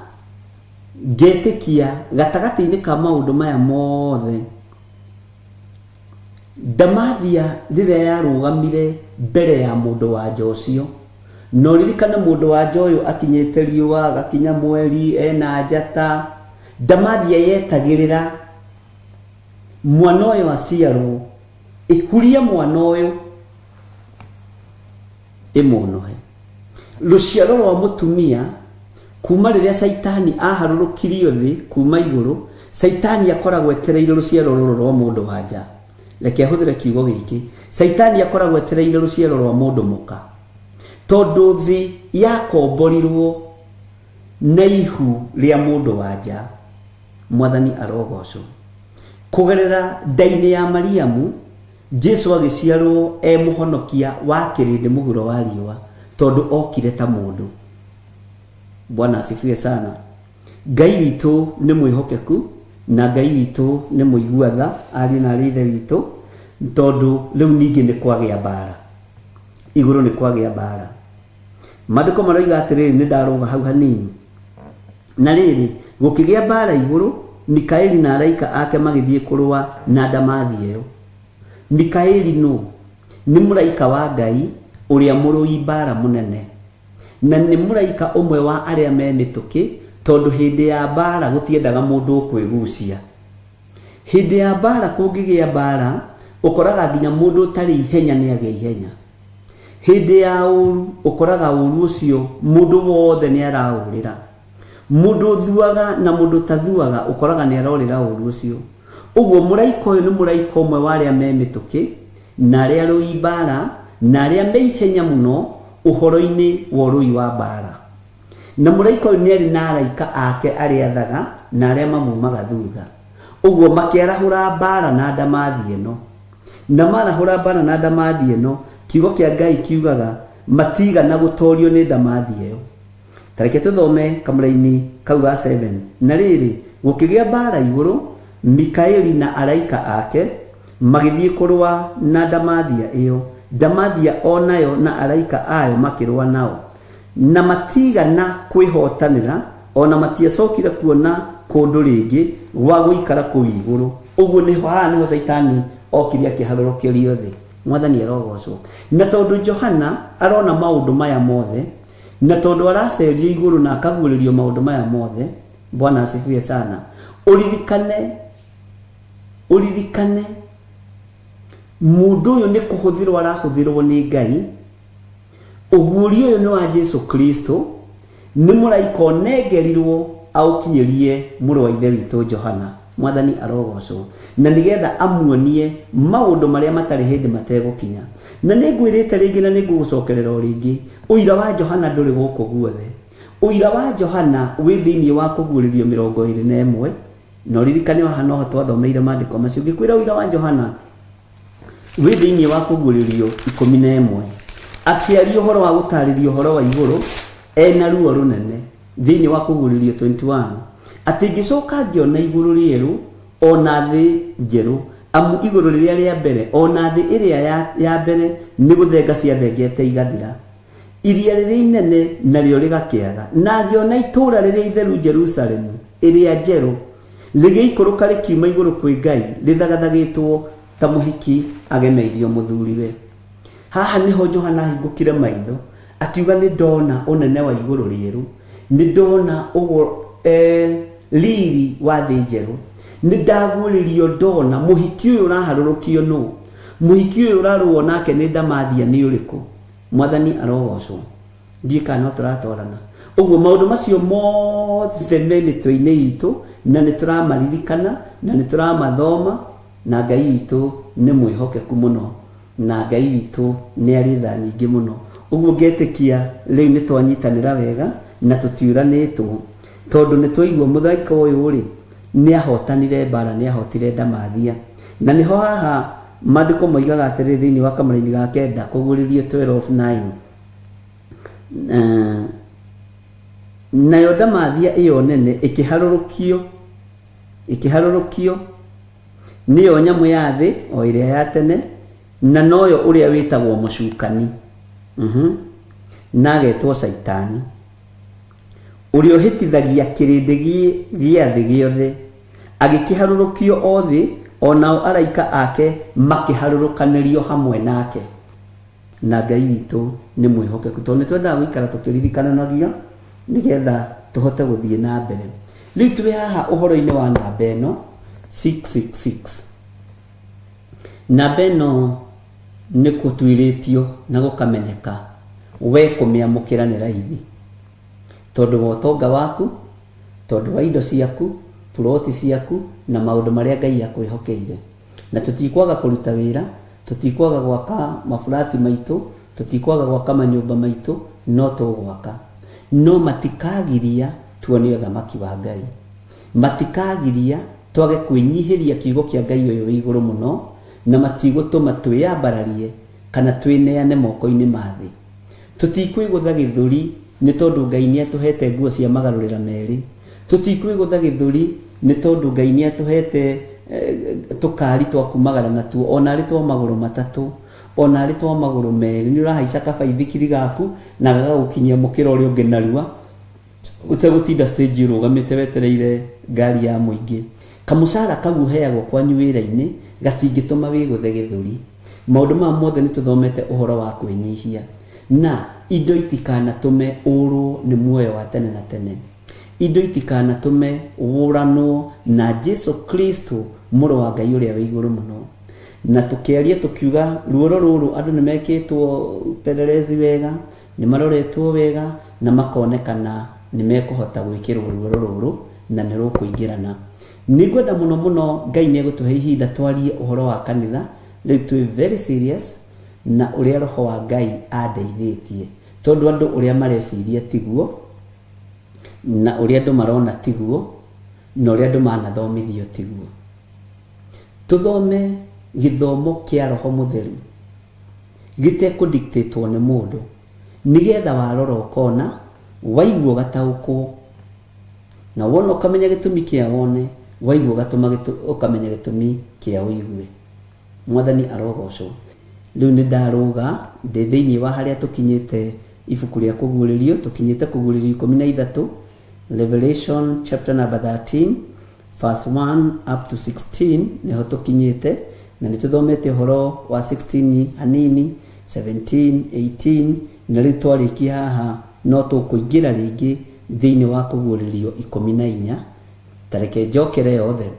Ngetĩkia gatagatĩ-inĩ ka maũndũ maya mothe, ndamathia rĩrĩa yarũgamire mbere ya mũndũ-wa-nja ũcio, na ũririkane mũndũ-wa-nja ũyũ akinyĩte riũa, agakinya mweri, ena njata, ndamathia yetagĩrĩra mwana ũyũ aciarwo, ĩhurie mwana ũyũ ĩmũnũhe. Rũciaro rwa mũtumia, kuma rĩrĩa Caitani aharũrũkirio thĩ kuma igũrũ, Caitani akoragwo etereire rũciaro rũrũ rwa mũndũ wa nja. Reke hũthĩre kiugo gĩkĩ. Caitani akoragwo etereire rũciaro rwa mũndũ mũka. Tondũ thĩ yakomborirwo na ihu rĩa mũndũ wa nja. Mwathani arogocwo. Kũgerera nda-inĩ ya Mariamu, Jesu agĩciarwo e mũhonokia wa kĩrĩndĩ mũhuro wa riũa tondũ okire ta mũndũ. Bwana asifiwe sana. Ngai witũ nĩ mwĩhokeku na Ngai witũ nĩ mũigua tha, ariũ na arĩ ithe witũ, tondũ rĩu ningĩ nĩ kwagĩa mbara. Igũrũ nĩ kwagĩa mbara. Maandĩko maroiga atĩrĩrĩ, nĩ ndarũga hau hanini. Na rĩrĩ, gũkĩgĩa mbaara igũrũ, Mikaeli na araika ake magĩthiĩ kũrũa na ndamathia ĩyo. Mikaeli nũ? Nĩ mũraika wa Ngai ũrĩa mũrũi mbaara mũnene. Na nĩ mũraika ũmwe wa arĩa me mĩtũkĩ, tondũ hĩndĩ ya mbaara gũtiendaga mũndũ ũkwĩgucia. Hĩndĩ ya mbaara kũngĩgĩa mbaara, ũkoraga nginya mũndũ ũtarĩ ihenya nĩ agĩa ihenya. Hĩndĩ ya ũũru ũkoraga ũũru ũcio mũndũ wothe nĩ araũrĩra. Mũndũ ũthuaga na mũndũ ũtathuaga ũkoraga nĩ arorĩra ũũru ũcio. Ũguo mũraika ũyũ nĩ mũraika ũmwe wa arĩa me mĩtũkĩ, na arĩa arũi mbaara, na arĩa me ihenya mũno ũhoro-inĩ wa ũrũi wa mbaara. Na mũraika ũyũ nĩ arĩ na araika ake arĩa athaga na arĩa mamumaga thutha. Ũguo makĩarahũra mbaara na ndamathia ĩno. Na maarahũra mbaara na ndamathia ĩno, kiugo kĩa Ngai kiugaga matiigana gũtorio nĩ ndamathia ĩyo. Ta reke tũthome kamũraini kau ga 7. Na rĩrĩ, gũkĩgĩa mbaara igũrũ, Mikaeli na araika ake magĩthiĩ kũrũa na ndamathia ĩyo, ndamathia o nayo na araika ayo makĩrũa nao. Na matiigana kwĩhootanĩra, o na matiacokire kuona kũndũ rĩngĩ gwa gũikara kũu igũrũ. Ũguo nĩho, haha nĩho Caitani okire akĩharũrũkĩrio thĩ. Mwathani arogocwo. Na tondũ Johana arona maũndũ maya mothe, na tondũ aracerio igũrũ na akaguũrĩrio maũndũ maya mothe, Bwana asifiwe sana, ũririkane, ũririkane, mũndũ ũyũ nĩ kũhũthĩrwo arahũthĩrwo nĩ Ngai, Ũguũrio ũyũ nĩ wa Jesu Kristo, nĩ mũraika ũnengerirwo aũkinyĩrie mũrũ wa ithe witũ Johana, Mwathani arogocwo, na nĩgetha amuonie maũndũ marĩa matarĩ hĩndĩ mategũkinya. Na nĩngwĩrĩte rĩngĩ na nĩngũgũcokerera o rĩngĩ, ũira wa Johana ndũrĩ gũkũ guothe. Ũira wa Johana wĩ thĩinĩ wa Kũguũrĩrio 21, na ũririkane o haha noho twathomeire maandĩko macio. Ngĩkwĩra ũira wa Johana wĩ thĩinĩ wa Kũguũrĩrio 11, akĩaria ũhoro wa gũtaarĩria ũhoro wa igũrũ ena ruo rũnene thĩinĩ wa Kũguũrĩrio 21, atĩ ngĩcoka ngĩona igũrũ rĩerũ o na thĩ njerũ, amu igũrũ rĩrĩa rĩa mbere o na thĩ ĩrĩa ya, ya mbere nĩ gũthenga ciathengete igathira. Iria rĩrĩa inene narĩo rĩgakĩaga. Na ngĩona itũũra rĩrĩa itheru Jerusalemu ĩrĩa njerũ, Rĩgĩikũrũka rĩkiuma igũrũ kwĩ Ngai, rĩthagathagĩtwo ta mũhiki agemeirio mũthuriwe. Haha nĩho Johana ahingũkire maitho, akiuga nĩ ndona ũnene wa igũrũ rĩerũ, nĩ ndona ũgo, eh, riri wa thĩ njerũ. Nĩ ndaguũrĩrio ndona mũhiki ũyũ ũraharũrũkio nũ. Mũhiki ũyũ ũrarũo nake nĩ ndamathia nĩ ũrĩkũ? Mwathani arogocwo. Ndiũĩ kana no tũratwarana. Ũguo maũndũ macio mothe me mĩtwe-inĩ itũ na nĩ tũramaririkana na nĩ tũramathoma na Ngai witũ nĩ mwĩhokeku mũno na Ngai witũ nĩ arĩ tha nyingĩ mũno. Ũguo ngetĩkia rĩu nĩ twanyitanĩra wega na tũtiũranĩtwo tondũ nĩ twaigua mũraika ũyũ rĩ nĩ ahotanire mbara, nĩ ahotire ndamathia. Na nĩho haha maandĩko moigaga atĩrĩrĩ thĩinĩ wa kamũraini ga kenda kũguũrĩrio 12:9 Nayo ndamathia ĩyo nene ĩkĩharũrũkio, ĩkĩharũrũkio, nĩyo nyamũ ya thĩ o ĩrĩa ya tene, na noyo ũrĩa wĩtagwo mũcukani, na agetwo Shaitani, ũrĩa ũhĩtithagia kĩrĩndĩ gĩa thĩ gĩothe, agĩkĩharũrũkio o thĩ, o nao araika ake makĩharũrũkanĩrio hamwe nake. Na Ngai witũ nĩ mwĩhokeku tondũ nĩ twendaga gũikara tũkĩririkananagia nĩgetha tũhote gũthiĩ na mbere. Rĩu twĩ haha ũhoro-inĩ wa namba ĩno 666. Namba ĩno nĩ kũtuĩrĩtio na gũkamenyeka we kũmĩamũkĩra nĩ raithi tondũ wa ũtonga waku, tondũ wa indo ciaku, puroti ciaku na maũndũ marĩa Ngai akwĩhokeire. Na tũtikwaga kũruta wĩra, tũtikwaga gwaka maburati maitũ, tũtikwaga gwaka manyũmba maitũ, no tũgwaka. No matikagiria tuone ũthamaki wa Ngai. Matikagiria twage kwĩnyihĩria kiugo kĩa Ngai ũyũ wĩ igũrũ mũno, na matigũtũma twĩyambararie kana twĩneane moko-inĩ ma thĩ. Tũtikwĩgũtha gĩthũri nĩ tondũ Ngai nĩatũhete nguo cia magarũrĩra merĩ. Tũtikwĩgũtha gĩthũri nĩ tondũ Ngai nĩatũhete tũkari twa kumagara natuo, o na arĩ twa magũrũ matatũ, o na arĩ twa magũrũ merĩ. Nĩ ũrahaica kabaithikiri gaku na gagagũkinyia mũkĩra ũrĩa ũngĩ narua, ũtegũtinda stage ũrũgamĩte wetereire ngari ya mũingĩ. Kamũcara kau ũheagwo kwanyu wĩra-inĩ gatingĩtũma wĩgũthe gĩthũri. Maũndũ maya mothe nĩ tũthomete ũhoro wa kwĩnyihia. Na indo itikanatũme ũũrũo nĩ muoyo wa tene na tene. Indo itikanatũme wũranwo na Jesu Kristo Mũrũ wa Ngai ũrĩa wĩ igũrũ mũno. Na tũkĩaria tũkiuga ruoro rũrũ andũ nĩ mekĩtwo upelelezi wega, nĩ maroretwo wega na makonekana nĩ mekũhota gwĩkĩrwo ruoro rũrũ na nĩ rũkũingĩrana. Nĩ ngwenda mũno mũno Ngai nĩ egũtũhe ihinda twarie ũhoro wa kanitha, rĩu twĩ very serious na ũrĩa Roho wa Ngai andeithĩtie. Tondũ andũ ũrĩa mareciria tiguo, na ũrĩa andũ marona tiguo, na ũrĩa andũ manathomithio tiguo. Tũthome gĩthomo kĩa Roho Mũtheru gĩtekũ dictate wo nĩ mũndũ, nĩgetha warora ũkona, waigua ũgataũkwo, na wona ũkamenya gĩtũmi kĩa wone, waigua ũgatũma ũkamenya gĩtũmi kĩa ũigue. Mwathani arogocwo. Rĩu nĩ ndarũga ndĩ thĩinĩ wa harĩa tũkinyĩte ibuku rĩa Kũguũrĩrio, tũkinyĩte Kũguũrĩrio 13, Revelation chapter number 13, verse 1 up to 16 nĩho tũkinyĩte, na nĩ tũthomete ũhoro wa 16 hanini, 17, 18, na rĩu twarĩkia haha no tũkũingĩra rĩngĩ thĩinĩ wa Kũguũrĩrio 14. Ta reke njokere yothe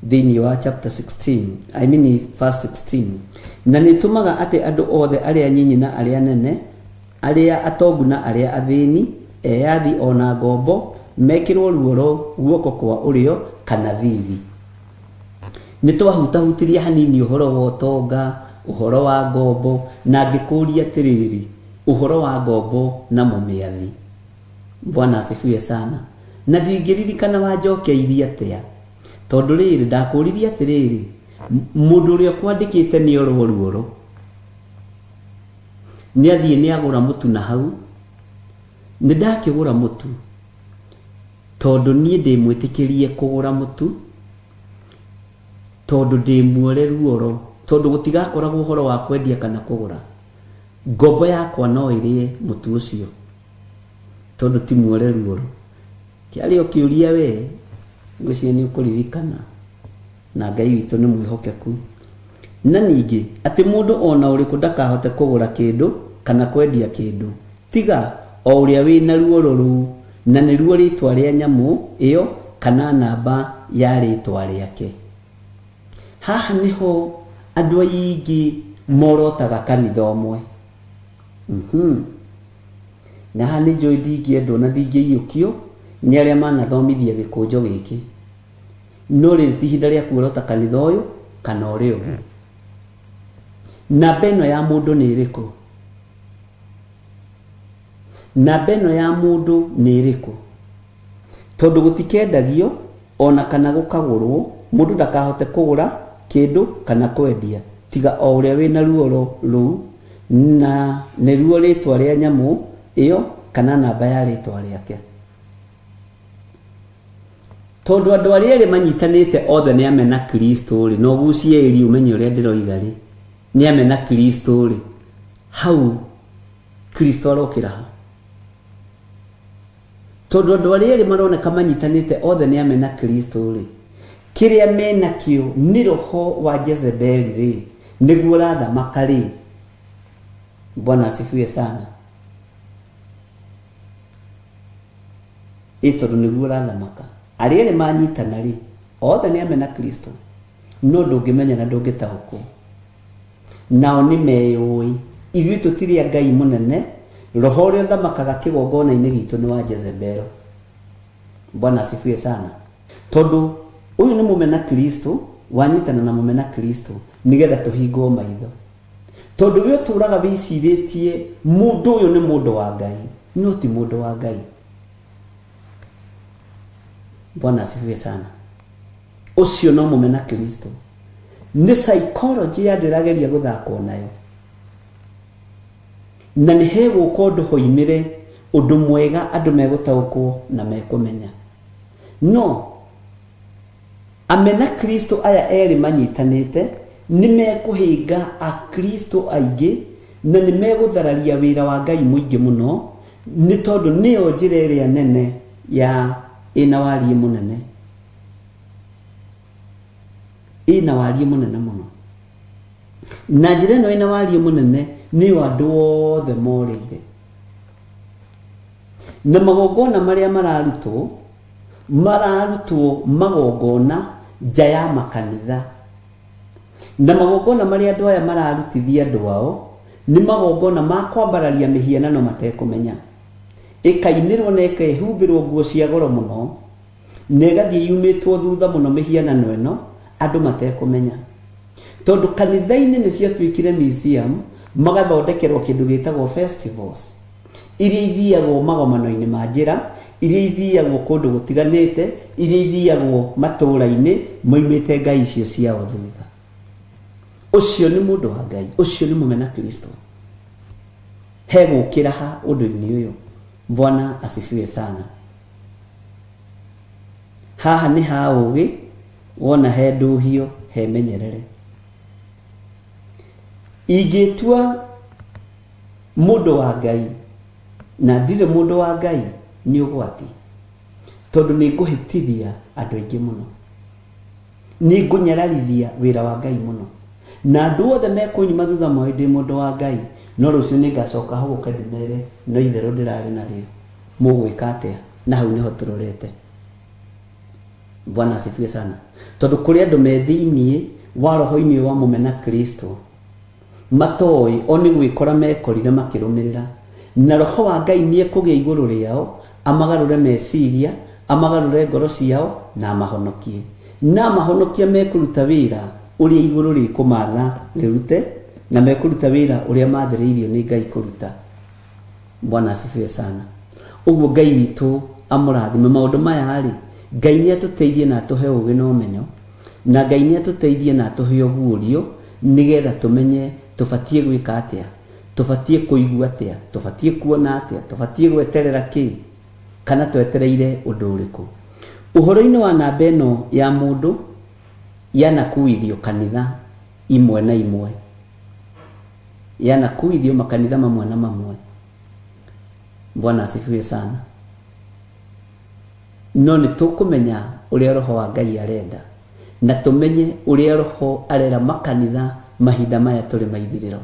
thĩinĩ wa chapter 16, I mean verse 16. Na nĩtũmaga atĩ andũ othe arĩa anyinyi na arĩa anene, arĩa atongu na arĩa athĩni, eyathi o na ngombo, mekĩrwo ruoro guoko kwa ũrĩo kana thiithi. Nĩ twahutahutirie hanini ũhoro wa ũtonga, ũhoro wa ngombo, na ngĩkũria atĩrĩrĩ, ũhoro wa ngombo na mũmĩathi. Bwana asifiwe sana. Na ndingĩririkana wanjokeirie atĩa. Tondũ rĩrĩ, ndakũririe atĩrĩrĩ, mũndũ ũrĩa ũkwandĩkĩte nĩ orwo ruoro. Nĩ athiĩ nĩ agũra mũtu na hau. Nĩ ndakĩgũra mũtu tondũ niĩ ndĩ mwĩtĩkĩrie kũgũra mũtu tondũ ndĩ muore ruoro, tondũ gũtigakoragwo ũhoro wa kwendia kana kũgũra. Ngombo yakwa no ĩrĩe mũtu ũcio tondũ ti muore ruoro. Kĩarĩ o kĩũria we, ngwĩciria nĩ ũkũririkana. Na Ngai witũ nĩ mwĩhokeku. Na ningĩ, atĩ mũndũ o na ũrĩkũ ndakahote kũgũra kĩndũ kana kwendia kĩndũ, tiga o ũrĩa wĩ na ruoro rũu, na nĩruo rĩĩtwa rĩa nyamũ ĩo kana namba ya rĩĩtwa rĩake. Haha nĩho Andũ aingĩ morotaga kanitha ũmwe. Mhm. Na haha nĩ njũĩ ndingĩendwo na ndingĩiyũkio nĩ arĩa manathomithia gĩkũnjo gĩkĩ. No rĩrĩ ti ihinda rĩa kuorota kanitha ũyũ kana ũrĩa ũngĩ. Namba ĩno ya mũndũ nĩ ĩrĩkũ? Namba ĩno ya mũndũ nĩ ĩrĩkũ? Tondũ gũtikendagio o na kana gũkagũrwo, mũndũ ndakahote kũgũra kĩndũ kana kwendia, tiga o ũrĩa wĩ na ruoro rũu, na nĩruo rĩĩtwa rĩa nyamũ ĩyo kana namba ya rĩĩtwa rĩake. Tondũ andũ arĩa erĩ manyitanĩte othe nĩ amena Kristo-rĩ, na ũgucie ĩri ũmenye ũrĩa ndĩroiga-rĩ, nĩ amena Kristo-rĩ, hau Kristo arokĩra ha? Tondũ andũ arĩa erĩ maroneka manyitanĩte othe nĩ amena Kristo-rĩ, kĩrĩa menakĩo nĩ roho wa Jezebeli-rĩ, nĩguo ũrathamaka-rĩ, Bwana asifiwe sana. Ĩ tondũ nĩguo ũrathamaka. Arĩa erĩ manyitana-rĩ, othe nĩ amena Kristo, no ndũngĩmenya na ndũngĩtaũkwo. Nao nĩ meyũĩ. Ithuĩ tũtirĩ a Ngai mũnene, roho ũrĩa ũthamakaga kĩgongona-inĩ gitũ nĩ wa Jezebel. Bwana asifiwe sana. Tondũ ũyũ nĩ mũmena Kristo, wanyitana na mũmena Kristo, nĩgetha tũhingwo maitho. Tondũ we ũtũraga wĩcirĩtie mũndũ ũyũ nĩ mũndũ wa Ngai, no ti mũndũ wa Ngai. Bwana asifiwe sana. Ũcio no mũmena Kristo. Nĩ psychology ya andũ ĩrageria gũthakwo nayo. Na nĩ hegũka ũndũ hoimĩre ũndũ mwega andũ megũtaũkwo na mekũmenya. No amena Kristo aya erĩ manyitanĩte nĩ mekũhĩnga Akristo aingĩ na nĩ megũthararia wĩra wa Ngai mũingĩ mũno nĩ tondũ nĩyo njĩra ĩrĩa nene ya ĩna wariĩ mũnene. Ĩna wariĩ mũnene mũno. Na njĩra ĩno ĩna wariĩ mũnene nĩyo andũ othe morĩire. Na magongona marĩa mararutwo, mararutwo magongona nja ya makanitha. Na magongona marĩa andũ aya mararutithia andũ ao, nĩ magongona ma kwambararia mĩhianano matekũmenya. Ĩkainĩrwo na ĩkehumbĩrwo nguo cia goro mũno, na ĩgathiĩ yumĩtwo thutha mũno mĩhianano ĩno andũ matekũmenya. Tondũ kanitha-inĩ nĩ ciatuĩkire museum, magathondekerwo kĩndũ gĩtagwo festivals, iria ithiagwo magomano-inĩ ma njĩra, iria ithiagwo kũndũ gũtiganĩte, iria ithiagwo matũũra-inĩ, moimĩte ngai icio ciao thutha. Ũcio nĩ mũndũ wa Ngai, ũcio nĩ mũmena Kristo. Hegũkĩra ha ũndũ-inĩ ũyũ? Bwana asifiwe sana. Haha nĩ ha ũgĩ, wona he ndũhio he menyerere. Ingĩtua mũndũ wa Ngai na ndirĩ mũndũ wa Ngai nĩ ũgwati, tondũ nĩ ngũhĩtithia andũ aingĩ mũno. Nĩ ngũnyararithia wĩra wa Ngai mũno. Na andũ othe mekũnyuma thutha moĩ ndĩ mũndũ wa Ngai, no rũciũ nĩ ngacoka hũgũke ndĩmere no itherũ ndĩrarĩ narĩo. Mũgwĩka atĩa? Na hau nĩho tũrorete. Bwana asifiwe sana. Tondũ kũrĩ andũ me thĩinĩ wa roho-inĩ ũyũ wa mũmena Kristo, matoĩ, o nĩ gwĩkora mekorire makĩrũmĩrĩra. Na Roho wa Ngai nĩ ekũgĩa igũrũ rĩao, amagarũre meciria, amagarũre ngoro ciao, na amahonokie. Na amahonokia mekũruta wĩra ũrĩa igũrũ rĩkũmatha rĩrute, na mekũruta wĩra ũrĩa mathĩrĩirio nĩ Ngai kũruta. Bwana asifiwe sana. Ũguo Ngai witũ amũrathime. Maũndũ maya-rĩ, Ngai nĩ atũteithie na atũhe ũgĩ na ũmenyo, na Ngai nĩ atũteithie na atũhe ũguũrio, nĩgetha tũmenye tũbatiĩ gwĩka atĩa, tũbatiĩ kũigua atĩa, tũbatiĩ kuona atĩa, tũbatiĩ gweterera kĩ, kana twetereire ũndũ ũrĩkũ. Ũhoro-inĩ wa namba ĩno ya mũndũ yanakuithio kanitha imwe na imwe, yanakuithio makanitha mamwe na mamwe. Bwana asifiwe sana. No nĩ tũkũmenya ũrĩa Roho wa Ngai arenda, na tũmenye ũrĩa Roho arera makanitha mahinda maya tũrĩ maithirĩro.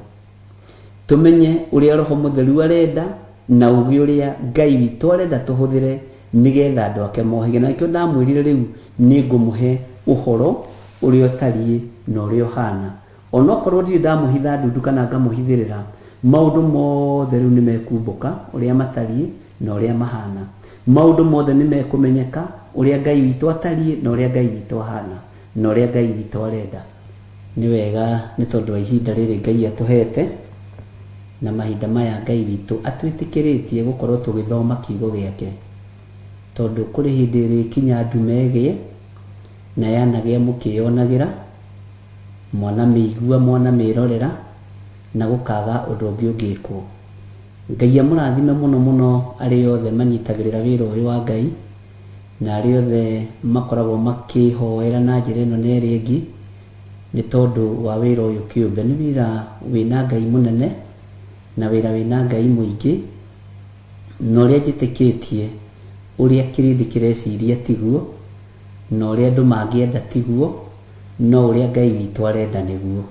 Tũmenye ũrĩa Roho Mũtheru arenda na ũgĩ ũrĩa Ngai witũ arenda tũhũthĩre nĩgetha andũ ake mohĩge. Na nĩkĩo ndamwĩrire rĩu nĩ ngũmũhe ũhoro ũrĩa ũtariĩ na ũrĩa ũhana. Onokorwo ndirĩ ndamũhitha ndundu kana ngamũhithĩrĩra, maũndũ mothe rĩu nĩ mekumbũka ũrĩa matariĩ na ũrĩa mahana. Maũndũ mothe nĩ mekũmenyeka ũrĩa Ngai witũ atariĩ na ũrĩa Ngai witũ ahana na ũrĩa Ngai witũ arenda. Nĩ wega nĩ tondũ wa ihinda rĩrĩ Ngai atũhete na mahinda maya Ngai witũ atwĩtĩkĩrĩtie gũkorwo tũgĩthoma kiugo gĩake. Tondũ kũrĩ hĩndĩ ĩrĩkinya ndume ĩgĩe na yanagĩa mũkĩyonagĩra, mwanamĩigua, mwanamĩrorera, na gũkaga ũndũ ũngĩ ũngĩkwo. Ngai amũrathime mũno mũno arĩa othe manyitagĩrĩra wĩra ũyũ wa Ngai, na arĩa othe makoragwo makĩhoera na njĩra ĩno na ĩrĩa ĩngĩ, nĩ tondũ wa wĩra ũyũ kĩũmbe. Nĩ wĩra wĩna Ngai mũnene, na wĩra wĩna Ngai mũingĩ, na ũrĩa njĩtĩkĩtie ũrĩa kĩrĩndĩ kĩreciria tiguo, na ũrĩa andũ mangĩenda tiguo, no ũrĩa Ngai witũ arenda nĩguo.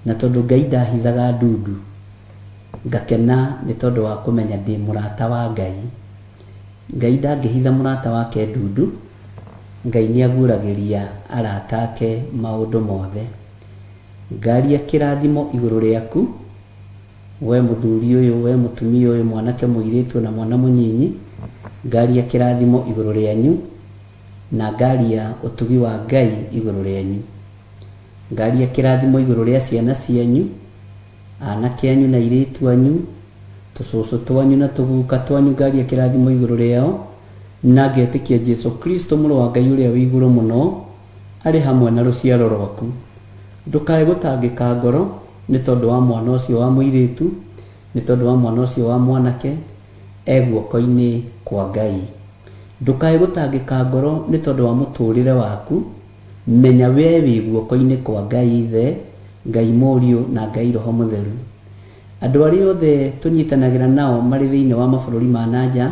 Na tondũ Ngai ndahithaga ndundu, ngakena nĩ tondũ wa kũmenya ndĩ mũrata wa Ngai. Ngai ndangĩhitha mũrata wake ndundu, Ngai nĩ aguũragĩria arata ake maũndũ mothe. Ngaria kĩrathimo igũrũ rĩaku, we mũthuri ũyũ, we mũtumia ũyũ, mwanake mũirĩtu ona mwana mũnyinyi, ngaria kĩrathimo igũrũ rĩanyu, na ngaria ũtugi wa Ngai igũrũ rĩanyu. Ngaria kĩrathimo igũrũ rĩa ciana cianyu, anake anyu na airĩtu anyu, tũcũcũ twanyu na tũguka twanyu, ngaria kĩrathimo igũrũ rĩao, na ngetĩkia Jesu Kristo mũrũ wa Ngai ũrĩa wĩ igũrũ mũno arĩ hamwe na rũciaro rwaku. Ndũkae gũtangĩka ngoro nĩ tondũ wa mwana ũcio wa mũirĩtu, nĩ tondũ wa mwana ũcio wa mwanake, e guoko-inĩ kwa Ngai. Ndũkae gũtangĩka ngoro nĩ tondũ wa mũtũrĩre waku, menya we wĩ guoko-inĩ kwa Ngai Ithe, Ngai Mũriũ na Ngai Roho Mũtheru. Andũ arĩa othe tũnyitanagĩra nao marĩ thĩinĩ wa mabũrũri ma na nja,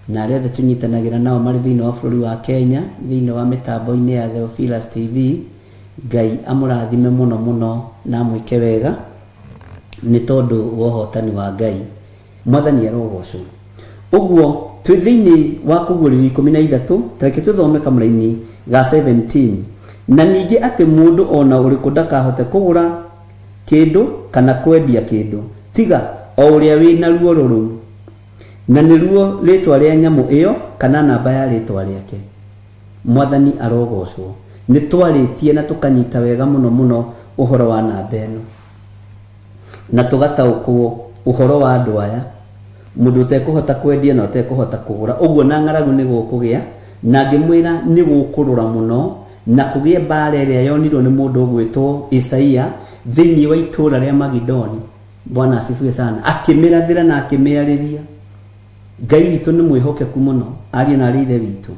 na arĩa othe tũnyitanagĩra nao marĩ thĩinĩ wa bũrũri wa Kenya, thĩinĩ wa mĩtambo-inĩ ya Theophilus TV, Ngai amũrathime mũno mũno na amwĩke wega nĩ tondũ wa ũhotani wa Ngai. Mwathani arogocwo. Ũguo twĩ thĩinĩ wa Kũguũrĩrio 13, ta reke tũthome kamũraini ga 17. Na ningĩ atĩ mũndũ o na ũrĩkũ ndakahote kũgũra kĩndũ kana kwendia kĩndũ, tiga o ũrĩa wĩ na ruoro rũu, na nĩruo rĩĩtwa rĩa nyamũ ĩyo kana namba ya rĩĩtwa rĩake. Mwathani arogocwo. Nĩ twarĩtie na tũkanyita wega mũno mũno ũhoro wa namba ĩno. Na tũgataũkwo ũhoro wa andũ aya, mũndũ ũtekũhota kwendia na ũtekũhota kũgũra, ũguo na ng'aragu nĩ gũkũgĩa, na ngĩmwĩra nĩ gũkũrũra mũno, na kũgĩe mbaara ĩrĩa yonirwo nĩ mũndũ ũgwĩtwo Isaia thĩinĩ wa itũũra rĩa Magidoni. Bwana asifiwe sana. Akĩmĩrathĩra na akĩmĩarĩria. Ngai witũ nĩ mwĩhokeku mũno, ariũ na arĩ ithe witũ.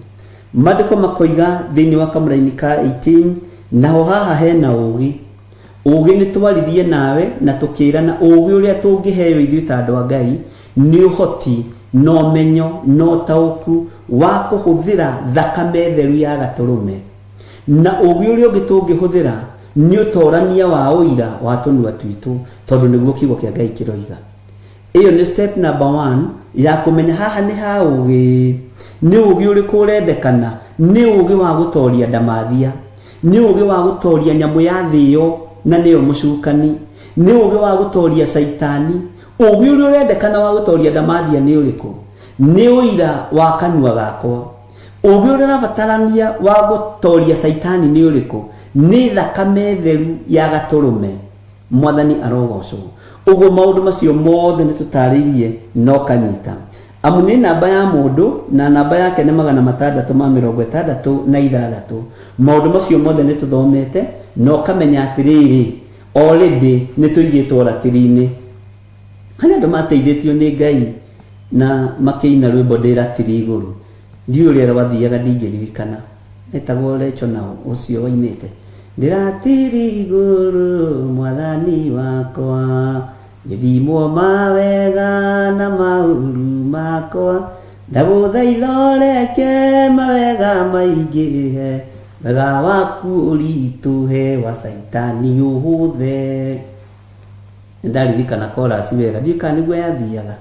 Maandĩko makoiga thĩinĩ wa kamũraini ka 18, naho haha hena ũũgĩ. Ũũgĩ nĩ twaririe nawe na tũkĩrana ũũgĩ ũrĩa tũngĩheo ithuĩ ta andũ a Ngai nĩ ũhoti na ũmenyo na ũtaũku wa kũhũthĩra thakame theru ya gatũrũme. Na ũũgĩ ũrĩa ũngĩ tũngĩhũthĩra nĩ ũtorania wa ũira wa tũnua twitũ tondũ nĩguo kiugo kĩa Ngai kĩroiga. Ĩyo nĩ step number one ya kũmenya haha nĩ ha ũgĩ, nĩ ũgĩ ũrĩkũ ũrendekana, nĩ ũgĩ wa gũtoria ndamathia, nĩ ũgĩ wa gũtoria nyamũ ya thĩ ĩyo na nĩyo mũcukani, nĩ ũgĩ wa gũtoria caitani. Ũgĩ ũrĩa ũrendekana wa gũtoria ndamathia nĩ ũrĩkũ? Nĩ ũira wa kanua gakwa. Ũgĩ ũrĩa ũrabatarania wa gũtoria caitani nĩ ũrĩkũ? Nĩ thakame theru ya gatũrũme. Mwathani arogocwo. Ũguo maũndũ macio mothe nĩ tũtarĩirie na ũkanyita. Amu nĩ namba ya mũndũ na namba yake nĩ 666. Maũndũ macio mothe nĩ tũthomete na ũkamenya atĩrĩrĩ, already nĩ tũigĩtwo ratiri-inĩ. Harĩ andũ mateithĩtio nĩ Ngai na makĩina rwĩmbo ndĩ ratiri igũrũ. Ndiũĩ ũrĩa rwathiaga ndingĩririkana. Etagwo Recho na ũcio wainĩte. Ndĩ ratiri igũrũ mwathani wakwa, ngĩthimwo mawega na maũru makwa, ndagũthaitha ũreke mawega maingĩhe, wega waku ũritũhe wa caitani ũhũthe. Nĩndaririkana chorus wega, ndiũĩ kana nĩguo yathiaga.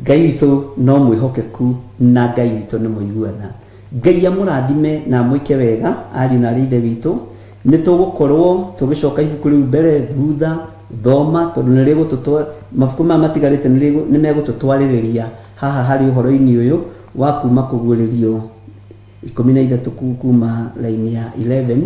Ngai witũ no mwĩhokeku na Ngai witũ nĩ mũigua tha. Ngai amũrathime na amwĩke wega ariũ na arĩ ithe witũ. Nĩ tũgũkorwo tũgĩcoka ibuku rĩu mbere thutha thoma, tondũ nĩ rĩgũtũtwa mabuku maya matigarĩte nĩ megũtũtwarĩrĩria haha harĩ ũhoro-inĩ ũyũ wa kuma kũguũrĩrio 13 kuma raini ya 11.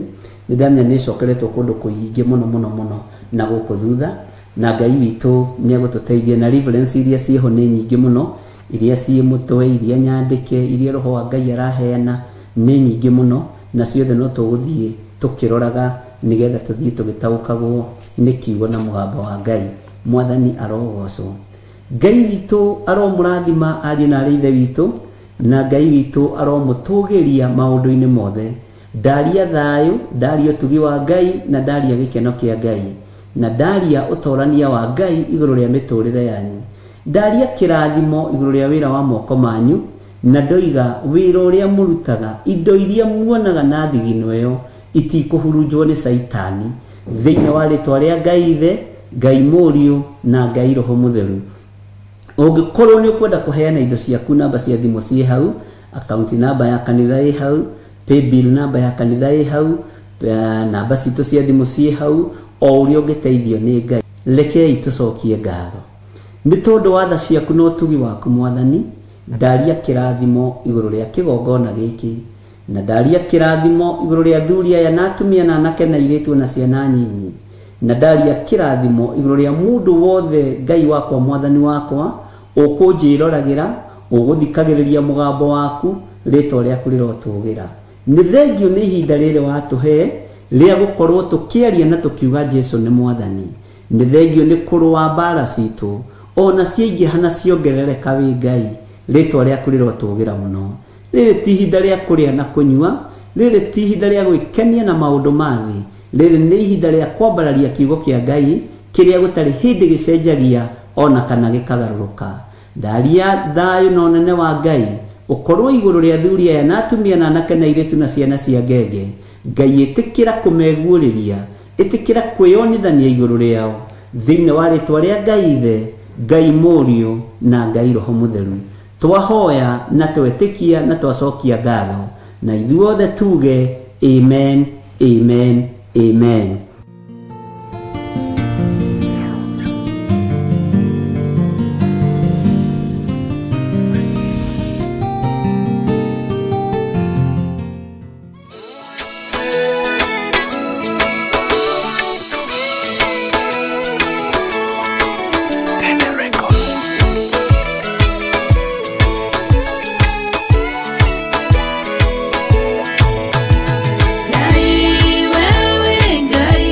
Nĩ ndamenya nĩ ĩcokeretwo kũndũ kũingĩ mũno mũno mũno na gũkũ thutha, na Ngai witũ nĩ egũtũteithia. Na reference iria ciĩho nĩ nyingĩ mũno, iria ciĩ mũtwe, iria nyandĩke, iria roho wa Ngai araheana nĩ nyingĩ mũno, na ciothe no tũgũthiĩ tũkĩroraga nĩgetha tũthiĩ tũgĩtaũkagwo nĩ kiugo na mũgambo wa Ngai. Mwathani arogocwo. Ngai witũ aromũrathima ariũ na arĩ ithe witũ, na Ngai witũ aromũtũgĩria maũndũ-inĩ mothe. Ndaria thayũ, ndaria ũtugi wa Ngai, na ndaria gĩkeno kĩa Ngai, na ndaria ũtorania wa Ngai igũrũ rĩa mĩtũrĩre yanyu. Ndaria kĩrathimo igũrũ rĩa wĩra wa moko manyu, na ndoiga wĩra ũrĩa mũrutaga, indo iria muonaga na thigino ĩyo itikũhurunjwo nĩ Caitani, thĩinĩ wa rĩtwa rĩa Ngai Ithe, Ngai Mũriũ, na Ngai Roho Mũtheru. Ũngĩkorwo nĩ ũkwenda kũheana indo ciaku, namba cia thimũ ciĩ hau, akaunti namba ya kanitha ĩ hau, paybill namba ya kanitha ĩ hau, namba citũ cia thimũ ciĩ hau, o ũrĩa ũngĩteithio nĩ Ngai. Rekei tũcokie ngatho nĩ tondũ wa tha ciaku na ũtugi waku, Mwathani. Ndaria kĩrathimo igũrũ rĩa kĩgongona gĩkĩ, na ndaria kĩrathimo igũrũ rĩa athuri aya na atumia na anake na airĩtu na ciana nyinyi, na ndaria kĩrathimo igũrũ rĩa mũndũ wothe, Ngai wakwa, Mwathani wakwa, ũkũnjĩroragĩra, ũgũthikagĩrĩria mũgambo waku. Rĩtwa rĩaku rĩrotũgĩra. Nĩ thengio nĩ ihinda rĩrĩ watũhe rĩa gũkorwo tũkĩaria na tũkiuga Jesu nĩ Mwathani. Nĩ thengio nĩ kũrũa mbara citũ ona ciaingĩha na ciongerereka, wĩ Ngai, rĩtwa rĩaku rĩrotũgĩra mũno. Rĩrĩ ti ihinda rĩa kũrĩa na kũnyua, rĩrĩ ti ihinda rĩa gwĩkenia na maũndũ ma thĩ, rĩrĩ nĩ ihinda rĩa kwambararia kiugo kĩa Ngai kĩrĩa gũtarĩ hĩndĩ gĩcenjagia ona kana gĩkagarũrũka. Ndaria thayũ na ũnene wa Ngai ũkorwo igũrũ rĩa athuri aya na atumia na anake na airĩtu na ciana cia ngenge. Ngai, ĩtĩkĩra kũmeguũrĩria, ĩtĩkĩra kwĩyonithania igũrũ rĩao, thĩinĩ wa rĩtwa rĩa Ngai Ithe, Ngai Mũriũ, na Ngai Roho Mũtheru. Twahoya na twetĩkia na twacokia ngatho, na ithuothe tuge amen, amen, amen. Ngai wewe Ngai.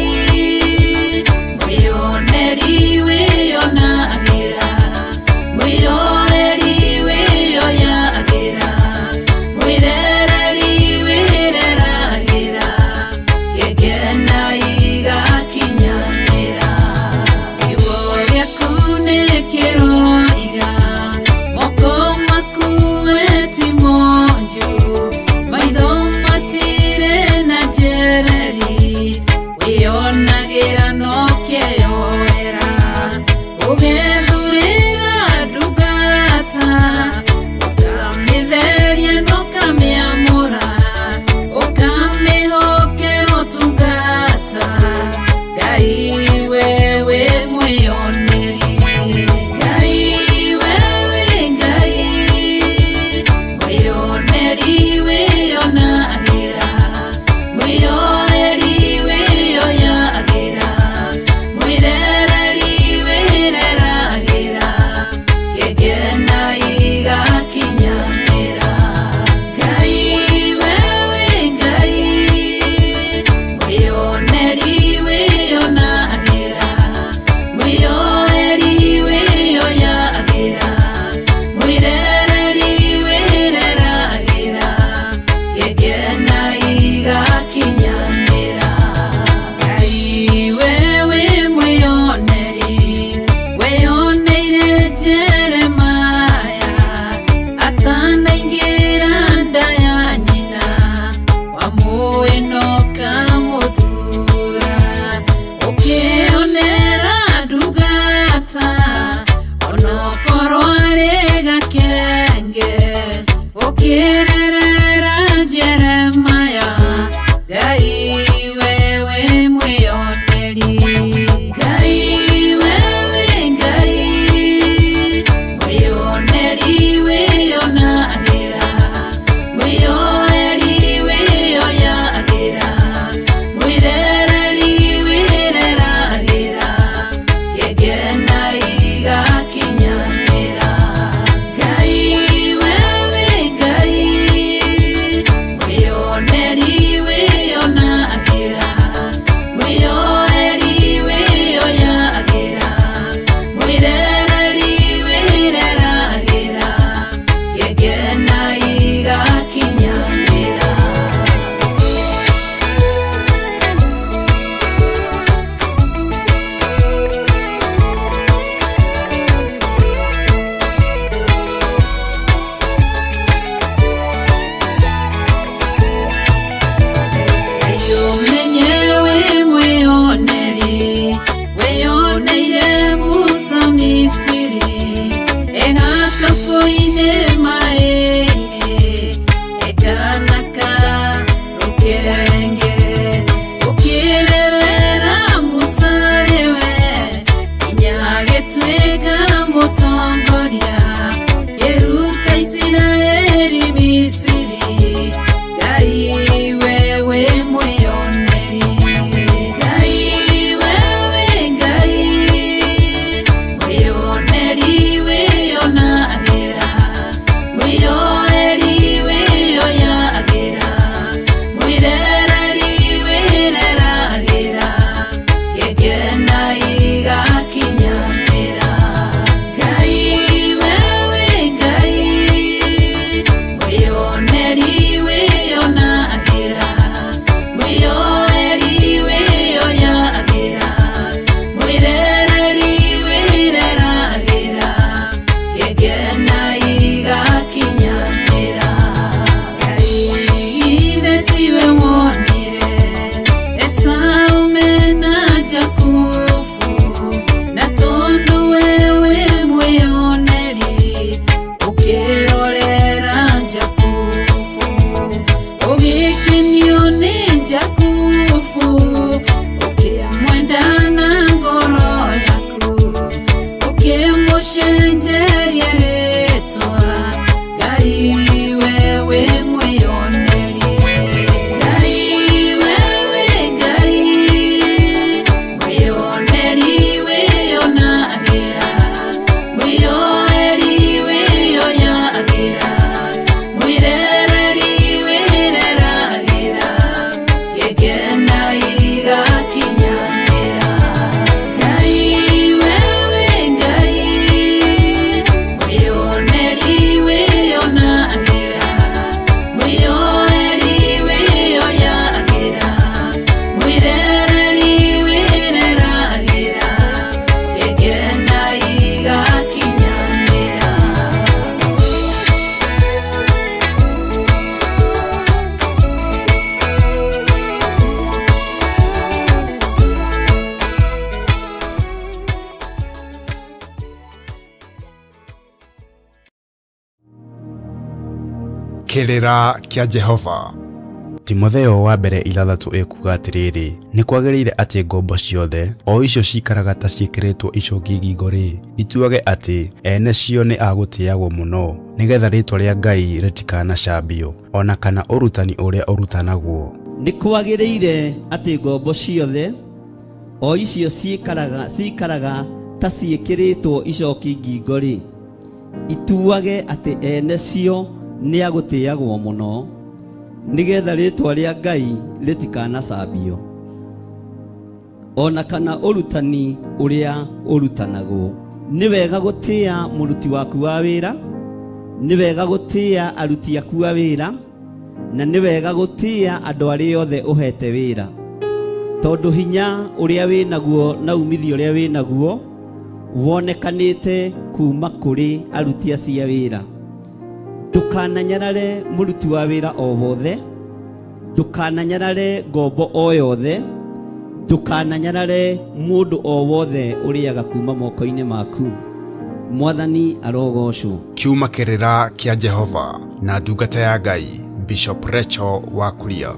Mwĩyoeri wĩyonagĩra, mwĩyoeri wĩyoyagĩra, mwĩrereri wĩreragĩra, ngegena igakinyanĩra. Ngai ithe tiwe wonire Esau mena Jakubu, na tondũ wewe mwĩyoneri ũkĩrorera Jakubu, ũgĩkenio nĩ Jakubu, ũkĩmwenda na ngoro yaku, ũkĩmũcenjeria rĩtwa. Ngai wewe mwĩyoneri, Ngai wewe Ngai mwĩyoneri wĩyonagĩra, mwĩyoeri wĩyoyagĩra, mwĩrereri wĩreragĩra, ngegena igakinyanĩra. Ngai wewe Ngai mwĩyoneri wĩyonagĩra, mwĩyoeri wĩyoyagĩra, mwĩrereri wĩreragĩra, ngegena igakinyanĩra. Kĩrĩra kĩa Jehova. Timotheo wa mbere 6 ĩkuga atĩrĩrĩ, nĩ kwagĩrĩire atĩ ngombo ciothe, o icio cikaraga ta ciĩkĩrĩtwo icoki ngingo-rĩ, ituage atĩ ene cio nĩ a gũtĩagwo mũno, nĩgetha rĩĩtwa rĩa Ngai rĩtikanacambio, o na kana ũrutani ũrĩa ũrutanagwo. Nĩ kwagĩrĩire atĩ ngombo ciothe o icio cikaraga ta ciĩkĩrĩtwo icoki ngingo-rĩ, ituage atĩ ene cio nĩ a gũtĩagwo mũno, nĩgetha rĩĩtwa rĩa Ngai rĩtikanacambio, o na kana ũrutani ũrĩa ũrutanagwo. Nĩ wega gũtĩa mũruti waku wa wĩra, nĩ wega gũtĩa aruti aku a wĩra, na nĩ wega gũtĩa andũ arĩa othe ũhete wĩra, tondũ hinya ũrĩa wĩnaguo na umithio ũrĩa wĩnaguo wonekanĩte kuma kũrĩ aruti acio a wĩra. Ndũkananyarare mũruti wa wĩra o wothe, ndũkananyarare ngombo o yothe, ndũkananyarare mũndũ o wothe ũrĩaga kuma moko-inĩ maku. Mwathani arogocwo. Kiuma kĩrĩra kĩa Jehova na ndungata ya Ngai Bishop Rachel wa Kuria.